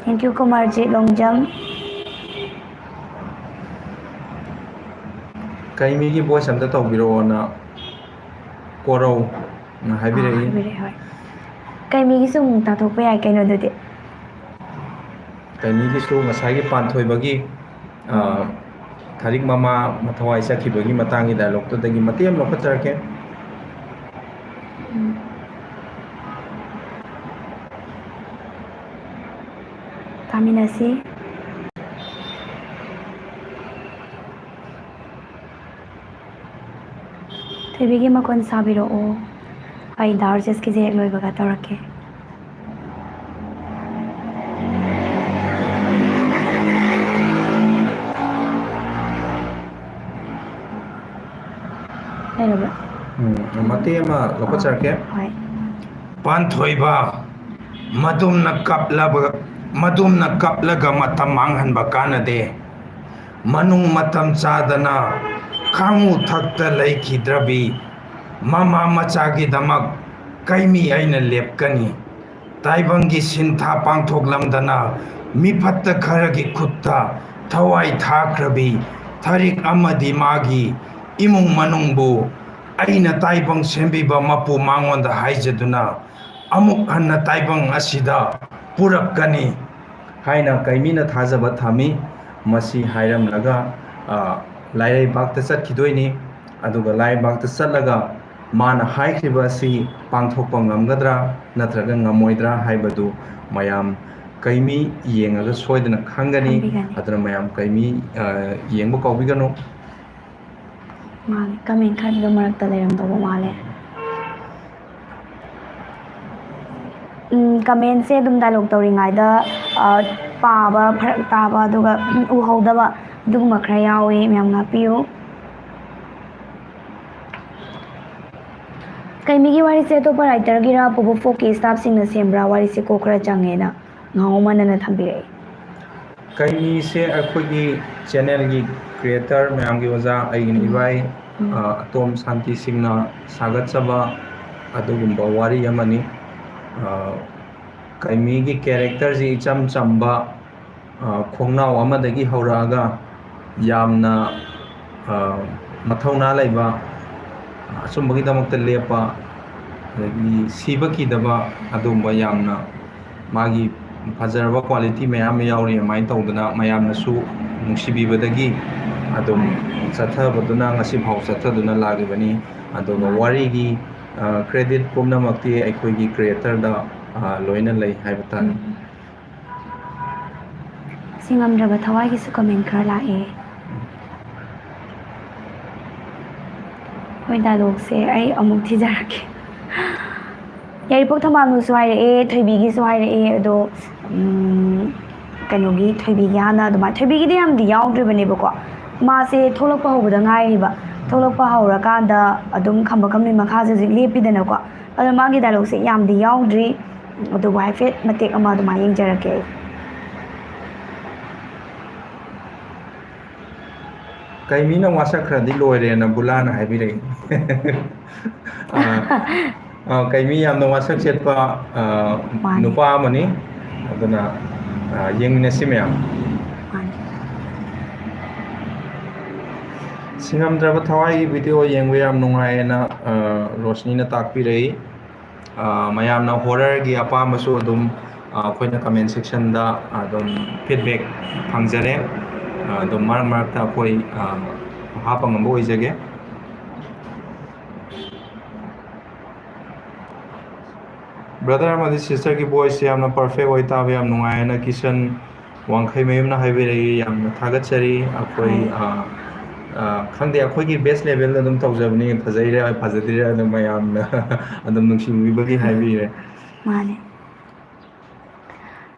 Thank you, Kumarjit Longjam. ꯀꯩꯃꯤꯒꯤ ꯚꯣꯏꯁ ꯑꯝꯇ ꯇꯧꯕꯤꯔꯛꯑꯣꯅ ꯀꯣꯔꯧꯅ ꯑꯥ, ꯍꯥꯏꯕꯤꯔꯛꯏ꯫ ꯍꯥꯏꯕꯤꯔꯛꯑꯦ, ꯍꯣꯏ꯫ ꯀꯩꯃꯤꯒꯤꯁꯨ ꯑꯃꯨꯛ ꯇꯥꯊꯣꯛꯄ ꯌꯥꯏ ꯀꯩꯅꯣ ꯑꯗꯨꯗꯤ꯫ ꯀꯩꯃꯤꯒꯤꯁꯨ ꯉꯁꯥꯏꯒꯤ ꯄꯥꯟꯊꯣꯏꯕꯒꯤ, ꯑ, ꯎꯝ꯫ ꯊꯔꯤꯛ ꯃꯃꯥ ꯃꯊꯋꯥꯏ ꯆꯠꯈꯤꯕꯒꯤ ꯃꯇꯥꯡꯒꯤ ꯗꯥꯏꯂꯣꯛꯇꯨꯗꯒꯤ ꯃꯇꯦꯛ ꯑꯃ ꯂꯧꯈꯠꯆꯔꯛꯀꯦ꯫ ꯎꯝ꯫ ꯇꯥꯃꯤꯟꯅꯁꯤ꯫ ꯊꯣꯏꯕꯤꯒꯤ ꯃꯈꯣꯟ ꯁꯥꯕꯤꯔꯛꯑꯣ꯫ ꯑꯩ ꯗꯥ ꯔꯥꯖꯦꯁꯀꯤꯁꯦ ꯍꯦꯛ ꯂꯣꯏꯕꯒ ꯇꯧꯔꯛꯀꯦ꯫ ꯂꯩꯔꯕ꯭ꯔꯥ? ꯎꯝ, ꯃꯇꯦꯛ ꯑꯃ ꯂꯧꯈꯠꯆꯔꯛꯀꯦ꯫ ꯍꯣꯏ꯫ ꯄꯥꯟꯊꯣꯏꯕ, ꯃꯗꯨꯝꯅ ꯀꯞꯂꯕ, ꯃꯗꯨꯝꯅ ꯀꯞꯂꯒ ꯃꯇꯝ ꯃꯥꯡꯍꯟꯕ ꯀꯥꯟꯅꯗꯦ꯫ ꯃꯅꯨꯡ ꯃꯇꯝ ꯆꯥꯗꯅ ꯈꯥꯡꯉꯨ ꯊꯛꯇ ꯂꯩꯈꯤꯗ꯭ꯔꯕꯤ ꯃꯃꯥ ꯃꯆꯥꯒꯤꯗꯃꯛ ꯀꯩꯃꯤ ꯑꯩꯅ ꯂꯦꯞꯀꯅꯤ꯫ ꯇꯥꯏꯕꯪꯒꯤ ꯁꯤꯟꯊꯥ ꯄꯥꯡꯊꯣꯛꯂꯝꯗꯅ ꯃꯤꯐꯠꯇ ꯈꯔꯒꯤ ꯈꯨꯠꯇ ꯊꯋꯥꯏ ꯊꯥꯈ꯭ꯔꯕꯤ ꯊꯔꯤꯛ ꯑꯃꯗꯤ ꯃꯥꯒꯤ ꯏꯃꯨꯡ ꯃꯅꯨꯡꯕꯨ ꯑꯩꯅ ꯇꯥꯏꯕꯪ ꯁꯦꯝꯕꯤꯕ ꯃꯄꯨ ꯃꯉꯣꯟꯗ ꯍꯥꯏꯖꯗꯨꯅ ꯑꯃꯨꯛ ꯍꯟꯅ ꯇꯥꯏꯕꯪ ꯑꯁꯤꯗ ꯄꯨꯔꯛꯀꯅꯤ꯫ ꯍꯥꯏꯅ ꯀꯩꯃꯤꯅ ꯊꯥꯖꯕ ꯊꯝꯃꯤ꯫ ꯃꯁꯤ ꯍꯥꯏꯔꯝꯂꯒ ꯑ, ꯂꯥꯏꯔꯩꯕꯥꯛꯇ ꯆꯠꯈꯤꯗꯣꯏꯅꯤ꯫ ꯑꯗꯨꯒ ꯂꯥꯏꯔꯩꯕꯥꯛꯇ ꯆꯠꯂꯒ ꯃꯥꯅ ꯍꯥꯏꯈ꯭ꯔꯤꯕ ꯑꯁꯤ ꯄꯥꯡꯊꯣꯛꯄ ꯉꯝꯒꯗ꯭ꯔꯥ ꯅꯠꯇ꯭ꯔꯒ ꯉꯝꯃꯣꯏꯗ꯭ꯔꯥ ꯍꯥꯏꯕꯗꯨ ꯃꯌꯥꯝ ꯀꯩꯃꯤ ꯌꯦꯡꯉꯒ ꯁꯣꯏꯗꯅ ꯈꯪꯒꯅꯤ꯫ ꯈꯪꯕꯤꯒꯅꯤ꯫ ꯑꯗꯨꯅ ꯃꯌꯥꯝ ꯀꯩꯃꯤ, ꯑ, ꯌꯦꯡꯕ ꯀꯥꯎꯕꯤꯒꯅꯨ꯫ ꯃꯥꯅꯦ, ꯀꯃꯦꯟ ꯈꯔꯗꯨꯗ ꯃꯔꯛꯇ ꯂꯩꯔꯝꯗꯧꯕ ꯃꯥꯜꯂꯦ꯫ ꯎꯝ, ꯀꯃꯦꯟꯁꯦ ꯑꯗꯨꯝ ꯗꯥꯏꯂꯣꯛ ꯇꯧꯔꯤꯉꯩꯗ, ꯑ, ꯄꯥꯕ ꯐꯔꯛ ꯇꯥꯕ, ꯑꯗꯨꯒ, ꯎꯝ, ꯎꯍꯧꯗꯕ, ꯑꯗꯨꯒꯨꯝꯕ ꯈꯔ ꯌꯥꯎꯋꯦ, ꯃꯌꯥꯝ ꯉꯥꯛꯄꯤꯌꯨ꯫ ꯀꯩꯃꯤꯒꯤ ꯋꯥꯔꯤꯁꯦ ꯑꯇꯣꯞꯄ ꯔꯥꯏꯇꯔꯒꯤꯔ, ꯄꯣꯄꯣ ꯐꯣꯛꯀꯤ ꯁ꯭ꯇꯥꯐꯁꯤꯡꯅ ꯁꯦꯝꯕ꯭ꯔꯥ? ꯋꯥꯔꯤꯁꯦ ꯀꯣꯛ ꯈꯔ ꯆꯪꯉꯦꯅ ꯉꯥꯎꯃꯟꯗꯅ ꯊꯝꯕꯤꯔꯛꯏ꯫ ꯀꯩꯃꯤꯁꯦ ꯑꯩꯈꯣꯏꯒꯤ ꯆꯦꯅꯦꯜꯒꯤ ꯀ꯭ꯔꯤꯌꯦꯇꯔ ꯃꯌꯥꯝꯒꯤ ꯑꯣꯖꯥ, ꯑꯩꯒꯤꯅ ꯎꯝ꯫ ꯏꯕꯥꯏ, ꯎꯝ꯫ ꯑ, ꯑꯇꯣꯝ ꯁꯥꯟꯇꯤ ꯁꯤꯡꯅ ꯁꯥꯒꯠꯆꯕ ꯑꯗꯨꯒꯨꯝꯕ ꯋꯥꯔꯤ ꯑꯃꯅꯤ꯫ ꯑ, ꯀꯩꯃꯤꯒꯤ ꯀꯦꯔꯦꯛꯇꯔꯁꯤ ꯏꯆꯝ ꯆꯝꯕ, ꯑ, ꯈꯣꯡꯅꯥꯎ ꯑꯃꯗꯒꯤ ꯍꯧꯔꯛꯑꯒ ꯌꯥꯝꯅ, ꯑ, ꯃꯊꯧꯅꯥ ꯂꯩꯕ, ꯑꯆꯨꯝꯕꯒꯤꯗꯃꯛꯇ ꯂꯦꯞꯄ, ꯑꯗꯒꯤ ꯁꯤꯕ ꯀꯤꯗꯕ, ꯑꯗꯨꯒꯨꯝꯕ ꯌꯥꯝꯅ ꯃꯥꯒꯤ ꯐꯖꯔꯕ ꯀ꯭ꯋꯥꯂꯤꯇꯤ ꯃꯌꯥꯝ ꯑꯃ ꯌꯥꯎꯔꯤ꯫ ꯑꯗꯨꯃꯥꯏꯅ ꯇꯧꯗꯅ ꯃꯌꯥꯝꯅꯁꯨ ꯅꯨꯡꯁꯤꯕꯤꯕꯗꯒꯤ ꯑꯗꯨꯝ ꯆꯠꯊꯕꯗꯨꯅ ꯉꯁꯤꯐꯥꯎ ꯆꯠꯊꯗꯨꯅ ꯂꯥꯛꯂꯤꯕꯅꯤ꯫ ꯑꯗꯨꯒ ꯋꯥꯔꯤꯒꯤ, ꯑ, ꯀ꯭ꯔꯦꯗꯤꯠ ꯄꯨꯝꯅꯃꯛꯇꯤ ꯑꯩꯈꯣꯏꯒꯤ ꯀ꯭ꯔꯤꯌꯦꯇꯔꯗ, ꯑ, ꯂꯣꯏꯅ ꯂꯩ ꯍꯥꯏꯕ ꯇꯥꯔꯦ꯫ ꯎꯝ꯫ ꯁꯤꯡꯉꯝꯗ꯭ꯔꯕ ꯊꯋꯥꯏꯒꯤꯁꯨ ꯀꯃꯦꯟ ꯈꯔ ꯂꯥꯛꯑꯦ꯫ ꯍꯣꯏ, ꯗꯥꯏꯂꯣꯛꯁꯦ ꯑꯩ ꯑꯃꯨꯛ ꯊꯤꯖꯔꯛꯀꯦ꯫ ꯌꯥꯏꯔꯤꯄꯣꯛ ꯊꯝꯕꯥꯜꯅꯨꯁꯨ ꯍꯥꯏꯔꯛꯑꯦ, ꯊꯣꯏꯕꯤꯒꯤꯁꯨ ꯍꯥꯏꯔꯛꯑꯦ, ꯑꯗꯣ, ꯎꯝ, ꯀꯩꯅꯣꯒꯤ ꯊꯣꯏꯕꯤꯒꯤ ꯍꯥꯟꯅ ꯑꯗꯨꯃꯥꯏꯅ, ꯊꯣꯏꯕꯤꯒꯤꯗꯤ ꯌꯥꯝꯗꯤ ꯌꯥꯎꯗ꯭ꯔꯤꯕꯅꯦꯕꯀꯣ, ꯃꯥꯁꯦ ꯊꯣꯛꯂꯛꯄ ꯍꯧꯕꯗ ꯉꯥꯏꯔꯤꯕ, ꯊꯣꯛꯂꯛꯄ ꯍꯧꯔꯀꯥꯟꯗ ꯑꯗꯨꯝ ꯈꯝꯕ ꯈꯝꯕꯤ ꯃꯈꯥꯁꯦ ꯍꯧꯖꯤꯛ ꯂꯦꯞꯄꯤꯗꯅꯀꯣ, ꯑꯗꯣ ꯃꯥꯒꯤ ꯗꯥꯏꯂꯣꯛꯁꯦ ꯌꯥꯝꯗꯤ ꯌꯥꯎꯗ꯭ꯔꯤ, ꯑꯗꯨꯕꯨ ꯍꯥꯏꯐꯦꯠ ꯃꯇꯦꯛ ꯑꯃ ꯑꯗꯨꯃꯥꯏꯅ ꯌꯦꯡꯖꯔꯛꯀꯦ ꯑꯩ꯫ ꯀꯩꯃꯤꯅ ꯋꯥꯁꯛꯈ꯭ꯔꯗꯤ ꯂꯣꯏꯔꯦꯅ ꯕꯨꯂꯥꯅ ꯍꯥꯏꯕꯤꯔꯛꯏ꯫ ꯑ, ꯑ, ꯀꯩꯃꯤ ꯌꯥꯝꯅ ꯋꯥꯁꯛ ꯆꯦꯠꯄ, ꯑ, ꯃꯥꯅꯤ꯫ ꯅꯨꯄꯥ ꯑꯃꯅꯤ꯫ ꯑꯗꯨꯅ, ꯑ, ꯌꯦꯡꯃꯤꯟꯅꯁꯤ ꯃꯌꯥꯝ꯫ ꯃꯥꯅꯤ꯫ ꯁꯤꯡꯉꯝꯗ꯭ꯔꯕ ꯊꯋꯥꯏꯒꯤ ꯚꯤꯗꯤꯑꯣ ꯌꯦꯡꯕ ꯌꯥꯝ ꯅꯨꯡꯉꯥꯏꯌꯦꯅ, ꯑ, ꯔꯣꯁꯅꯤꯅ ꯇꯥꯛꯄꯤꯔꯛꯏ꯫ ꯑ, ꯃꯌꯥꯝꯅ ꯍꯣꯔꯔꯒꯤ ꯑꯄꯥꯝꯕꯁꯨ ꯑꯗꯨꯝ, ꯑ, ꯑꯩꯈꯣꯏꯅ ꯀꯃꯦꯟ ꯁꯦꯛꯁꯟꯗ ꯑꯗꯨꯝ ꯐꯤꯗꯕꯦꯛ ꯐꯪꯖꯔꯦ꯫ ꯑꯗꯨꯝ ꯃꯔꯛ ꯃꯔꯛꯇ ꯑꯩꯈꯣꯏ ꯍꯥꯞꯄ ꯉꯝꯕ ꯑꯣꯏꯖꯒꯦ꯫ ꯕ꯭ꯔꯗꯔ ꯑꯃꯗꯤ ꯁꯤꯁꯇꯔꯒꯤ ꯚꯣꯏꯁꯁꯦ ꯌꯥꯝꯅ ꯄꯔꯐꯦꯛ ꯑꯣꯏ, ꯇꯥꯕ ꯌꯥꯝ ꯅꯨꯡꯉꯥꯏ ꯍꯥꯏꯅ ꯀꯤꯁꯟ ꯋꯥꯡꯈꯩꯃꯌꯨꯝꯅ ꯍꯥꯏꯕꯤꯔꯛꯏ꯫ ꯌꯥꯝꯅ ꯊꯥꯒꯠꯆꯔꯤ꯫ ꯑꯩꯈꯣꯏ ꯈꯪꯗꯦ, ꯑꯩꯈꯣꯏꯒꯤ ꯕꯦꯁ ꯂꯦꯚꯦꯜꯗ ꯑꯗꯨꯝ ꯇꯧꯖꯕꯅꯤ꯫ ꯐꯖꯩꯔꯥ ꯐꯖꯗ꯭ꯔꯤꯔꯥ ꯑꯗꯨꯝ ꯃꯌꯥꯝꯅ ꯑꯗꯨꯝ ꯅꯨꯡꯁꯤꯕꯤꯕꯒꯤ ꯍꯥꯏꯕꯤꯔꯦ꯫ ꯃꯥꯅꯦ꯫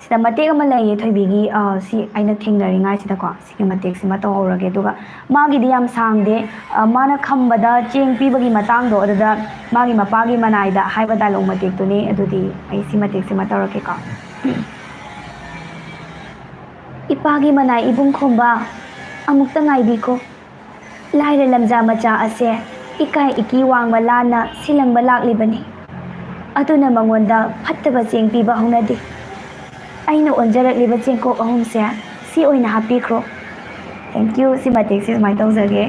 ꯁꯤꯗ ꯃꯇꯦꯛ ꯑꯃ ꯂꯩꯌꯦ ꯊꯣꯏꯕꯤꯒꯤ, ꯁꯤ ꯑꯩꯅ ꯊꯦꯡꯅꯔꯤꯉꯥꯏꯁꯤꯗꯀꯣ, ꯁꯤꯒꯤ ꯃꯇꯦꯛꯁꯤꯃ ꯇꯧꯍꯧꯔꯒꯦ꯫ ꯑꯗꯨꯒ ꯃꯥꯒꯤꯗꯤ ꯌꯥꯝ ꯁꯥꯡꯗꯦ꯫ ꯃꯥꯅ ꯈꯝꯕꯗ ꯆꯦꯡ ꯄꯤꯕꯒꯤ ꯃꯇꯥꯡꯗꯣ, ꯑꯗꯨꯗ ꯃꯥꯒꯤ ꯃꯄꯥꯒꯤ ꯃꯅꯥꯏꯗ ꯍꯥꯏꯕ ꯗꯥꯏꯂꯣꯛ ꯃꯇꯦꯛꯇꯨꯅꯤ꯫ ꯑꯗꯨꯗꯤ ꯑꯩ ꯁꯤ ꯃꯇꯦꯛꯁꯤꯃ ꯇꯧꯔꯛꯀꯦꯀꯣ꯫ ꯏꯄꯥꯒꯤ ꯃꯅꯥꯏ ꯏꯕꯨꯡ ꯈꯣꯝꯕ, ꯑꯃꯨꯛꯇ ꯉꯥꯏꯕꯤꯈꯣ꯫ ꯂꯥꯏꯔ ꯂꯝꯖꯥ ꯃꯆꯥ ꯑꯁꯦ ꯏꯀꯥꯏ ꯏꯀꯤ ꯋꯥꯡꯃ ꯂꯥꯟꯅ ꯁꯤꯂꯪꯕ ꯂꯥꯛꯂꯤꯕꯅꯤ꯫ ꯑꯗꯨꯅ ꯃꯉꯣꯟꯗ ꯐꯠꯇꯕ ꯆꯦꯡ ꯄꯤꯕ ꯍꯧꯅꯗꯦ꯫ ꯑꯩꯅ ꯑꯣꯟꯖꯔꯛꯂꯤꯕ ꯆꯦꯡꯀꯣꯛ ꯑꯍꯨꯝꯁꯦ ꯁꯤ ꯑꯣꯏꯅ ꯍꯥꯞꯄꯤꯈ꯭ꯔꯣ꯫ Thank you꯫ ꯁꯤ ꯃꯇꯦꯛꯁꯦ ꯁꯨꯃꯥꯏꯅ ꯇꯧꯖꯒꯦ꯫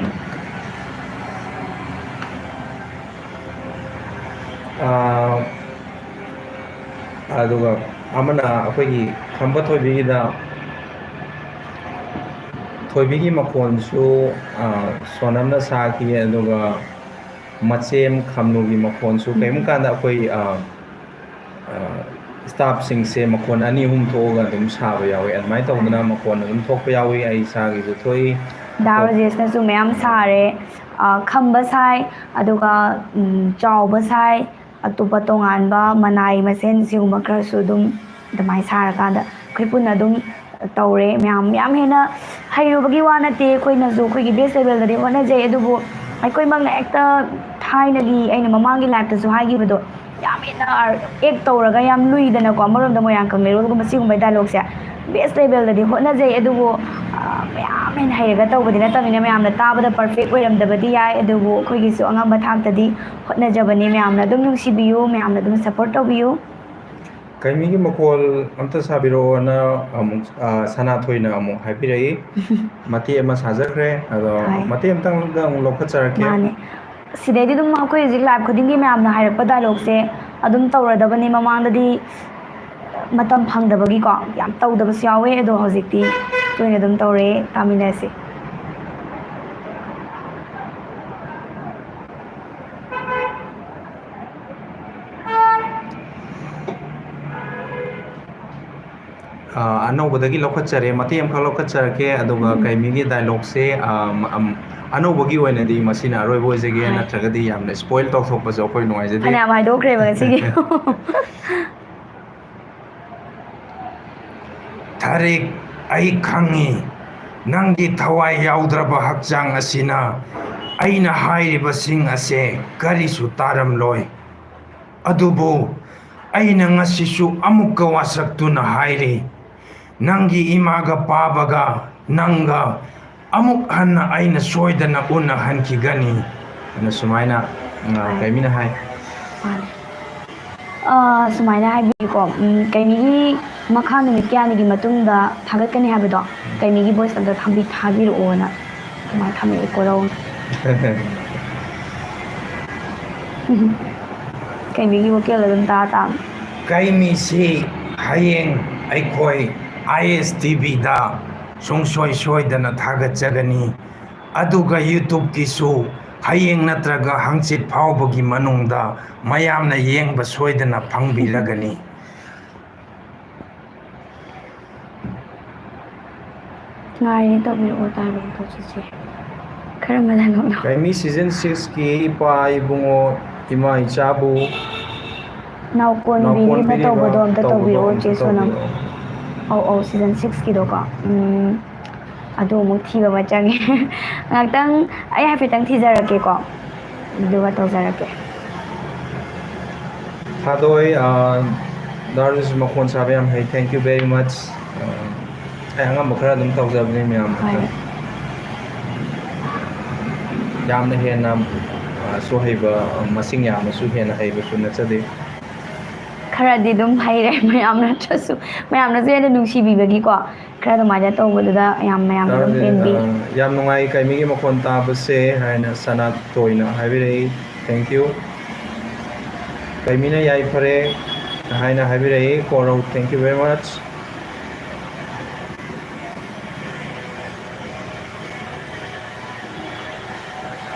ꯑꯗꯨꯒ ꯑꯃꯅ ꯑꯩꯈꯣꯏꯒꯤ ꯈꯝꯕ ꯊꯣꯏꯕꯤꯒꯤꯗ ꯊꯣꯏꯕꯤꯒꯤ ꯃꯈꯣꯟꯁꯨ ꯁꯣꯅꯝꯅ ꯁꯥꯈꯤ꯫ ꯑꯗꯨꯒ ꯃꯆꯦꯝ ꯈꯝꯅꯨꯒꯤ ꯃꯈꯣꯟꯁꯨ ꯀꯔꯤꯒꯨꯝꯕ ꯀꯥꯟꯗ ꯑꯩꯈꯣꯏ ꯁ꯭ꯇꯥꯐꯁꯤꯡꯁꯦ ꯃꯈꯣꯟ ꯑꯅꯤ ꯑꯍꯨꯝ ꯊꯣꯛꯑꯒ ꯑꯗꯨꯝ ꯁꯥꯕ ꯌꯥꯎꯋꯤ꯫ ꯑꯗꯨꯃꯥꯏꯅ ꯇꯧꯗꯅ ꯃꯈꯣꯟ ꯑꯗꯨꯝ ꯊꯣꯛꯄ ꯌꯥꯎꯋꯤ꯫ ꯑꯩ ꯏꯁꯥꯒꯤꯁꯨ ꯊꯣꯛꯏ꯫ ꯗꯥ ꯔꯥꯖꯦꯁꯅꯁꯨ ꯃꯌꯥꯝ ꯁꯥꯔꯦ꯫ ꯈꯝꯕ ꯁꯥꯏ, ꯑꯗꯨꯒ ꯆꯥꯎꯕ ꯁꯥꯏ, ꯑꯇꯣꯞꯄ ꯇꯣꯉꯥꯟꯕ ꯃꯅꯥꯏ ꯃꯁꯦꯟ ꯁꯤꯒꯨꯝꯕ ꯈꯔꯁꯨ ꯑꯗꯨꯝ ꯑꯗꯨꯃꯥꯏꯅ ꯁꯥꯔꯀꯥꯟꯗ ꯑꯩꯈꯣꯏ ꯄꯨꯟꯅ ꯑꯗꯨꯝ ꯇꯧꯔꯦ꯫ ꯃꯌꯥꯝ ꯌꯥꯝ ꯍꯦꯟꯅ ꯍꯩꯔꯨꯕꯒꯤ ꯋꯥ ꯅꯠꯇꯦ, ꯑꯩꯈꯣꯏꯅꯁꯨ ꯑꯩꯈꯣꯏꯒꯤ ꯕꯦꯁ ꯂꯦꯚꯦꯜꯗꯗꯤ ꯍꯣꯠꯅꯖꯩ꯫ ꯑꯗꯨꯕꯨ ꯑꯩꯈꯣꯏꯃꯛꯅ ꯍꯦꯛꯇ ꯊꯥꯏꯅꯒꯤ, ꯑꯩꯅ ꯃꯃꯥꯡꯒꯤ ꯂꯥꯏꯐꯇꯁꯨ ꯍꯥꯏꯈꯤꯕꯗꯣ, ꯌꯥꯝ ꯍꯦꯟꯅ ꯑꯦꯛ ꯇꯧꯔꯒ ꯌꯥꯝ ꯂꯨꯏꯗꯅꯀꯣ꯫ ꯑꯃꯔꯣꯝꯗ ꯃꯣꯏꯔꯥꯡ ꯀꯪꯂꯩꯔꯣꯜꯒꯨꯝꯕ ꯁꯤꯒꯨꯝꯕꯩ ꯗꯥꯏꯂꯣꯛꯁꯦ ꯕꯦꯁ ꯂꯦꯚꯦꯜꯗꯗꯤ ꯍꯣꯠꯅꯖꯩ꯫ ꯑꯗꯨꯕꯨ ꯃꯌꯥꯝ ꯍꯦꯟꯅ ꯍꯩꯔꯒ ꯇꯧꯕꯗꯤ ꯅꯠꯇꯕꯅꯤꯅ ꯃꯌꯥꯝꯅ ꯇꯥꯕꯗ ꯄꯔꯐꯦꯛ ꯑꯣꯏꯔꯝꯗꯕꯗꯤ ꯌꯥꯏ꯫ ꯑꯗꯨꯕꯨ ꯑꯩꯈꯣꯏꯒꯤꯁꯨ ꯑꯉꯝꯕ ꯊꯥꯛꯇꯗꯤ ꯍꯣꯠꯅꯖꯕꯅꯤ꯫ ꯃꯌꯥꯝꯅ ꯑꯗꯨꯝ ꯅꯨꯡꯁꯤꯕꯤꯌꯨ, ꯃꯌꯥꯝꯅ ꯑꯗꯨꯝ ꯁꯞꯄꯣꯔꯠ ꯇꯧꯕꯤꯌꯨ꯫ ꯀꯩꯃꯤꯒꯤ ꯃꯈꯣꯜ ꯑꯝꯇ ꯁꯥꯕꯤꯔꯛꯑꯣꯅ ꯑꯃꯨꯛ ꯁꯅꯥꯊꯣꯏꯅ ꯑꯃꯨꯛ ꯍꯥꯏꯕꯤꯔꯛꯏ꯫ ꯃꯇꯦꯛ ꯑꯃ ꯁꯥꯖꯈ꯭ꯔꯦ꯫ ꯑꯗꯣ ꯃꯇꯦꯛ ꯑꯃꯇꯪꯒ ꯑꯃꯨꯛ ꯂꯧꯈꯠꯆꯔꯛꯀꯦ꯫ ꯃꯥꯅꯦ꯫ ꯁꯤꯗꯩꯗꯤ ꯑꯗꯨꯝ ꯑꯩꯈꯣꯏ ꯍꯧꯖꯤꯛ ꯂꯥꯏꯐ ꯈꯨꯗꯤꯡꯒꯤ ꯃꯌꯥꯝꯅ ꯍꯥꯏꯔꯛꯄ ꯗꯥꯏꯂꯣꯛꯁꯦ ꯑꯗꯨꯝ ꯇꯧꯔꯗꯕꯅꯤ꯫ ꯃꯃꯥꯡꯗꯗꯤ ꯃꯇꯝ ꯐꯪꯗꯕꯒꯤꯀꯣ ꯌꯥꯝ ꯇꯧꯗꯕꯁꯨ ꯌꯥꯎꯋꯦ꯫ ꯑꯗꯣ ꯍꯧꯖꯤꯛꯇꯤ ꯇꯣꯏꯅ ꯑꯗꯨꯝ ꯇꯧꯔꯦ, ꯇꯥꯃꯤꯟꯅꯁꯤ꯫ ꯑ, ꯑꯅꯧꯕꯗꯒꯤ ꯂꯧꯈꯠꯆꯔꯦ, ꯃꯇꯦꯛ ꯑꯃꯈꯛ ꯂꯧꯈꯠꯆꯔꯛꯀꯦ, ꯑꯗꯨꯒ ꯎꯝ꯫ ꯀꯩꯃꯤꯒꯤ dialogue ꯁꯦ, ꯑ, ꯃ-, ꯑꯝ, ꯑꯅꯧꯕꯒꯤ ꯑꯣꯏꯅꯗꯤ ꯃꯁꯤꯅ ꯑꯔꯣꯏꯕ ꯑꯣꯏꯖꯒꯦ, ꯍꯣꯏ꯫ ꯅꯠꯇ꯭ꯔꯒꯗꯤ ꯌꯥꯝꯅ spoil ꯇꯧꯊꯣꯛꯄꯁꯨ ꯑꯩꯈꯣꯏ ꯅꯨꯡꯉꯥꯏꯖꯗꯦ꯫ ꯐꯅꯌꯥꯝ ꯍꯥꯏꯗꯣꯛꯈ꯭ꯔꯦꯕ ꯉꯁꯤꯒꯤ꯫ ꯊꯥꯔꯤꯛ, ꯑꯩ ꯈꯪꯏ, ꯅꯪꯒꯤ ꯊꯋꯥꯏ ꯌꯥꯎꯗ꯭ꯔꯕ ꯍꯛꯆꯥꯡ ꯑꯁꯤꯅ ꯑꯩꯅ ꯍꯥꯏꯔꯤꯕꯁꯤꯡ ꯑꯁꯦ ꯀꯔꯤꯁꯨ ꯇꯥꯔꯝꯂꯣꯏ꯫ ꯑꯗꯨꯕꯨ ꯑꯩꯅ ꯉꯁꯤꯁꯨ ꯑꯃꯨꯛꯀ ꯋꯥꯁꯛꯇꯨꯅ ꯍꯥꯏꯔꯤ, ꯅꯪꯒꯤ ꯏꯃꯥꯒ ꯄꯥꯕꯒ ꯅꯪꯒ ꯑꯃꯨꯛ ꯍꯟꯅ ꯑꯩꯅ ꯁꯣꯏꯗꯅ ꯎꯅꯍꯟꯈꯤꯒꯅꯤ꯫ ꯑꯅ ꯁꯨꯃꯥꯏꯅ, ꯑ, ꯍꯣꯏ꯫ ꯀꯩꯃꯤꯅ ꯍꯥꯏ꯫ ꯃꯥꯅꯦ꯫ ꯑ, ꯁꯨꯃꯥꯏꯅ ꯍꯥꯏꯕꯤꯌꯨꯀꯣ, ꯎꯝ, ꯀꯩꯃꯤꯒꯤ ꯃꯈꯥ ꯅꯨꯃꯤꯠ ꯀꯌꯥꯅꯤꯒꯤ ꯃꯇꯨꯡꯗ ꯊꯥꯒꯠꯀꯅꯤ ꯍꯥꯏꯕꯗꯣ, ꯀꯩꯃꯤꯒꯤ voice ꯑꯝꯇ ꯊꯥꯕꯤ-, ꯊꯥꯕꯤꯔꯛꯑꯣꯅ ꯑꯗꯨꯃꯥꯏꯅ ꯊꯝꯃꯛꯑꯦ ꯀꯣꯔꯧꯅ꯫ ꯀꯩꯃꯤꯒꯤ vocal ꯑꯗꯨꯝ ꯇꯥ ꯇꯥꯕꯅꯤ꯫ ꯀꯩꯃꯤꯁꯤ ꯍꯌꯦꯡ ꯑꯩꯈꯣꯏ ISTVꯗ ꯁꯨꯡꯁꯣꯏ ꯁꯣꯏꯗꯅ ꯊꯥꯒꯠꯆꯒꯅꯤ꯫ ꯑꯗꯨꯒ YouTubeꯀꯤꯁꯨ ꯍꯌꯦꯡ ꯅꯠꯇ꯭ꯔꯒ ꯍꯪꯆꯤꯠ ꯐꯥꯎꯕꯒꯤ ꯃꯅꯨꯡꯗ ꯃꯌꯥꯝꯅ ꯌꯦꯡꯕ ꯁꯣꯏꯗꯅ ꯐꯪꯕꯤꯔꯒꯅꯤ꯫ ꯉꯥꯏꯔꯦ, ꯇꯧꯕꯤꯔꯛꯑꯣ, ꯇꯥꯕꯤꯔꯛꯑꯣ, ꯆꯤꯆꯦ꯫ ꯀꯔꯝꯕ dialogueꯅꯣ? ꯀꯩꯃꯤ season sixꯀꯤ ꯏꯄꯥ ꯏꯕꯨꯡꯉꯣ ꯏꯃꯥ ꯏꯆꯥꯕꯨ ꯅꯥꯎꯀꯣꯟꯕꯤꯔꯤꯕ ꯅꯥꯎꯀꯣꯟꯕꯤꯔꯤꯕ ꯇꯧꯕꯗꯣ ꯑꯝꯇ ꯇꯧꯕꯗꯣ ꯇꯧꯕꯤꯔꯛꯑꯣ, ꯑꯝꯇ ꯆꯦ ꯁꯣꯅꯝ꯫ ꯇꯧꯕꯤꯔꯛꯑꯣ꯫ ꯑꯧ, ꯑꯧ, season sixꯀꯤꯗꯣꯀꯣ꯫ ꯎꯝ, ꯑꯗꯨ ꯑꯃꯨꯛ ꯊꯤꯕ ꯑꯃ ꯆꯪꯉꯦ꯫ ꯉꯥꯛꯇꯪ ꯑꯩ ꯍꯥꯏꯐꯦꯠꯇꯪ ꯊꯤꯖꯔꯛꯀꯦꯀꯣ, ꯑꯗꯨꯒ ꯇꯧꯖꯔꯛꯀꯦ꯫ ꯊꯥꯗꯣꯏ, ꯑ, ꯗꯥꯔꯨꯁ ꯃꯈꯣꯟ ꯁꯥꯕ ꯌꯥꯝ ꯍꯩ꯫ Thank you very much꯫ ꯑ, ꯑꯩ ꯑꯉꯝꯕ ꯈꯔ ꯑꯗꯨꯝ ꯇꯧꯖꯕꯅꯤ ꯃꯌꯥꯝ꯫ ꯍꯣꯏ꯫ ꯌꯥꯝꯅ ꯍꯦꯟꯅ, ꯑ, ꯁꯨ ꯍꯩꯕ, ꯑ, ꯃꯁꯤꯡ ꯌꯥꯝꯅꯁꯨ ꯍꯦꯟꯅ ꯍꯩꯕꯁꯨ ꯅꯠꯆꯗꯦ꯫ ꯈꯔꯗꯤ ꯑꯗꯨꯝ ꯍꯩꯔꯦ, ꯃꯌꯥꯝ ꯅꯠꯇ꯭ꯔꯁꯨ, ꯃꯌꯥꯝꯅꯁꯨ ꯍꯦꯟꯅ ꯅꯨꯡꯁꯤꯕꯤꯕꯒꯤ ꯀꯣ꯫ ꯈꯔ ꯑꯗꯨꯃꯥꯏꯅ ꯇꯧꯕꯗꯨꯗ ꯌꯥꯝ ꯃꯌꯥꯝꯅ ꯑꯗꯨꯝ ꯇꯥꯔꯗꯤ, ꯄꯦꯟꯕꯤ꯫ ꯑ, ꯌꯥꯝ ꯅꯨꯡꯉꯥꯏ ꯀꯩꯃꯤꯒꯤ ꯃꯈꯣꯟ ꯇꯥꯕꯁꯦ ꯍꯥꯏꯅ ꯁꯅꯥ ꯊꯣꯏꯅ ꯍꯥꯏꯕꯤꯔꯛꯏ꯫ Thank you꯫ ꯀꯩꯃꯤꯅ ꯌꯥꯏꯐꯔꯦ ꯍꯥꯏꯅ ꯍꯥꯏꯕꯤꯔꯛꯏ꯫ ꯀꯣꯔꯧ, thank you very much꯫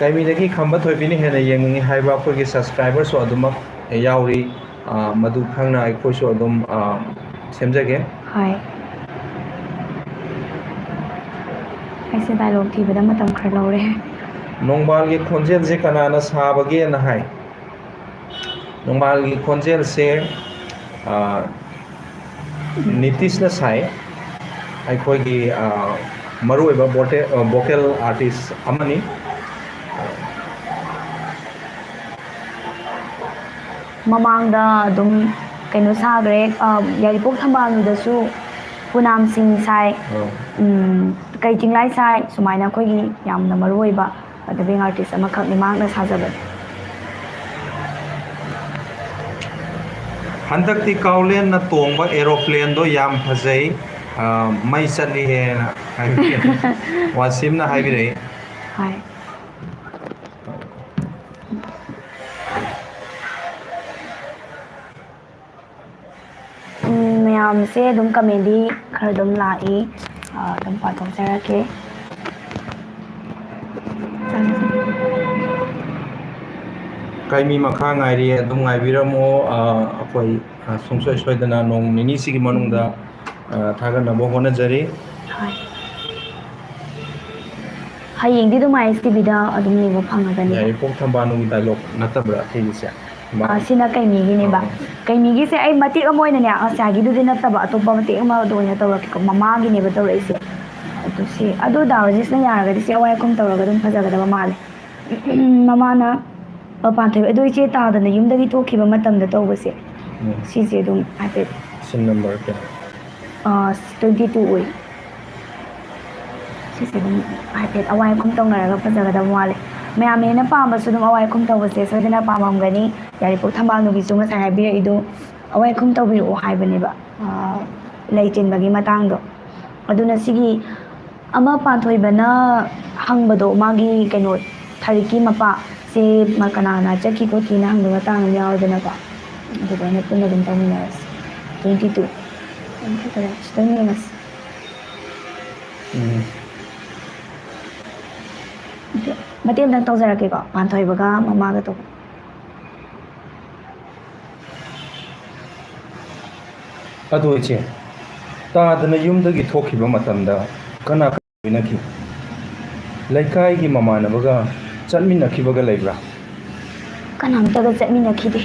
ꯀꯩꯃꯤꯗꯒꯤ ꯈꯝꯕ ꯊꯣꯏꯕꯤꯅ ꯍꯦꯟꯅ ꯌꯦꯡꯅꯤꯡꯉꯤ ꯍꯥꯏꯕ ꯑꯩꯈꯣꯏꯒꯤ subscriberꯁꯨ ꯑꯗꯨꯃꯛ ꯌꯥꯎꯔꯤ꯫ ꯑ, ꯃꯗꯨ ꯈꯪꯅ ꯑꯩꯈꯣꯏꯁꯨ ꯑꯗꯨꯝ, ꯑ, ꯁꯦꯝꯖꯒꯦ꯫ ꯍꯣꯏ꯫ ꯑꯩꯁꯦ dialogue ꯊꯤꯕꯗ ꯃꯇꯝ ꯈꯔ ꯂꯧꯔꯦ꯫ ꯅꯣꯡꯕꯥꯜꯒꯤ ꯈꯣꯟꯖꯦꯜꯁꯦ ꯀꯅꯥꯅ ꯁꯥꯕꯒꯦꯅ ꯍꯥꯏ꯫ ꯅꯣꯡꯕꯥꯜꯒꯤ ꯈꯣꯟꯖꯦꯜꯁꯦ, ꯑ, ꯅꯤꯇꯤꯁꯅ ꯁꯥꯏ꯫ ꯑꯩꯈꯣꯏꯒꯤ, ꯑ, ꯃꯔꯨꯑꯣꯏꯕ ꯚꯣꯇꯦ-, ꯑ, vocal artist ꯑꯃꯅꯤ꯫ ꯃꯃꯥꯡꯗ ꯑꯗꯨꯝ ꯀꯩꯅꯣ ꯁꯥꯈ꯭ꯔꯦ, ꯑ, ꯌꯥꯏꯔꯤꯄꯣꯛ ꯊꯝꯕꯥꯜꯅꯨꯗꯁꯨ ꯄꯨꯅꯥꯝꯁꯤꯡ ꯁꯥꯏ, ꯑ꯫ ꯎꯝ, ꯀꯩ ꯆꯤꯡꯂꯥꯏ ꯁꯥꯏ, ꯁꯨꯃꯥꯏꯅ ꯑꯩꯈꯣꯏꯒꯤ ꯌꯥꯝꯅ ꯃꯔꯨꯑꯣꯏꯕ dubbing artist ꯑꯃꯈꯛꯅꯤ ꯃꯍꯥꯛꯅ ꯁꯥꯖꯕꯅꯤ꯫ ꯍꯟꯗꯛꯇꯤ ꯀꯥꯎꯂꯦꯟꯅ ꯇꯣꯡꯕ aeroplaneꯗꯣ ꯌꯥꯝ ꯐꯖꯩ, ꯑ, ꯃꯩ ꯆꯠꯂꯤꯍꯦꯅ ꯍꯥꯏꯕꯤꯔꯛꯑꯦ꯫ ꯋꯥꯁꯤꯝꯅ ꯍꯥꯏꯕꯤꯔꯛꯏ꯫ ꯍꯣꯏ꯫ ꯎꯝ, ꯃꯌꯥꯝꯁꯦ ꯑꯗꯨꯝ commentꯗꯤ ꯈꯔ ꯑꯗꯨꯝ ꯂꯥꯛꯏ, ꯑ, ꯑꯗꯨꯝ ꯄꯥꯊꯣꯛꯆꯔꯛꯀꯦ꯫ ꯀꯩꯃꯤ ꯃꯈꯥ ꯉꯥꯏꯔꯤ, ꯑꯗꯨꯝ ꯉꯥꯏꯕꯤꯔꯝꯃꯣ꯫ ꯑ, ꯑꯩꯈꯣꯏ, ꯑ, ꯁꯨꯡꯁꯣꯏ ꯁꯣꯏꯗꯅ ꯅꯣꯡ ꯅꯤꯅꯤꯁꯤꯒꯤ ꯃꯅꯨꯡꯗ, ꯑ, ꯊꯥꯒꯠꯅꯕ ꯍꯣꯠꯅꯖꯔꯤ꯫ ꯍꯣꯏ꯫ ꯍꯌꯦꯡꯗꯤ ꯑꯗꯨꯝ ISTVꯗ ꯑꯗꯨꯝ ꯌꯦꯡꯕ ꯐꯪꯉꯒꯅꯤ꯫ ꯌꯥꯏꯔꯤꯄꯣꯛ ꯊꯝꯕꯥꯜꯅꯨꯒꯤ dialogue ꯅꯠꯇꯕ꯭ꯔꯥ ꯑꯩꯒꯤꯁꯦ? ꯑ, ꯁꯤꯅ ꯀꯩꯃꯤꯒꯤꯅꯦꯕ꯫ ꯑꯣ꯫ ꯀꯩꯃꯤꯒꯤꯁꯦ ꯑꯩ ꯃꯇꯦꯛ ꯑꯃ ꯑꯣꯏꯅꯅꯦ, ꯉꯁꯥꯏꯒꯤꯗꯨꯗꯤ ꯅꯠꯇꯕ, ꯑꯇꯣꯞꯄ ꯃꯇꯦꯛ ꯑꯃ ꯑꯗꯨ ꯑꯣꯏꯅ ꯇꯧꯔꯛꯀꯦꯀꯣ꯫ ꯃꯃꯥꯒꯤꯅꯦꯕ ꯇꯧꯔꯛꯏꯁꯦ꯫ ꯑꯗꯨ ꯁꯤ, ꯑꯗꯨ ꯗꯥ ꯔꯥꯖꯦꯁꯅ ꯌꯥꯔꯒꯗꯤ ꯁꯤ ꯑꯋꯥꯏ ꯑꯈꯨꯝ ꯇꯧꯔꯒ ꯑꯗꯨꯝ ꯐꯖꯒꯗꯕ ꯃꯥꯜꯂꯦ꯫ ꯃꯃꯥꯅ ꯃꯄꯥꯟ ꯊꯣꯛꯑꯦ꯫ ꯑꯗꯣ ꯏꯆꯦ ꯇꯥꯗꯅ ꯌꯨꯝꯗꯒꯤ ꯊꯣꯛꯈꯤꯕ ꯃꯇꯝꯗ ꯇꯧꯕꯁꯦ, ꯎꯝ꯫ ꯁꯤꯁꯦ ꯑꯗꯨꯝ ꯍꯥꯏꯐꯦꯠ scene number ꯀꯌꯥ? ꯑ, twenty two ꯑꯣꯏ꯫ ꯁꯤꯁꯦ ꯑꯗꯨꯝ ꯍꯥꯏꯐꯦꯠ ꯑꯋꯥꯏ ꯑꯈꯨꯝ ꯇꯧꯅꯔꯒ ꯐꯖꯒꯗꯕ ꯃꯥꯜꯂꯦ꯫ ꯃꯌꯥꯝꯅ ꯍꯦꯟꯅ ꯄꯥꯝꯕꯁꯨ ꯑꯗꯨꯝ ꯑꯋꯥꯏ ꯑꯈꯨꯝ ꯇꯧꯕꯁꯦ ꯁꯣꯏꯗꯅ ꯄꯥꯝꯃꯝꯒꯅꯤ꯫ ꯌꯥꯏꯔꯤꯄꯣꯛ ꯊꯝꯕꯥꯜꯅꯨꯒꯤꯁꯨ ꯉꯁꯥꯏ ꯍꯥꯏꯕꯤꯔꯛꯏꯗꯣ, ꯑꯋꯥꯏ ꯑꯈꯨꯝ ꯇꯧꯕꯤꯔꯛꯑꯣ ꯍꯥꯏꯕꯅꯦꯕ, ꯑ, ꯂꯩ ꯆꯤꯟꯕꯒꯤ ꯃꯇꯥꯡꯗꯣ꯫ ꯑꯗꯨꯅ ꯁꯤꯒꯤ ꯑꯃ ꯄꯥꯟꯊꯣꯏꯕꯅ ꯍꯪꯕꯗꯣ, ꯃꯥꯒꯤ ꯀꯩꯅꯣ, ꯊꯔꯤꯛꯀꯤ ꯃꯄꯥ, ꯁꯦ ꯃꯥ ꯀꯅꯥ ꯀꯅꯥ ꯆꯠꯈꯤ ꯈꯣꯠꯈꯤꯅ ꯍꯪꯕ ꯃꯇꯥꯡ ꯑꯃ ꯌꯥꯎꯋꯦꯗꯅꯀꯣ꯫ ꯑꯗꯨꯗ ꯑꯩꯅ ꯄꯨꯟꯅ ꯑꯗꯨꯝ ꯇꯧꯃꯤꯟꯅꯔꯁꯤ꯫ Twenty two꯫ ꯈꯤꯇꯪ ꯌꯦꯡꯉꯁꯤ꯫ ꯎꯝ꯫ ꯑꯗꯣ ꯃꯇꯦꯛ ꯑꯃꯇꯪ ꯇꯧꯖꯔꯛꯀꯦꯀꯣ, ꯄꯥꯟꯊꯣꯏꯕꯒ ꯃꯃꯥꯒ ꯇꯧꯕ꯫ ꯑꯗꯣ ꯏꯆꯦ, ꯇꯥꯗꯅ ꯌꯨꯝꯗꯒꯤ ꯊꯣꯛꯈꯤꯕ ꯃꯇꯝꯗ ꯀꯅꯥ ꯀꯅꯥ ꯂꯣꯏꯅꯈꯤ? ꯂꯩꯀꯥꯏꯒꯤ ꯃꯃꯥꯟꯅꯕꯒ ꯆꯠꯃꯤꯟꯅꯈꯤꯕꯒ ꯂꯩꯕ꯭ꯔꯥ? ꯀꯅꯥꯝꯇꯒ ꯆꯠꯃꯤꯟꯅꯈꯤꯗꯦ꯫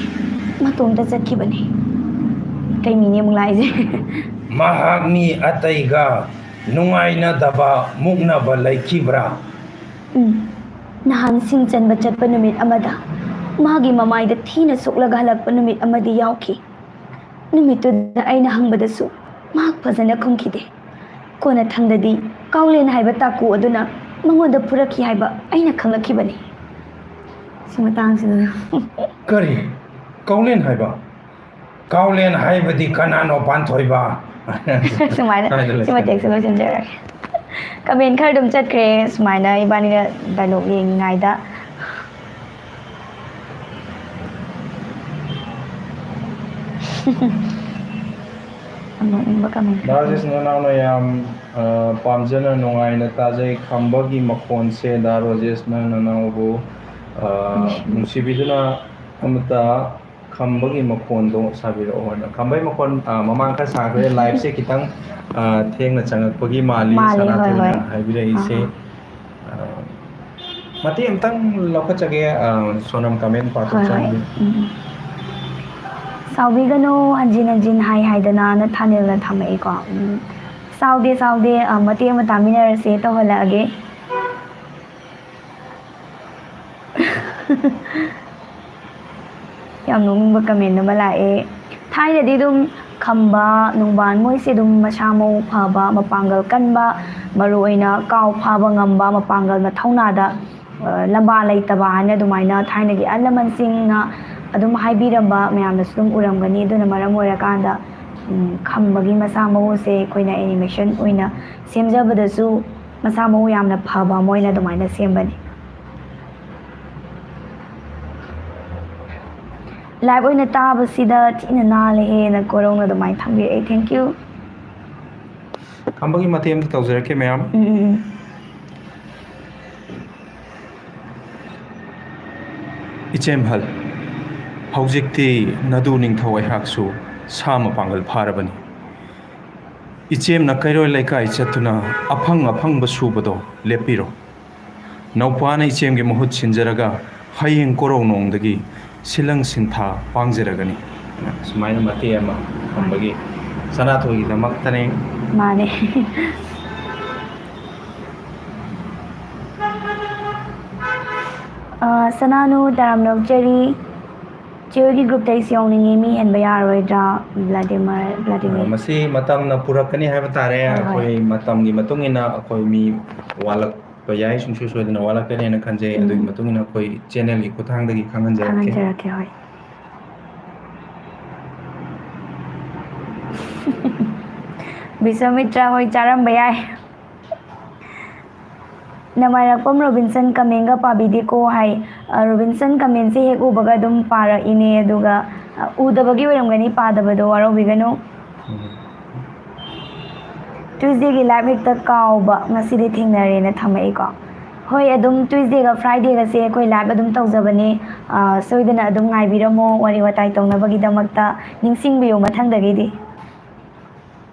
ꯃꯇꯣꯝꯇ ꯆꯠꯈꯤꯕꯅꯦ꯫ ꯀꯩ ꯃꯤꯅꯦ ꯑꯃꯨꯛ ꯂꯥꯛꯏꯁꯦ? ꯃꯍꯥꯛ ꯃꯤ ꯑꯇꯩꯒ ꯅꯨꯡꯉꯥꯏꯅꯗꯕ, ꯃꯨꯛꯅꯕ ꯂꯩꯈꯤꯕ꯭ꯔꯥ? ꯎꯝ꯫ ꯅꯍꯥꯟ ꯁꯤꯡ ꯆꯟꯕ ꯆꯠꯄ ꯅꯨꯃꯤꯠ ꯑꯃꯗ ꯃꯥꯒꯤ ꯃꯃꯥꯏꯗ ꯊꯤꯅ ꯁꯣꯛꯂꯒ ꯍꯜꯂꯛꯄ ꯅꯨꯃꯤꯠ ꯑꯃꯗꯤ ꯌꯥꯎꯈꯤ꯫ ꯅꯨꯃꯤꯠꯇꯨꯗ ꯑꯩꯅ ꯍꯪꯕꯗꯁꯨ ꯃꯍꯥꯛ ꯐꯖꯅ ꯈꯨꯝꯈꯤꯗꯦ꯫ ꯀꯣꯟꯅꯊꯪꯗꯗꯤ ꯀꯥꯎꯂꯦꯟ ꯍꯥꯏꯕ ꯇꯥꯀꯨ ꯑꯗꯨꯅ ꯃꯉꯣꯟꯗ ꯐꯨꯔꯛꯈꯤ ꯍꯥꯏꯕ ꯑꯩꯅ ꯈꯪꯂꯛꯈꯤꯕꯅꯤ꯫ ꯁꯤ ꯃꯇꯥꯡꯁꯤꯗ ꯀꯔꯤ? ꯀꯥꯎꯂꯦꯟ ꯍꯥꯏꯕ? ꯀꯥꯎꯂꯦꯟ ꯍꯥꯏꯕꯗꯤ ꯀꯅꯥꯅꯣ, ꯄꯥꯟꯊꯣꯏꯕ? ꯁꯨꯃꯥꯏꯅ ꯍꯥꯏꯗ ꯁꯤ ꯂꯩꯁꯤꯜꯂꯦ꯫ ꯃꯇꯦꯛꯁꯤ ꯂꯣꯏꯁꯤꯟꯖꯔꯒꯦ꯫ ꯀꯃꯦꯟ ꯈꯔ ꯑꯗꯨꯝ ꯆꯠꯈ꯭ꯔꯦ ꯁꯨꯃꯥꯏꯅ ꯏꯕꯥꯅꯤꯅ ꯗꯥꯏꯂꯣꯛ ꯌꯦꯡꯉꯤꯉꯩꯗ꯫ ꯌꯥꯝ ꯅꯣꯛꯅꯤꯡꯕ ꯀꯃꯦꯟ ꯈꯔ꯫ ꯗꯥ ꯔꯣꯖꯦꯁ, ꯅꯅꯥꯎꯅ ꯌꯥꯝ, ꯑ, ꯄꯥꯝꯖꯅ ꯅꯨꯡꯉꯥꯏꯅ ꯇꯥꯖꯩ ꯈꯝꯕꯒꯤ ꯃꯈꯣꯟꯁꯦ꯫ ꯗꯥ ꯔꯣꯖꯦꯁꯅ ꯅꯅꯥꯎꯕꯨ, ꯑ, ꯅꯨꯡꯁꯤꯕꯤꯗꯨꯅ ꯑꯃꯇ ꯈꯝꯕꯒꯤ ꯃꯈꯣꯟꯗꯣ ꯁꯥꯕꯤꯔꯛꯑꯣ ꯍꯥꯏꯅ꯫ ꯈꯝꯕꯒꯤ ꯃꯈꯣꯟ, ꯑ, ꯃꯃꯥꯡ ꯈꯔ ꯁꯥꯈ꯭ꯔꯦ꯫ ꯂꯥꯏꯞꯁꯦ ꯈꯤꯇꯪ, ꯑ, ꯊꯦꯡꯅ ꯆꯪꯉꯛꯄꯒꯤ ꯃꯥꯜꯂꯤ, ꯃꯥꯜꯂꯤ, ꯁꯅꯥ ꯍꯣꯏ, ꯊꯣꯏꯅ ꯍꯣꯏ꯫ ꯍꯥꯏꯕꯤꯔꯛꯏꯁꯦ꯫ ꯑꯥ, ꯑꯥ꯫ ꯑ, ꯃꯇꯦꯛ ꯑꯝꯇꯪ ꯂꯧꯈꯠꯆꯒꯦ, ꯑ, ꯁꯣꯅꯝ ꯀꯃꯦꯟ ꯍꯣꯏ, ꯍꯣꯏ꯫ ꯄꯥꯊꯣꯛꯆꯍꯟꯕꯤꯌꯨ꯫ ꯎꯝ, ꯎꯝ꯫ ꯁꯥꯎꯕꯤꯒꯅꯨ, ꯍꯟꯖꯤꯟ ꯍꯟꯖꯤꯟ ꯍꯥꯏ ꯍꯥꯏꯗꯅ ꯊꯥꯅꯤꯜꯅ ꯊꯝꯃꯛꯏꯀꯣ꯫ ꯎꯝ, ꯁꯥꯎꯗꯦ, ꯁꯥꯎꯗꯦ, ꯑ, ꯃꯇꯦꯛ ꯑꯃ ꯇꯥꯃꯤꯟꯅꯔꯁꯦ ꯇꯧꯍꯜꯂꯛꯑꯒꯦ꯫ ꯌꯥꯝ ꯅꯣꯛꯅꯤꯡꯕ ꯀꯃꯦꯟ ꯑꯃ ꯂꯥꯛꯑꯦ꯫ ꯊꯥꯏꯅꯗꯤ ꯑꯗꯨꯝ ꯈꯝꯕ, ꯅꯨꯡꯕꯥꯟ ꯃꯣꯏꯁꯦ ꯑꯗꯨꯝ ꯃꯁꯥ ꯃꯎ ꯐꯕ, ꯃꯄꯥꯡꯒꯜ ꯀꯟꯕ, ꯃꯔꯨ ꯑꯣꯏꯅ ꯀꯥꯎ ꯐꯥꯕ ꯉꯝꯕ, ꯃꯄꯥꯡꯒꯜ ꯃꯊꯧꯅꯥꯗ, ꯑ, ꯂꯝꯕꯥ ꯂꯩꯇꯕ ꯍꯥꯏꯅ ꯑꯗꯨꯃꯥꯏꯅ ꯊꯥꯏꯅꯒꯤ ꯑꯍꯜ ꯂꯃꯟꯁꯤꯡꯅ ꯑꯗꯨꯝ ꯍꯥꯏꯕꯤꯔꯝꯕ ꯃꯌꯥꯝꯅꯁꯨ ꯑꯗꯨꯝ ꯎꯔꯝꯒꯅꯤ꯫ ꯑꯗꯨꯅ ꯃꯔꯝ ꯑꯣꯏꯔꯀꯥꯟꯗ, ꯎꯝ, ꯈꯝꯕꯒꯤ ꯃꯁꯥ ꯃꯎꯁꯦ ꯑꯩꯈꯣꯏꯅ ꯑꯦꯅꯤꯃꯦꯁꯟ ꯑꯣꯏꯅ ꯁꯦꯝꯖꯕꯗꯁꯨ ꯃꯁꯥ ꯃꯎ ꯌꯥꯝꯅ ꯐꯕ ꯑꯃ ꯑꯣꯏꯅ ꯑꯗꯨꯃꯥꯏꯅ ꯁꯦꯝꯕꯅꯤ꯫ ꯂꯥꯏꯚ ꯑꯣꯏꯅ ꯇꯥꯕꯁꯤꯗ ꯊꯤꯅ ꯅꯥꯜꯂꯦꯍꯦꯅ ꯀꯣꯔꯧꯅ ꯑꯗꯨꯃꯥꯏꯅ ꯊꯝꯕꯤꯔꯛꯑꯦ꯫ Thank you꯫ ꯈꯝꯕꯒꯤ ꯃꯇꯦꯛ ꯑꯃꯇ ꯇꯧꯖꯔꯛꯀꯦ ꯃꯌꯥꯝ꯫ ꯎꯝ, ꯎꯝ, ꯎꯝ꯫ ꯏꯆꯦꯝꯍꯜ, ꯍꯧꯖꯤꯛꯇꯤ ꯅꯗꯨ ꯅꯤꯡꯊꯧ ꯑꯩꯍꯥꯛꯁꯨ ꯁꯥ ꯃꯄꯥꯡꯒꯜ ꯐꯥꯔꯕꯅꯤ꯫ ꯏꯆꯦꯝꯅ ꯀꯩꯔꯣꯏ ꯂꯩꯀꯥꯏ ꯆꯠꯇꯨꯅ ꯑꯐꯪ ꯑꯐꯪꯕ ꯁꯨꯕꯗꯣ ꯂꯦꯞꯄꯤꯔꯣ꯫ ꯅꯧꯄꯥꯅ ꯏꯆꯦꯝꯒꯤ ꯃꯍꯨꯠ ꯁꯤꯟꯖꯔꯒ ꯍꯌꯦꯡ ꯀꯣꯔꯧꯅꯣꯡꯗꯒꯤ ꯁꯤꯜꯂꯪ ꯁꯤꯟꯊꯥ ꯄꯥꯡꯖꯔꯒꯅꯤ꯫ ꯁꯨꯃꯥꯏꯅ ꯃꯇꯦꯛ ꯑꯃ ꯊꯝꯕꯒꯤ ꯁꯅꯥꯊꯣꯏꯒꯤꯗꯃꯛꯇꯅꯦ꯫ ꯃꯥꯅꯦ꯫ ꯑ, ꯁꯅꯥꯅꯨ ꯇꯔꯥꯝꯅ ꯑꯣꯛꯆꯔꯤ꯫ ꯆꯦ ꯍꯣꯏꯒꯤ groupꯇ ꯑꯩꯁꯨ ꯌꯥꯎꯅꯤꯡꯉꯤ, ꯃꯤ ꯍꯦꯟꯕ ꯌꯥꯔꯣꯏꯗ꯭ꯔꯥ? ꯕ꯭ꯂꯥꯗꯤꯃꯔ, ꯕ꯭ꯂꯥꯗꯤꯃꯤꯔ꯫ ꯃꯁꯤ ꯃꯇꯝꯅ ꯄꯨꯔꯛꯀꯅꯤ ꯍꯥꯏꯕ ꯇꯥꯔꯦ꯫ ꯍꯣꯏ, ꯍꯣꯏ꯫ ꯑꯩꯈꯣꯏ ꯃꯇꯝꯒꯤ ꯃꯇꯨꯡ ꯏꯟꯅ ꯑꯩꯈꯣꯏ ꯃꯤ ꯋꯥꯠꯂꯛꯄ ꯌꯥꯏ, ꯁꯨꯡꯁꯣꯏ ꯁꯣꯏꯗꯅ ꯋꯥꯠꯂꯛꯀꯅꯤ ꯍꯥꯏꯅ ꯈꯟꯖꯩ꯫ ꯎꯝ꯫ ꯑꯗꯨꯒꯤ ꯃꯇꯨꯡ ꯏꯟꯅ ꯑꯩꯈꯣꯏ channelꯒꯤ ꯈꯨꯠꯊꯥꯡꯗꯒꯤ ꯈꯪꯍꯟꯖꯔꯛꯀꯦ꯫ ꯈꯪꯍꯟꯖꯔꯛꯀꯦ, ꯍꯣꯏ꯫ ꯕꯤꯁ꯭ꯋꯥꯃꯤꯇ꯭ꯔ ꯍꯣꯏ ꯆꯥꯔꯝꯕ ꯌꯥꯏ꯫ ꯅꯃꯥꯏꯔꯛꯄꯝ ꯔꯣꯕꯤꯟꯁꯟ commentꯒ ꯄꯥꯕꯤꯗꯦꯀꯣ ꯍꯥꯏ꯫ ꯑ, ꯔꯣꯕꯤꯟꯁꯟ commentꯁꯦ ꯍꯦꯛ ꯎꯕꯒ ꯑꯗꯨꯝ ꯄꯥꯔꯛꯏꯅꯦ, ꯑꯗꯨꯒ, ꯑ, ꯎꯗꯕꯒꯤ ꯑꯣꯏꯔꯝꯒꯅꯤ, ꯄꯥꯗꯕꯗꯣ ꯋꯥꯔꯧꯕꯤꯒꯅꯨ꯫ ꯎꯝ꯫ Tuesdayꯒꯤ live ꯍꯦꯛꯇ ꯀꯥꯎꯕ, ꯉꯁꯤꯗꯤ ꯊꯦꯡꯅꯔꯦꯅ ꯊꯝꯃꯛꯏꯀꯣ꯫ ꯍꯣꯏ, ꯑꯗꯨꯝ Tuesdayꯒ Fridayꯒꯁꯦ ꯑꯩꯈꯣꯏ live ꯑꯗꯨꯝ ꯇꯧꯖꯕꯅꯤ꯫ ꯑ, ꯁꯣꯏꯗꯅ ꯑꯗꯨꯝ ꯉꯥꯏꯕꯤꯔꯝꯃꯣ, ꯋꯥꯔꯤ ꯋꯥꯇꯥꯏ ꯇꯧꯅꯕꯒꯤꯗꯃꯛꯇ ꯅꯤꯡꯁꯤꯡꯕꯤꯌꯨ ꯃꯊꯪꯗꯒꯤꯗꯤ꯫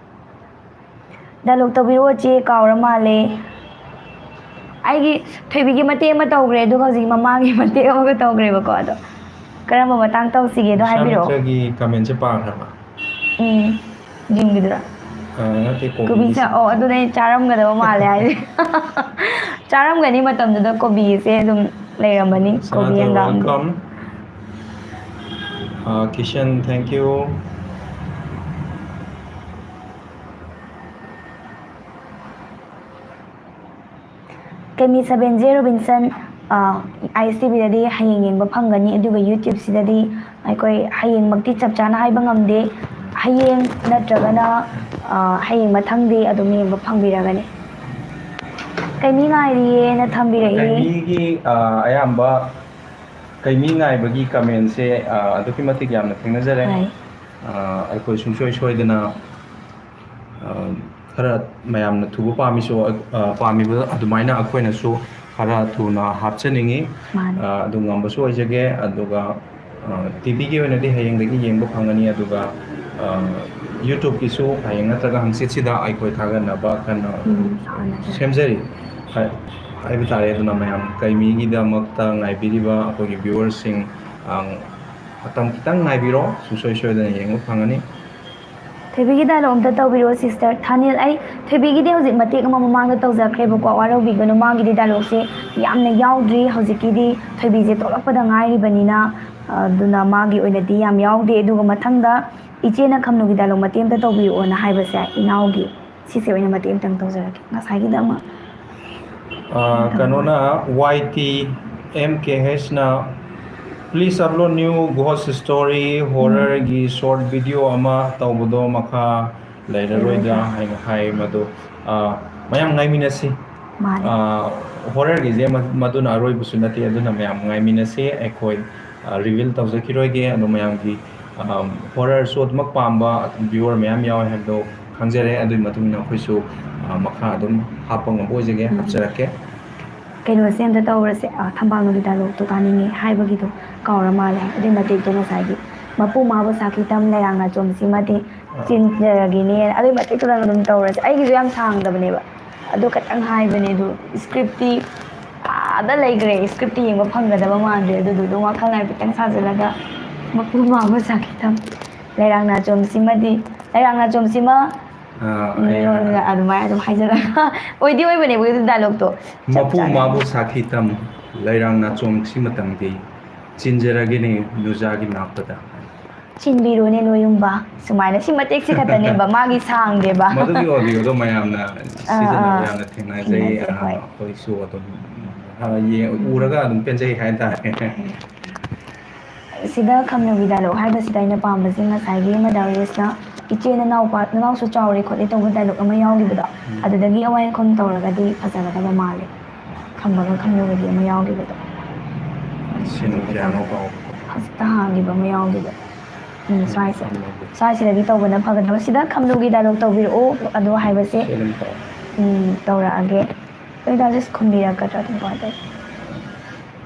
Dialogue ꯇꯧꯕꯤꯔꯛꯑꯣ ꯆꯦ, ꯀꯥꯎꯔ ꯃꯥꯜꯂꯦ꯫ ꯑꯩꯒꯤ ꯊꯣꯏꯕꯤꯒꯤ ꯃꯇꯦꯛ ꯑꯃ ꯇꯧꯈ꯭ꯔꯦ, ꯑꯗꯨꯒ ꯍꯧꯖꯤꯛ ꯃꯃꯥꯒꯤ ꯃꯇꯦꯛ ꯑꯃꯒ ꯇꯧꯈ꯭ꯔꯦꯕꯀꯣ, ꯑꯗꯣ ꯀꯔꯝꯕ ꯃꯇꯥꯡ ꯇꯧꯁꯤꯒꯦꯗꯣ ꯍꯥꯏꯕꯤꯔꯛꯑꯣ꯫ ꯕꯤꯁ꯭ꯋꯥꯃꯤꯇ꯭ꯔꯒꯤ commentꯁꯦ ꯄꯥꯈ꯭ꯔꯕ? ꯎꯝ, ꯖꯤꯝꯒꯤꯗꯨꯔꯥ? ꯑ, ꯅꯠꯇꯦ, ꯀꯣꯕꯤꯒꯤꯁꯦ꯫ ꯀꯣꯕꯤꯁꯦ, ꯑꯣ, ꯑꯗꯨꯅꯦ ꯑꯩ ꯆꯥꯔꯝꯒꯗꯕ ꯃꯥꯜꯂꯦ ꯍꯥꯏꯗꯤ꯫ ꯆꯥꯔꯝꯒꯅꯤ, ꯃꯇꯝꯗꯨꯗ ꯀꯣꯕꯤꯁꯦ ꯑꯗꯨꯝ ꯂꯩꯔꯝꯃꯅꯤ, ꯀꯣꯕꯤ ꯁꯅꯥꯊꯣꯏ, ꯍꯪꯒꯥꯝꯗꯣ꯫ Welcome꯫ Uh, Kishan, thank you꯫ ꯀꯦꯃꯤ ꯁꯕꯦꯟ ꯖꯦ ꯔꯣꯕꯤꯟꯁꯟ, ꯑ, ISTVꯗꯗꯤ ꯍꯌꯦꯡ ꯌꯦꯡꯕ ꯐꯪꯒꯅꯤ, ꯑꯗꯨꯒ YouTubeꯁꯤꯗꯗꯤ ꯑꯩꯈꯣꯏ ꯍꯌꯦꯡꯃꯛꯇꯤ ꯆꯞ ꯆꯥꯅ ꯍꯥꯏꯕ ꯉꯝꯗꯦ, ꯍꯌꯦꯡ ꯅꯠꯇ꯭ꯔꯒꯅ, ꯑ, ꯍꯌꯦꯡ ꯃꯊꯪꯗꯤ ꯑꯗꯨꯝ ꯌꯦꯡꯕ ꯐꯪꯕꯤꯔꯒꯅꯤ꯫ ꯀꯩꯃꯤ ꯉꯥꯏꯔꯤꯌꯦꯅ ꯊꯝꯕꯤꯔꯛꯏ꯫ ꯀꯩꯃꯤꯒꯤ, ꯑ, ꯑꯌꯥꯝꯕ ꯀꯩꯃꯤ ꯉꯥꯏꯕꯒꯤ commentꯁꯦ, ꯑ, ꯑꯗꯨꯛꯀꯤ ꯃꯇꯤꯛ ꯌꯥꯝꯅ ꯊꯦꯡꯅꯖꯔꯦ꯫ ꯍꯣꯏ꯫ ꯑ, ꯑꯩꯈꯣꯏ ꯁꯨꯡꯁꯣꯏ ꯁꯣꯏꯗꯅ ꯑ, ꯈꯔ ꯃꯌꯥꯝꯅ ꯊꯨꯕ ꯄꯥꯝꯃꯤꯁꯨ, ꯑ, ꯄꯥꯝꯃꯤꯕ ꯑꯗꯨꯃꯥꯏꯅ ꯑꯩꯈꯣꯏꯅꯁꯨ ꯈꯔ ꯊꯨꯅ ꯍꯥꯞꯆꯅꯤꯡꯉꯤ꯫ ꯃꯥꯅꯤ꯫ ꯑ, ꯑꯗꯨ ꯉꯝꯕꯁꯨ ꯑꯣꯏꯖꯒꯦ꯫ ꯑꯗꯨꯒ, ꯑ, ꯇꯤꯚꯤꯒꯤ ꯑꯣꯏꯅꯗꯤ ꯍꯌꯦꯡꯗꯒꯤ ꯌꯦꯡꯕ ꯐꯪꯒꯅꯤ꯫ ꯑꯗꯨꯒ, ꯑ, YouTubeꯀꯤꯁꯨ ꯍꯌꯦꯡ ꯅꯠꯇ꯭ꯔꯒ ꯍꯪꯆꯤꯠꯁꯤꯗ ꯑꯩꯈꯣꯏ ꯊꯥꯒꯠꯅꯕ ꯀꯟꯅ ꯎꯝ, ꯍꯣꯠꯅꯖꯔꯤ꯫ ꯁꯦꯝꯖꯔꯤ꯫ ꯍꯥꯏ-, ꯍꯥꯏꯕ ꯇꯥꯔꯦ꯫ ꯑꯗꯨꯅ ꯃꯌꯥꯝ ꯀꯩꯃꯤꯒꯤꯗꯃꯛꯇ ꯉꯥꯏꯕꯤꯔꯤꯕ ꯑꯩꯈꯣꯏꯒꯤ viewerꯁꯤꯡ, ꯑ, ꯃꯇꯝ ꯈꯤꯇꯪ ꯉꯥꯏꯕꯤꯔꯣ, ꯁꯨꯡꯁꯣꯏ ꯁꯣꯏꯗꯅ ꯌꯦꯡꯕ ꯐꯪꯒꯅꯤ꯫ ꯊꯣꯏꯕꯤꯒꯤ dialogue ꯑꯝꯇ ꯇꯧꯕꯤꯔꯛꯑꯣ sister꯫ ꯊꯥꯅꯤꯜ, ꯑꯩ ꯊꯣꯏꯕꯤꯒꯤꯗꯤ ꯍꯧꯖꯤꯛ ꯃꯇꯦꯛ ꯑꯃ ꯃꯃꯥꯡꯗ ꯇꯧꯖꯈ꯭ꯔꯦꯕꯀꯣ, ꯋꯥꯔꯧꯕꯤꯒꯅꯨ, ꯃꯥꯒꯤꯗꯤ dialogueꯁꯦ ꯌꯥꯝꯅ ꯌꯥꯎꯗ꯭ꯔꯤ꯫ ꯍꯧꯖꯤꯛꯀꯤꯗꯤ ꯊꯣꯏꯕꯤꯁꯦ ꯊꯣꯛꯂꯛꯄꯗ ꯉꯥꯏꯔꯤꯕꯅꯤꯅ, ꯑꯗꯨꯅ ꯃꯥꯒꯤ ꯑꯣꯏꯅꯗꯤ ꯌꯥꯝ ꯌꯥꯎꯗꯦ꯫ ꯑꯗꯨꯒ ꯃꯊꯪꯗ ꯏꯆꯦꯅ ꯈꯝꯅꯨꯒꯤ dialogue ꯃꯇꯦꯛ ꯑꯝꯇ ꯇꯧꯕꯤꯔꯛꯑꯣꯅ ꯍꯥꯏꯕꯁꯦ ꯏꯅꯥꯎꯒꯤ, ꯁꯤꯁꯦ ꯑꯣꯏꯅ ꯃꯇꯦꯛ ꯑꯝꯇꯪ ꯇꯧꯖꯔꯛꯀꯦ꯫ ꯉꯁꯥꯏꯒꯤꯗ ꯑꯃ ꯑ, ꯀꯩꯅꯣꯅ, YT MKHꯅ, "Please upload new ghost story, horrorꯒꯤ short video ꯑꯃ ꯇꯧꯕꯗꯣ ꯃꯈꯥ ꯂꯩꯔꯔꯣꯏꯗ꯭ꯔꯥ?" ꯍꯥꯏꯅ ꯍꯥꯏ꯫ ꯃꯗꯨ, ꯑ, ꯃꯌꯥꯝ ꯉꯥꯏꯃꯤꯟꯅꯁꯤ꯫ ꯃꯥꯅꯤ꯫ ꯑ, horrorꯒꯤꯁꯦ ꯃ-, ꯃꯗꯨꯅ ꯑꯔꯣꯏꯕꯁꯨ ꯅꯠꯇꯦ, ꯑꯗꯨꯅ ꯃꯌꯥꯝ ꯉꯥꯏꯃꯤꯟꯅꯁꯤ꯫ ꯑꯩꯈꯣꯏ, ꯑ, reveal ꯇꯧꯖꯈꯤꯔꯣꯏꯒꯦ꯫ ꯑꯗꯣ ꯃꯌꯥꯝꯒꯤ, ꯑ, horrorꯁꯨ ꯑꯗꯨꯃꯛ ꯄꯥꯝꯕ viewer ꯃꯌꯥꯝ ꯌꯥꯎꯋꯦ ꯍꯥꯏꯕꯗꯣ ꯈꯪꯖꯔꯦ꯫ ꯑꯗꯨꯒꯤ ꯃꯇꯨꯡ ꯏꯟꯅ ꯑꯩꯈꯣꯏꯁꯨ, ꯑ, ꯃꯈꯥ ꯑꯗꯨꯝ ꯍꯥꯞꯄ ꯉꯝꯕ ꯑꯣꯏꯖꯒꯦ, ꯎꯝ꯫ ꯍꯥꯞꯆꯔꯛꯀꯦ꯫ ꯀꯩꯅꯣꯁꯦ ꯑꯝꯇ ꯇꯧꯔꯁꯦ, ꯑ, ꯊꯝꯕꯥꯜꯅꯨꯒꯤ dialogueꯇꯣ ꯇꯥꯅꯤꯡꯉꯦ ꯍꯥꯏꯕꯒꯤꯗꯣ ꯀꯥꯎꯔ ꯃꯥꯜꯂꯦ꯫ ꯑꯗꯨꯏ ꯃꯇꯦꯛꯇꯣ ꯉꯁꯥꯏꯒꯤ "ꯃꯄꯨ ꯃꯥꯕꯨ ꯁꯥꯈꯤ ꯇꯝ ꯂꯩꯔꯥꯡ ꯅꯥꯆꯣꯝꯁꯤꯃꯗꯤ ꯆꯤꯟꯖꯔꯒꯦꯅꯦ", ꯑꯗꯨꯏ ꯃꯇꯦꯛꯇꯨꯗꯪ ꯑꯗꯨꯝ ꯇꯧꯔꯁꯦ꯫ ꯑꯩꯒꯤꯁꯨ ꯌꯥꯝ ꯁꯥꯡꯗꯕꯅꯦꯕ, ꯑꯗꯨ ꯈꯇꯪ ꯍꯥꯏꯕꯅꯦ꯫ ꯑꯗꯨ scriptꯇꯤ ꯑꯥꯗ ꯂꯩꯈ꯭ꯔꯦ, scriptꯇꯤ ꯌꯦꯡꯕ ꯐꯪꯒꯗꯕ ꯃꯥꯟꯗ꯭ꯔꯦ꯫ ꯑꯗꯨꯗꯨ ꯑꯗꯨꯝ ꯋꯥꯈꯜ ꯍꯥꯏꯐꯦꯠꯇꯪ ꯁꯥꯖꯤꯜꯂꯒ "ꯃꯄꯨ ꯃꯥꯕꯨ ꯁꯥꯈꯤ ꯇꯝ ꯂꯩꯔꯥꯡ ꯅꯥꯆꯣꯝꯁꯤꯃꯗꯤ", ꯂꯩꯔꯥꯡ ꯅꯥꯆꯣꯝꯁꯤꯃ ꯑ, ꯑꯩ ꯑꯗꯨꯃꯥꯏꯅ ꯑꯗꯨꯝ ꯍꯥꯏꯖꯔꯒ ꯑꯣꯏꯗꯤ ꯑꯣꯏꯕꯅꯦꯕ ꯑꯗꯨ dialogueꯇꯣ꯫ ꯆꯞ "ꯃꯄꯨ ꯆꯥꯅ꯫ ꯃꯥꯕꯨ ꯁꯥꯈꯤ ꯇꯝ, ꯂꯩꯔꯥꯡ ꯅꯥꯆꯣꯝꯁꯤ ꯃꯇꯝꯗꯤ, ꯆꯤꯟꯖꯔꯒꯦꯅꯦ ꯅꯨꯖꯥꯒꯤ ꯅꯥꯛꯄꯗ"꯫ "ꯆꯤꯟꯕꯤꯔꯣꯅꯦ ꯂꯣꯌꯨꯝꯕ", ꯁꯨꯃꯥꯏꯅ꯫ ꯁꯤ ꯃꯇꯦꯛꯁꯤ ꯈꯛꯇꯅꯦꯕ, ꯃꯥꯒꯤ ꯁꯥꯡꯗꯦꯕ꯫ ꯃꯗꯨꯒꯤ audioꯗꯣ ꯃꯌꯥꯝꯅ ꯑꯥ, ꯁꯤꯖꯤꯟꯅꯕ ꯑꯥ꯫ ꯌꯥꯝꯅ ꯊꯦꯡꯅꯖꯩ꯫ ꯊꯦꯡꯅꯖꯩ, ꯑ, ꯍꯣꯏ꯫ ꯑꯩꯈꯣꯏꯁꯨ ꯑꯗꯨꯝ, ꯑ, ꯌꯦꯡ-, ꯎꯔꯒ ꯑꯗꯨꯝ ꯄꯦꯟꯖꯩ ꯍꯥꯏꯇꯥꯔꯦ꯫ ꯁꯤꯗ ꯈꯝꯅꯨꯒꯤ dialogue ꯍꯥꯏꯕꯁꯤꯗ ꯑꯩꯅ ꯄꯥꯝꯕꯁꯦ ꯉꯁꯥꯏꯒꯤ ꯃꯦꯗꯥꯝ ꯔꯦꯁꯅ "ꯏꯆꯦ ꯅꯅꯥꯎꯄꯥ, ꯅꯅꯥꯎꯁꯨ ꯆꯥꯎꯔꯦ ꯈꯣꯠꯂꯦ" ꯇꯧꯕ dialogue ꯑꯃ ꯌꯥꯎꯈꯤꯕꯗꯣ, ꯎꯝ꯫ ꯑꯗꯨꯗꯒꯤ ꯑꯋꯥꯏ ꯑꯈꯨꯝ ꯇꯧꯔꯒꯗꯤ ꯐꯖꯒꯗꯕ ꯃꯥꯜꯂꯦ꯫ ꯈꯝꯕꯒ ꯈꯝꯅꯨꯒꯗꯤ ꯑꯃ ꯌꯥꯎꯈꯤꯕꯗꯣ꯫ ꯁꯤꯟ ꯄꯤꯌꯥꯅꯣ ꯀꯥꯎꯕ꯫ ꯍꯧꯖꯤꯛꯇ ꯍꯥꯡꯈꯤꯕ ꯑꯃ ꯌꯥꯎꯈꯤꯕ꯫ ꯎꯝ, ꯁ꯭ꯋꯥꯏꯁꯦ꯫ ꯁ꯭ꯋꯥꯏꯁꯤꯗꯒꯤ ꯇꯧꯕꯅ ꯐꯒꯗꯕ꯫ ꯁꯤꯗ ꯈꯝꯅꯨꯒꯤ dialogue ꯇꯧꯕꯤꯔꯛꯑꯣ, ꯑꯗꯣ ꯍꯥꯏꯕꯁꯦ, ꯁꯤ ꯑꯗꯨꯝ ꯇꯧ꯫ ꯎꯝ, ꯇꯧꯔꯛꯑꯒꯦ꯫ ꯂꯣꯏꯗꯥ ꯖꯁ ꯈꯨꯝꯕꯤꯔꯛꯀꯗ꯭ꯔꯥ ꯑꯗꯨꯝ ꯀꯃꯥꯏꯅ ꯇꯧꯋꯤ?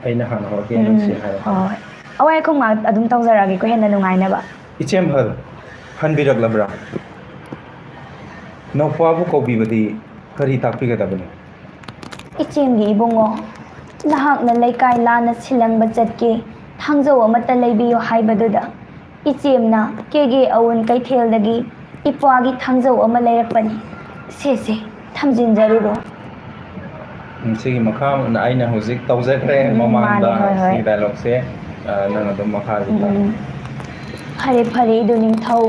ꯑꯩꯅ ꯍꯥꯟꯅ ꯍꯧꯔꯛꯀꯦ, ꯎꯝ, ꯅꯪꯁꯤ ꯍꯥꯏꯔꯣ꯫ ꯍꯣꯏ, ꯍꯣꯏ꯫ ꯑꯋꯥꯏ ꯑꯈꯨꯝ ꯉꯥꯛ ꯑꯗꯨꯝ ꯇꯧꯖꯔꯛꯑꯒꯦꯀꯣ, ꯍꯦꯟꯅ ꯅꯨꯡꯉꯥꯏꯅꯕ꯫ ꯏꯆꯦꯝꯍꯜ, ꯍꯟꯕꯤꯔꯛꯂꯕ꯭ꯔꯥ? ꯅꯧꯄꯥꯕꯨ ꯀꯧꯕꯤꯕꯗꯤ ꯀꯔꯤ ꯇꯥꯛꯄꯤꯒꯗꯕꯅꯣ? ꯏꯆꯦꯝꯒꯤ ꯏꯕꯨꯡꯉꯣ, ꯅꯍꯥꯛꯅ ꯂꯩꯀꯥꯏ ꯂꯥꯟꯅ ꯁꯤꯜꯂꯪꯕ ꯆꯠꯀꯦ, ꯊꯥꯡꯖꯧ ꯑꯃꯠꯇ ꯂꯩꯕꯤꯌꯨ ꯍꯥꯏꯕꯗꯨꯗ, ꯏꯆꯦꯝꯅ ꯀꯦꯒꯦ ꯑꯋꯨꯟ ꯀꯩꯊꯦꯜꯗꯒꯤ ꯏꯄ꯭ꯋꯥꯒꯤ ꯊꯥꯡꯖꯧ ꯑꯃ ꯂꯩꯔꯛꯄꯅꯤ꯫ ꯁꯦ, ꯁꯦ, ꯊꯝꯖꯤꯟꯖꯔꯨꯔꯣ꯫ ꯎꯝ, ꯁꯤꯒꯤ ꯃꯈꯥ ꯑꯩꯅ ꯍꯧꯖꯤꯛ ꯇꯧꯖꯈ꯭ꯔꯦ ꯎꯝ, ꯃꯃꯥꯡꯗ꯫ ꯃꯥꯅꯦ, ꯍꯣꯏ, ꯍꯣꯏ꯫ ꯁꯤꯒꯤ dialogue-ꯁꯦ, ꯑ, ꯅꯪ ꯑꯗꯨꯝ ꯃꯈꯥ ꯎꯝ, ꯎꯝ꯫ ꯐꯔꯦ, ꯐꯔꯦ, ꯏꯗꯨ ꯅꯤꯡꯊꯧ,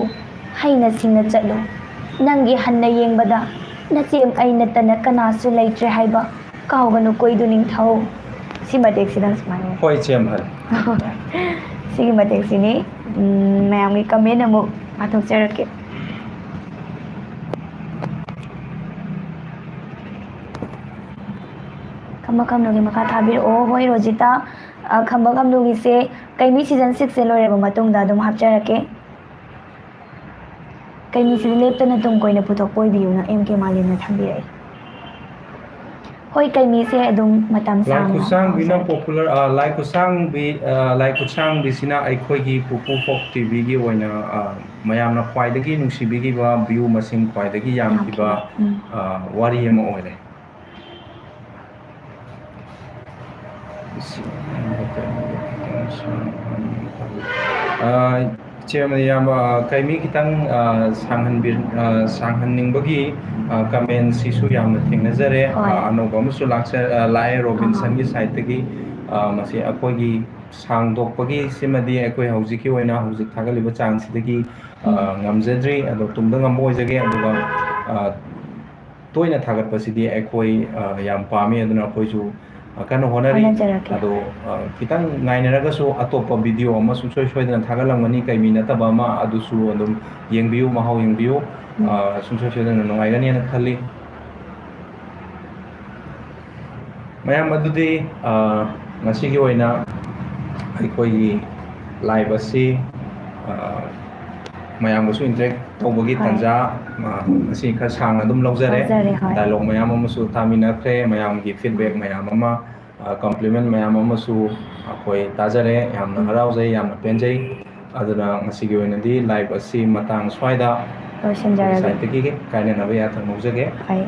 ꯍꯩꯅ ꯁꯤꯡꯅ ꯆꯠꯂꯨ꯫ ꯅꯪꯒꯤ ꯍꯟꯅ ꯌꯦꯡꯕꯗ ꯅꯆꯦ ꯑꯩ ꯅꯠꯇꯅ ꯀꯅꯥꯁꯨ ꯂꯩꯇ꯭ꯔꯦ ꯍꯥꯏꯕ ꯀꯥꯎꯒꯅꯨꯀꯣ, ꯏꯗꯨ ꯅꯤꯡꯊꯧ꯫ ꯁꯤ ꯃꯇꯦꯛꯁꯤꯗꯪ ꯁꯨꯃꯥꯏꯅ꯫ ꯍꯣꯏ, ꯏꯆꯦꯝꯍꯜ꯫ ꯁꯤꯒꯤ ꯃꯇꯦꯛꯁꯤꯅꯤ꯫ ꯎꯝ, ꯃꯌꯥꯝꯒꯤ comment ꯑꯃꯨꯛ ꯄꯥꯊꯣꯛꯆꯔꯛꯀꯦ꯫ ꯈꯝꯕ ꯈꯝꯂꯨꯒꯤ ꯃꯈꯥ ꯊꯥꯕꯤꯔꯛꯑꯣ꯫ ꯍꯣꯏ, ꯔꯣꯖꯤꯇꯥ, ꯑ, ꯈꯝꯕ ꯈꯝꯂꯨꯒꯤꯁꯦ ꯀꯩꯃꯤ season six-ꯁꯦ ꯂꯣꯏꯔꯕ ꯃꯇꯨꯡꯗ ꯑꯗꯨꯝ ꯍꯥꯞꯆꯔꯛꯀꯦ꯫ ꯀꯩꯃꯤꯁꯤꯗꯤ ꯂꯦꯞꯇꯅ ꯇꯨꯡ ꯀꯣꯏꯅ ꯄꯨꯊꯣꯛꯄ ꯑꯣꯏꯕꯤꯌꯨꯅ ꯑꯦꯝ ꯀꯦ ꯃꯥꯂꯦꯝꯅ ꯊꯝꯕꯤꯔꯛꯏ꯫ ꯍꯣꯏ, ꯀꯩꯃꯤꯁꯦ ꯑꯗꯨꯝ ꯃꯇꯝ ꯁꯥꯡꯅ ꯂꯥꯏꯈꯨꯠꯁꯥꯡꯕꯤꯅ ꯄꯥꯎꯖꯔꯛꯀꯦ꯫ Popular, ꯑ, ꯂꯥꯏꯈꯨꯠꯁꯥꯡꯕꯤ, ꯑ, ꯂꯥꯏꯈꯨꯠꯁꯥꯡꯕꯤꯁꯤꯅ ꯑꯩꯈꯣꯏꯒꯤ ꯄꯨꯄꯨ ꯐꯣꯛ ꯇꯤ ꯚꯤꯒꯤ ꯑꯣꯏꯅ, ꯑ, ꯃꯌꯥꯝꯅ ꯈ꯭ꯋꯥꯏꯗꯒꯤ ꯅꯨꯡꯁꯤꯕꯤꯈꯤꯕ, view ꯃꯁꯤꯡ ꯈ꯭ꯋꯥꯏꯗꯒꯤ ꯌꯥꯝꯈꯤꯕ, ꯌꯥꯝꯈꯤꯕ, ꯎꯝ꯫ ꯑ, ꯋꯥꯔꯤ ꯑꯃ ꯑꯣꯏꯔꯦ꯫ ꯑ, ꯏꯆꯦ ꯑꯃ ꯏꯌꯥꯝꯕ, ꯑ, ꯀꯩꯃꯤ ꯈꯤꯇꯪ, ꯑ, ꯁꯥꯡꯍꯟꯕꯤ-, ꯑ, ꯁꯥꯡꯍꯟꯅꯤꯡꯕꯒꯤ, ꯑ, comment-ꯁꯤꯁꯨ ꯌꯥꯝꯅ ꯊꯦꯡꯅꯖꯔꯦ꯫ ꯍꯣꯏ꯫ ꯑ, ꯑꯅꯧꯕ ꯑꯃꯁꯨ ꯂꯥꯛꯆ-, ꯑ, ꯂꯥꯛꯑꯦ, Robinson-ꯒꯤ ꯑꯍꯥ꯫ Side-ꯇꯒꯤ꯫ ꯑ, ꯃꯁꯤ ꯑꯩꯈꯣꯏꯒꯤ ꯁꯥꯡꯗꯣꯛꯄꯒꯤ ꯁꯤꯃꯗꯤ ꯑꯩꯈꯣꯏ ꯍꯧꯖꯤꯛꯀꯤ ꯑꯣꯏꯅ ꯍꯧꯖꯤꯛ ꯊꯥꯒꯠꯂꯤꯕ ꯆꯥꯡꯁꯤꯗꯒꯤ, ꯑ, ꯎꯝ꯫ ꯉꯝꯖꯗ꯭ꯔꯤ꯫ ꯑꯗꯣ ꯇꯨꯡꯗ ꯉꯝꯕ ꯑꯣꯏꯖꯒꯦ꯫ ꯑꯗꯨꯒ, ꯑ, ꯇꯣꯏꯅ ꯊꯥꯒꯠꯄꯁꯤꯗꯤ ꯑꯩꯈꯣꯏ, ꯑ, ꯌꯥꯝ ꯄꯥꯝꯃꯤ, ꯑꯗꯨꯅ ꯑꯩꯈꯣꯏꯁꯨ, ꯑ, ꯀꯟꯅ ꯍꯣꯠꯅꯔꯤ꯫ ꯍꯣꯠꯅꯖꯔꯛꯀꯦ꯫ ꯑꯗꯣ, ꯑ, ꯈꯤꯇꯪ ꯉꯥꯏꯅꯔꯒꯁꯨ ꯑꯇꯣꯞꯄ video ꯑꯃ ꯁꯨꯡꯁꯣꯏ ꯁꯣꯏꯗꯅ ꯊꯥꯒꯠꯂꯝꯒꯅꯤ, ꯀꯩꯃꯤ ꯅꯠꯇꯕ ꯑꯃ, ꯑꯗꯨꯁꯨ ꯑꯗꯨꯝ ꯌꯦꯡꯕꯤꯌꯨ, ꯃꯍꯥꯎ ꯌꯦꯡꯕꯤꯌꯨ꯫ ꯎꯝ꯫ ꯑ, ꯁꯨꯡꯁꯣꯏ ꯁꯣꯏꯗꯅ ꯅꯨꯡꯉꯥꯏꯒꯅꯤꯅ ꯈꯜꯂꯤ꯫ ꯃꯌꯥꯝ, ꯑꯗꯨꯗꯤ, ꯑ, ꯉꯁꯤꯒꯤ ꯑꯣꯏꯅ ꯑꯩꯈꯣꯏꯒꯤ live ꯑꯁꯤ, ꯑ, ꯃꯌꯥꯝꯒꯁꯨ interact ꯇꯧꯕꯒꯤ ꯍꯣꯏ꯫ ꯇꯥꯟꯖꯥ, ꯑ, ꯉꯁꯤ ꯈꯔ ꯁꯥꯡꯅ ꯑꯗꯨꯝ ꯂꯧꯖꯔꯦ꯫ ꯂꯧꯖꯔꯦ, ꯍꯣꯏ꯫ Dialogue ꯃꯌꯥꯝ ꯑꯃꯁꯨ ꯇꯥꯃꯤꯟꯅꯈ꯭ꯔꯦ, ꯃꯌꯥꯝꯒꯤ feedback ꯃꯌꯥꯝ ꯑꯃ, ꯑ, compliment ꯃꯌꯥꯝ ꯑꯃꯁꯨ ꯑꯩꯈꯣꯏ ꯇꯥꯖꯔꯦ꯫ ꯌꯥꯝꯅ ꯎꯝ꯫ ꯍꯔꯥꯎꯖꯩ, ꯌꯥꯝꯅ ꯄꯦꯟꯖꯩ꯫ ꯑꯗꯨꯅ ꯉꯁꯤꯒꯤ ꯑꯣꯏꯅꯗꯤ live ꯑꯁꯤ ꯃꯇꯥꯡ ꯁ꯭ꯋꯥꯏꯗ ꯂꯣꯏꯁꯤꯟꯖꯔꯒꯦ꯫ ꯑꯩꯈꯣꯏꯒꯤ side ꯇꯒꯤ ꯀꯥꯏꯅꯅꯕ ꯌꯥꯊꯪ ꯂꯧꯖꯒꯦ꯫ ꯍꯣꯏ꯫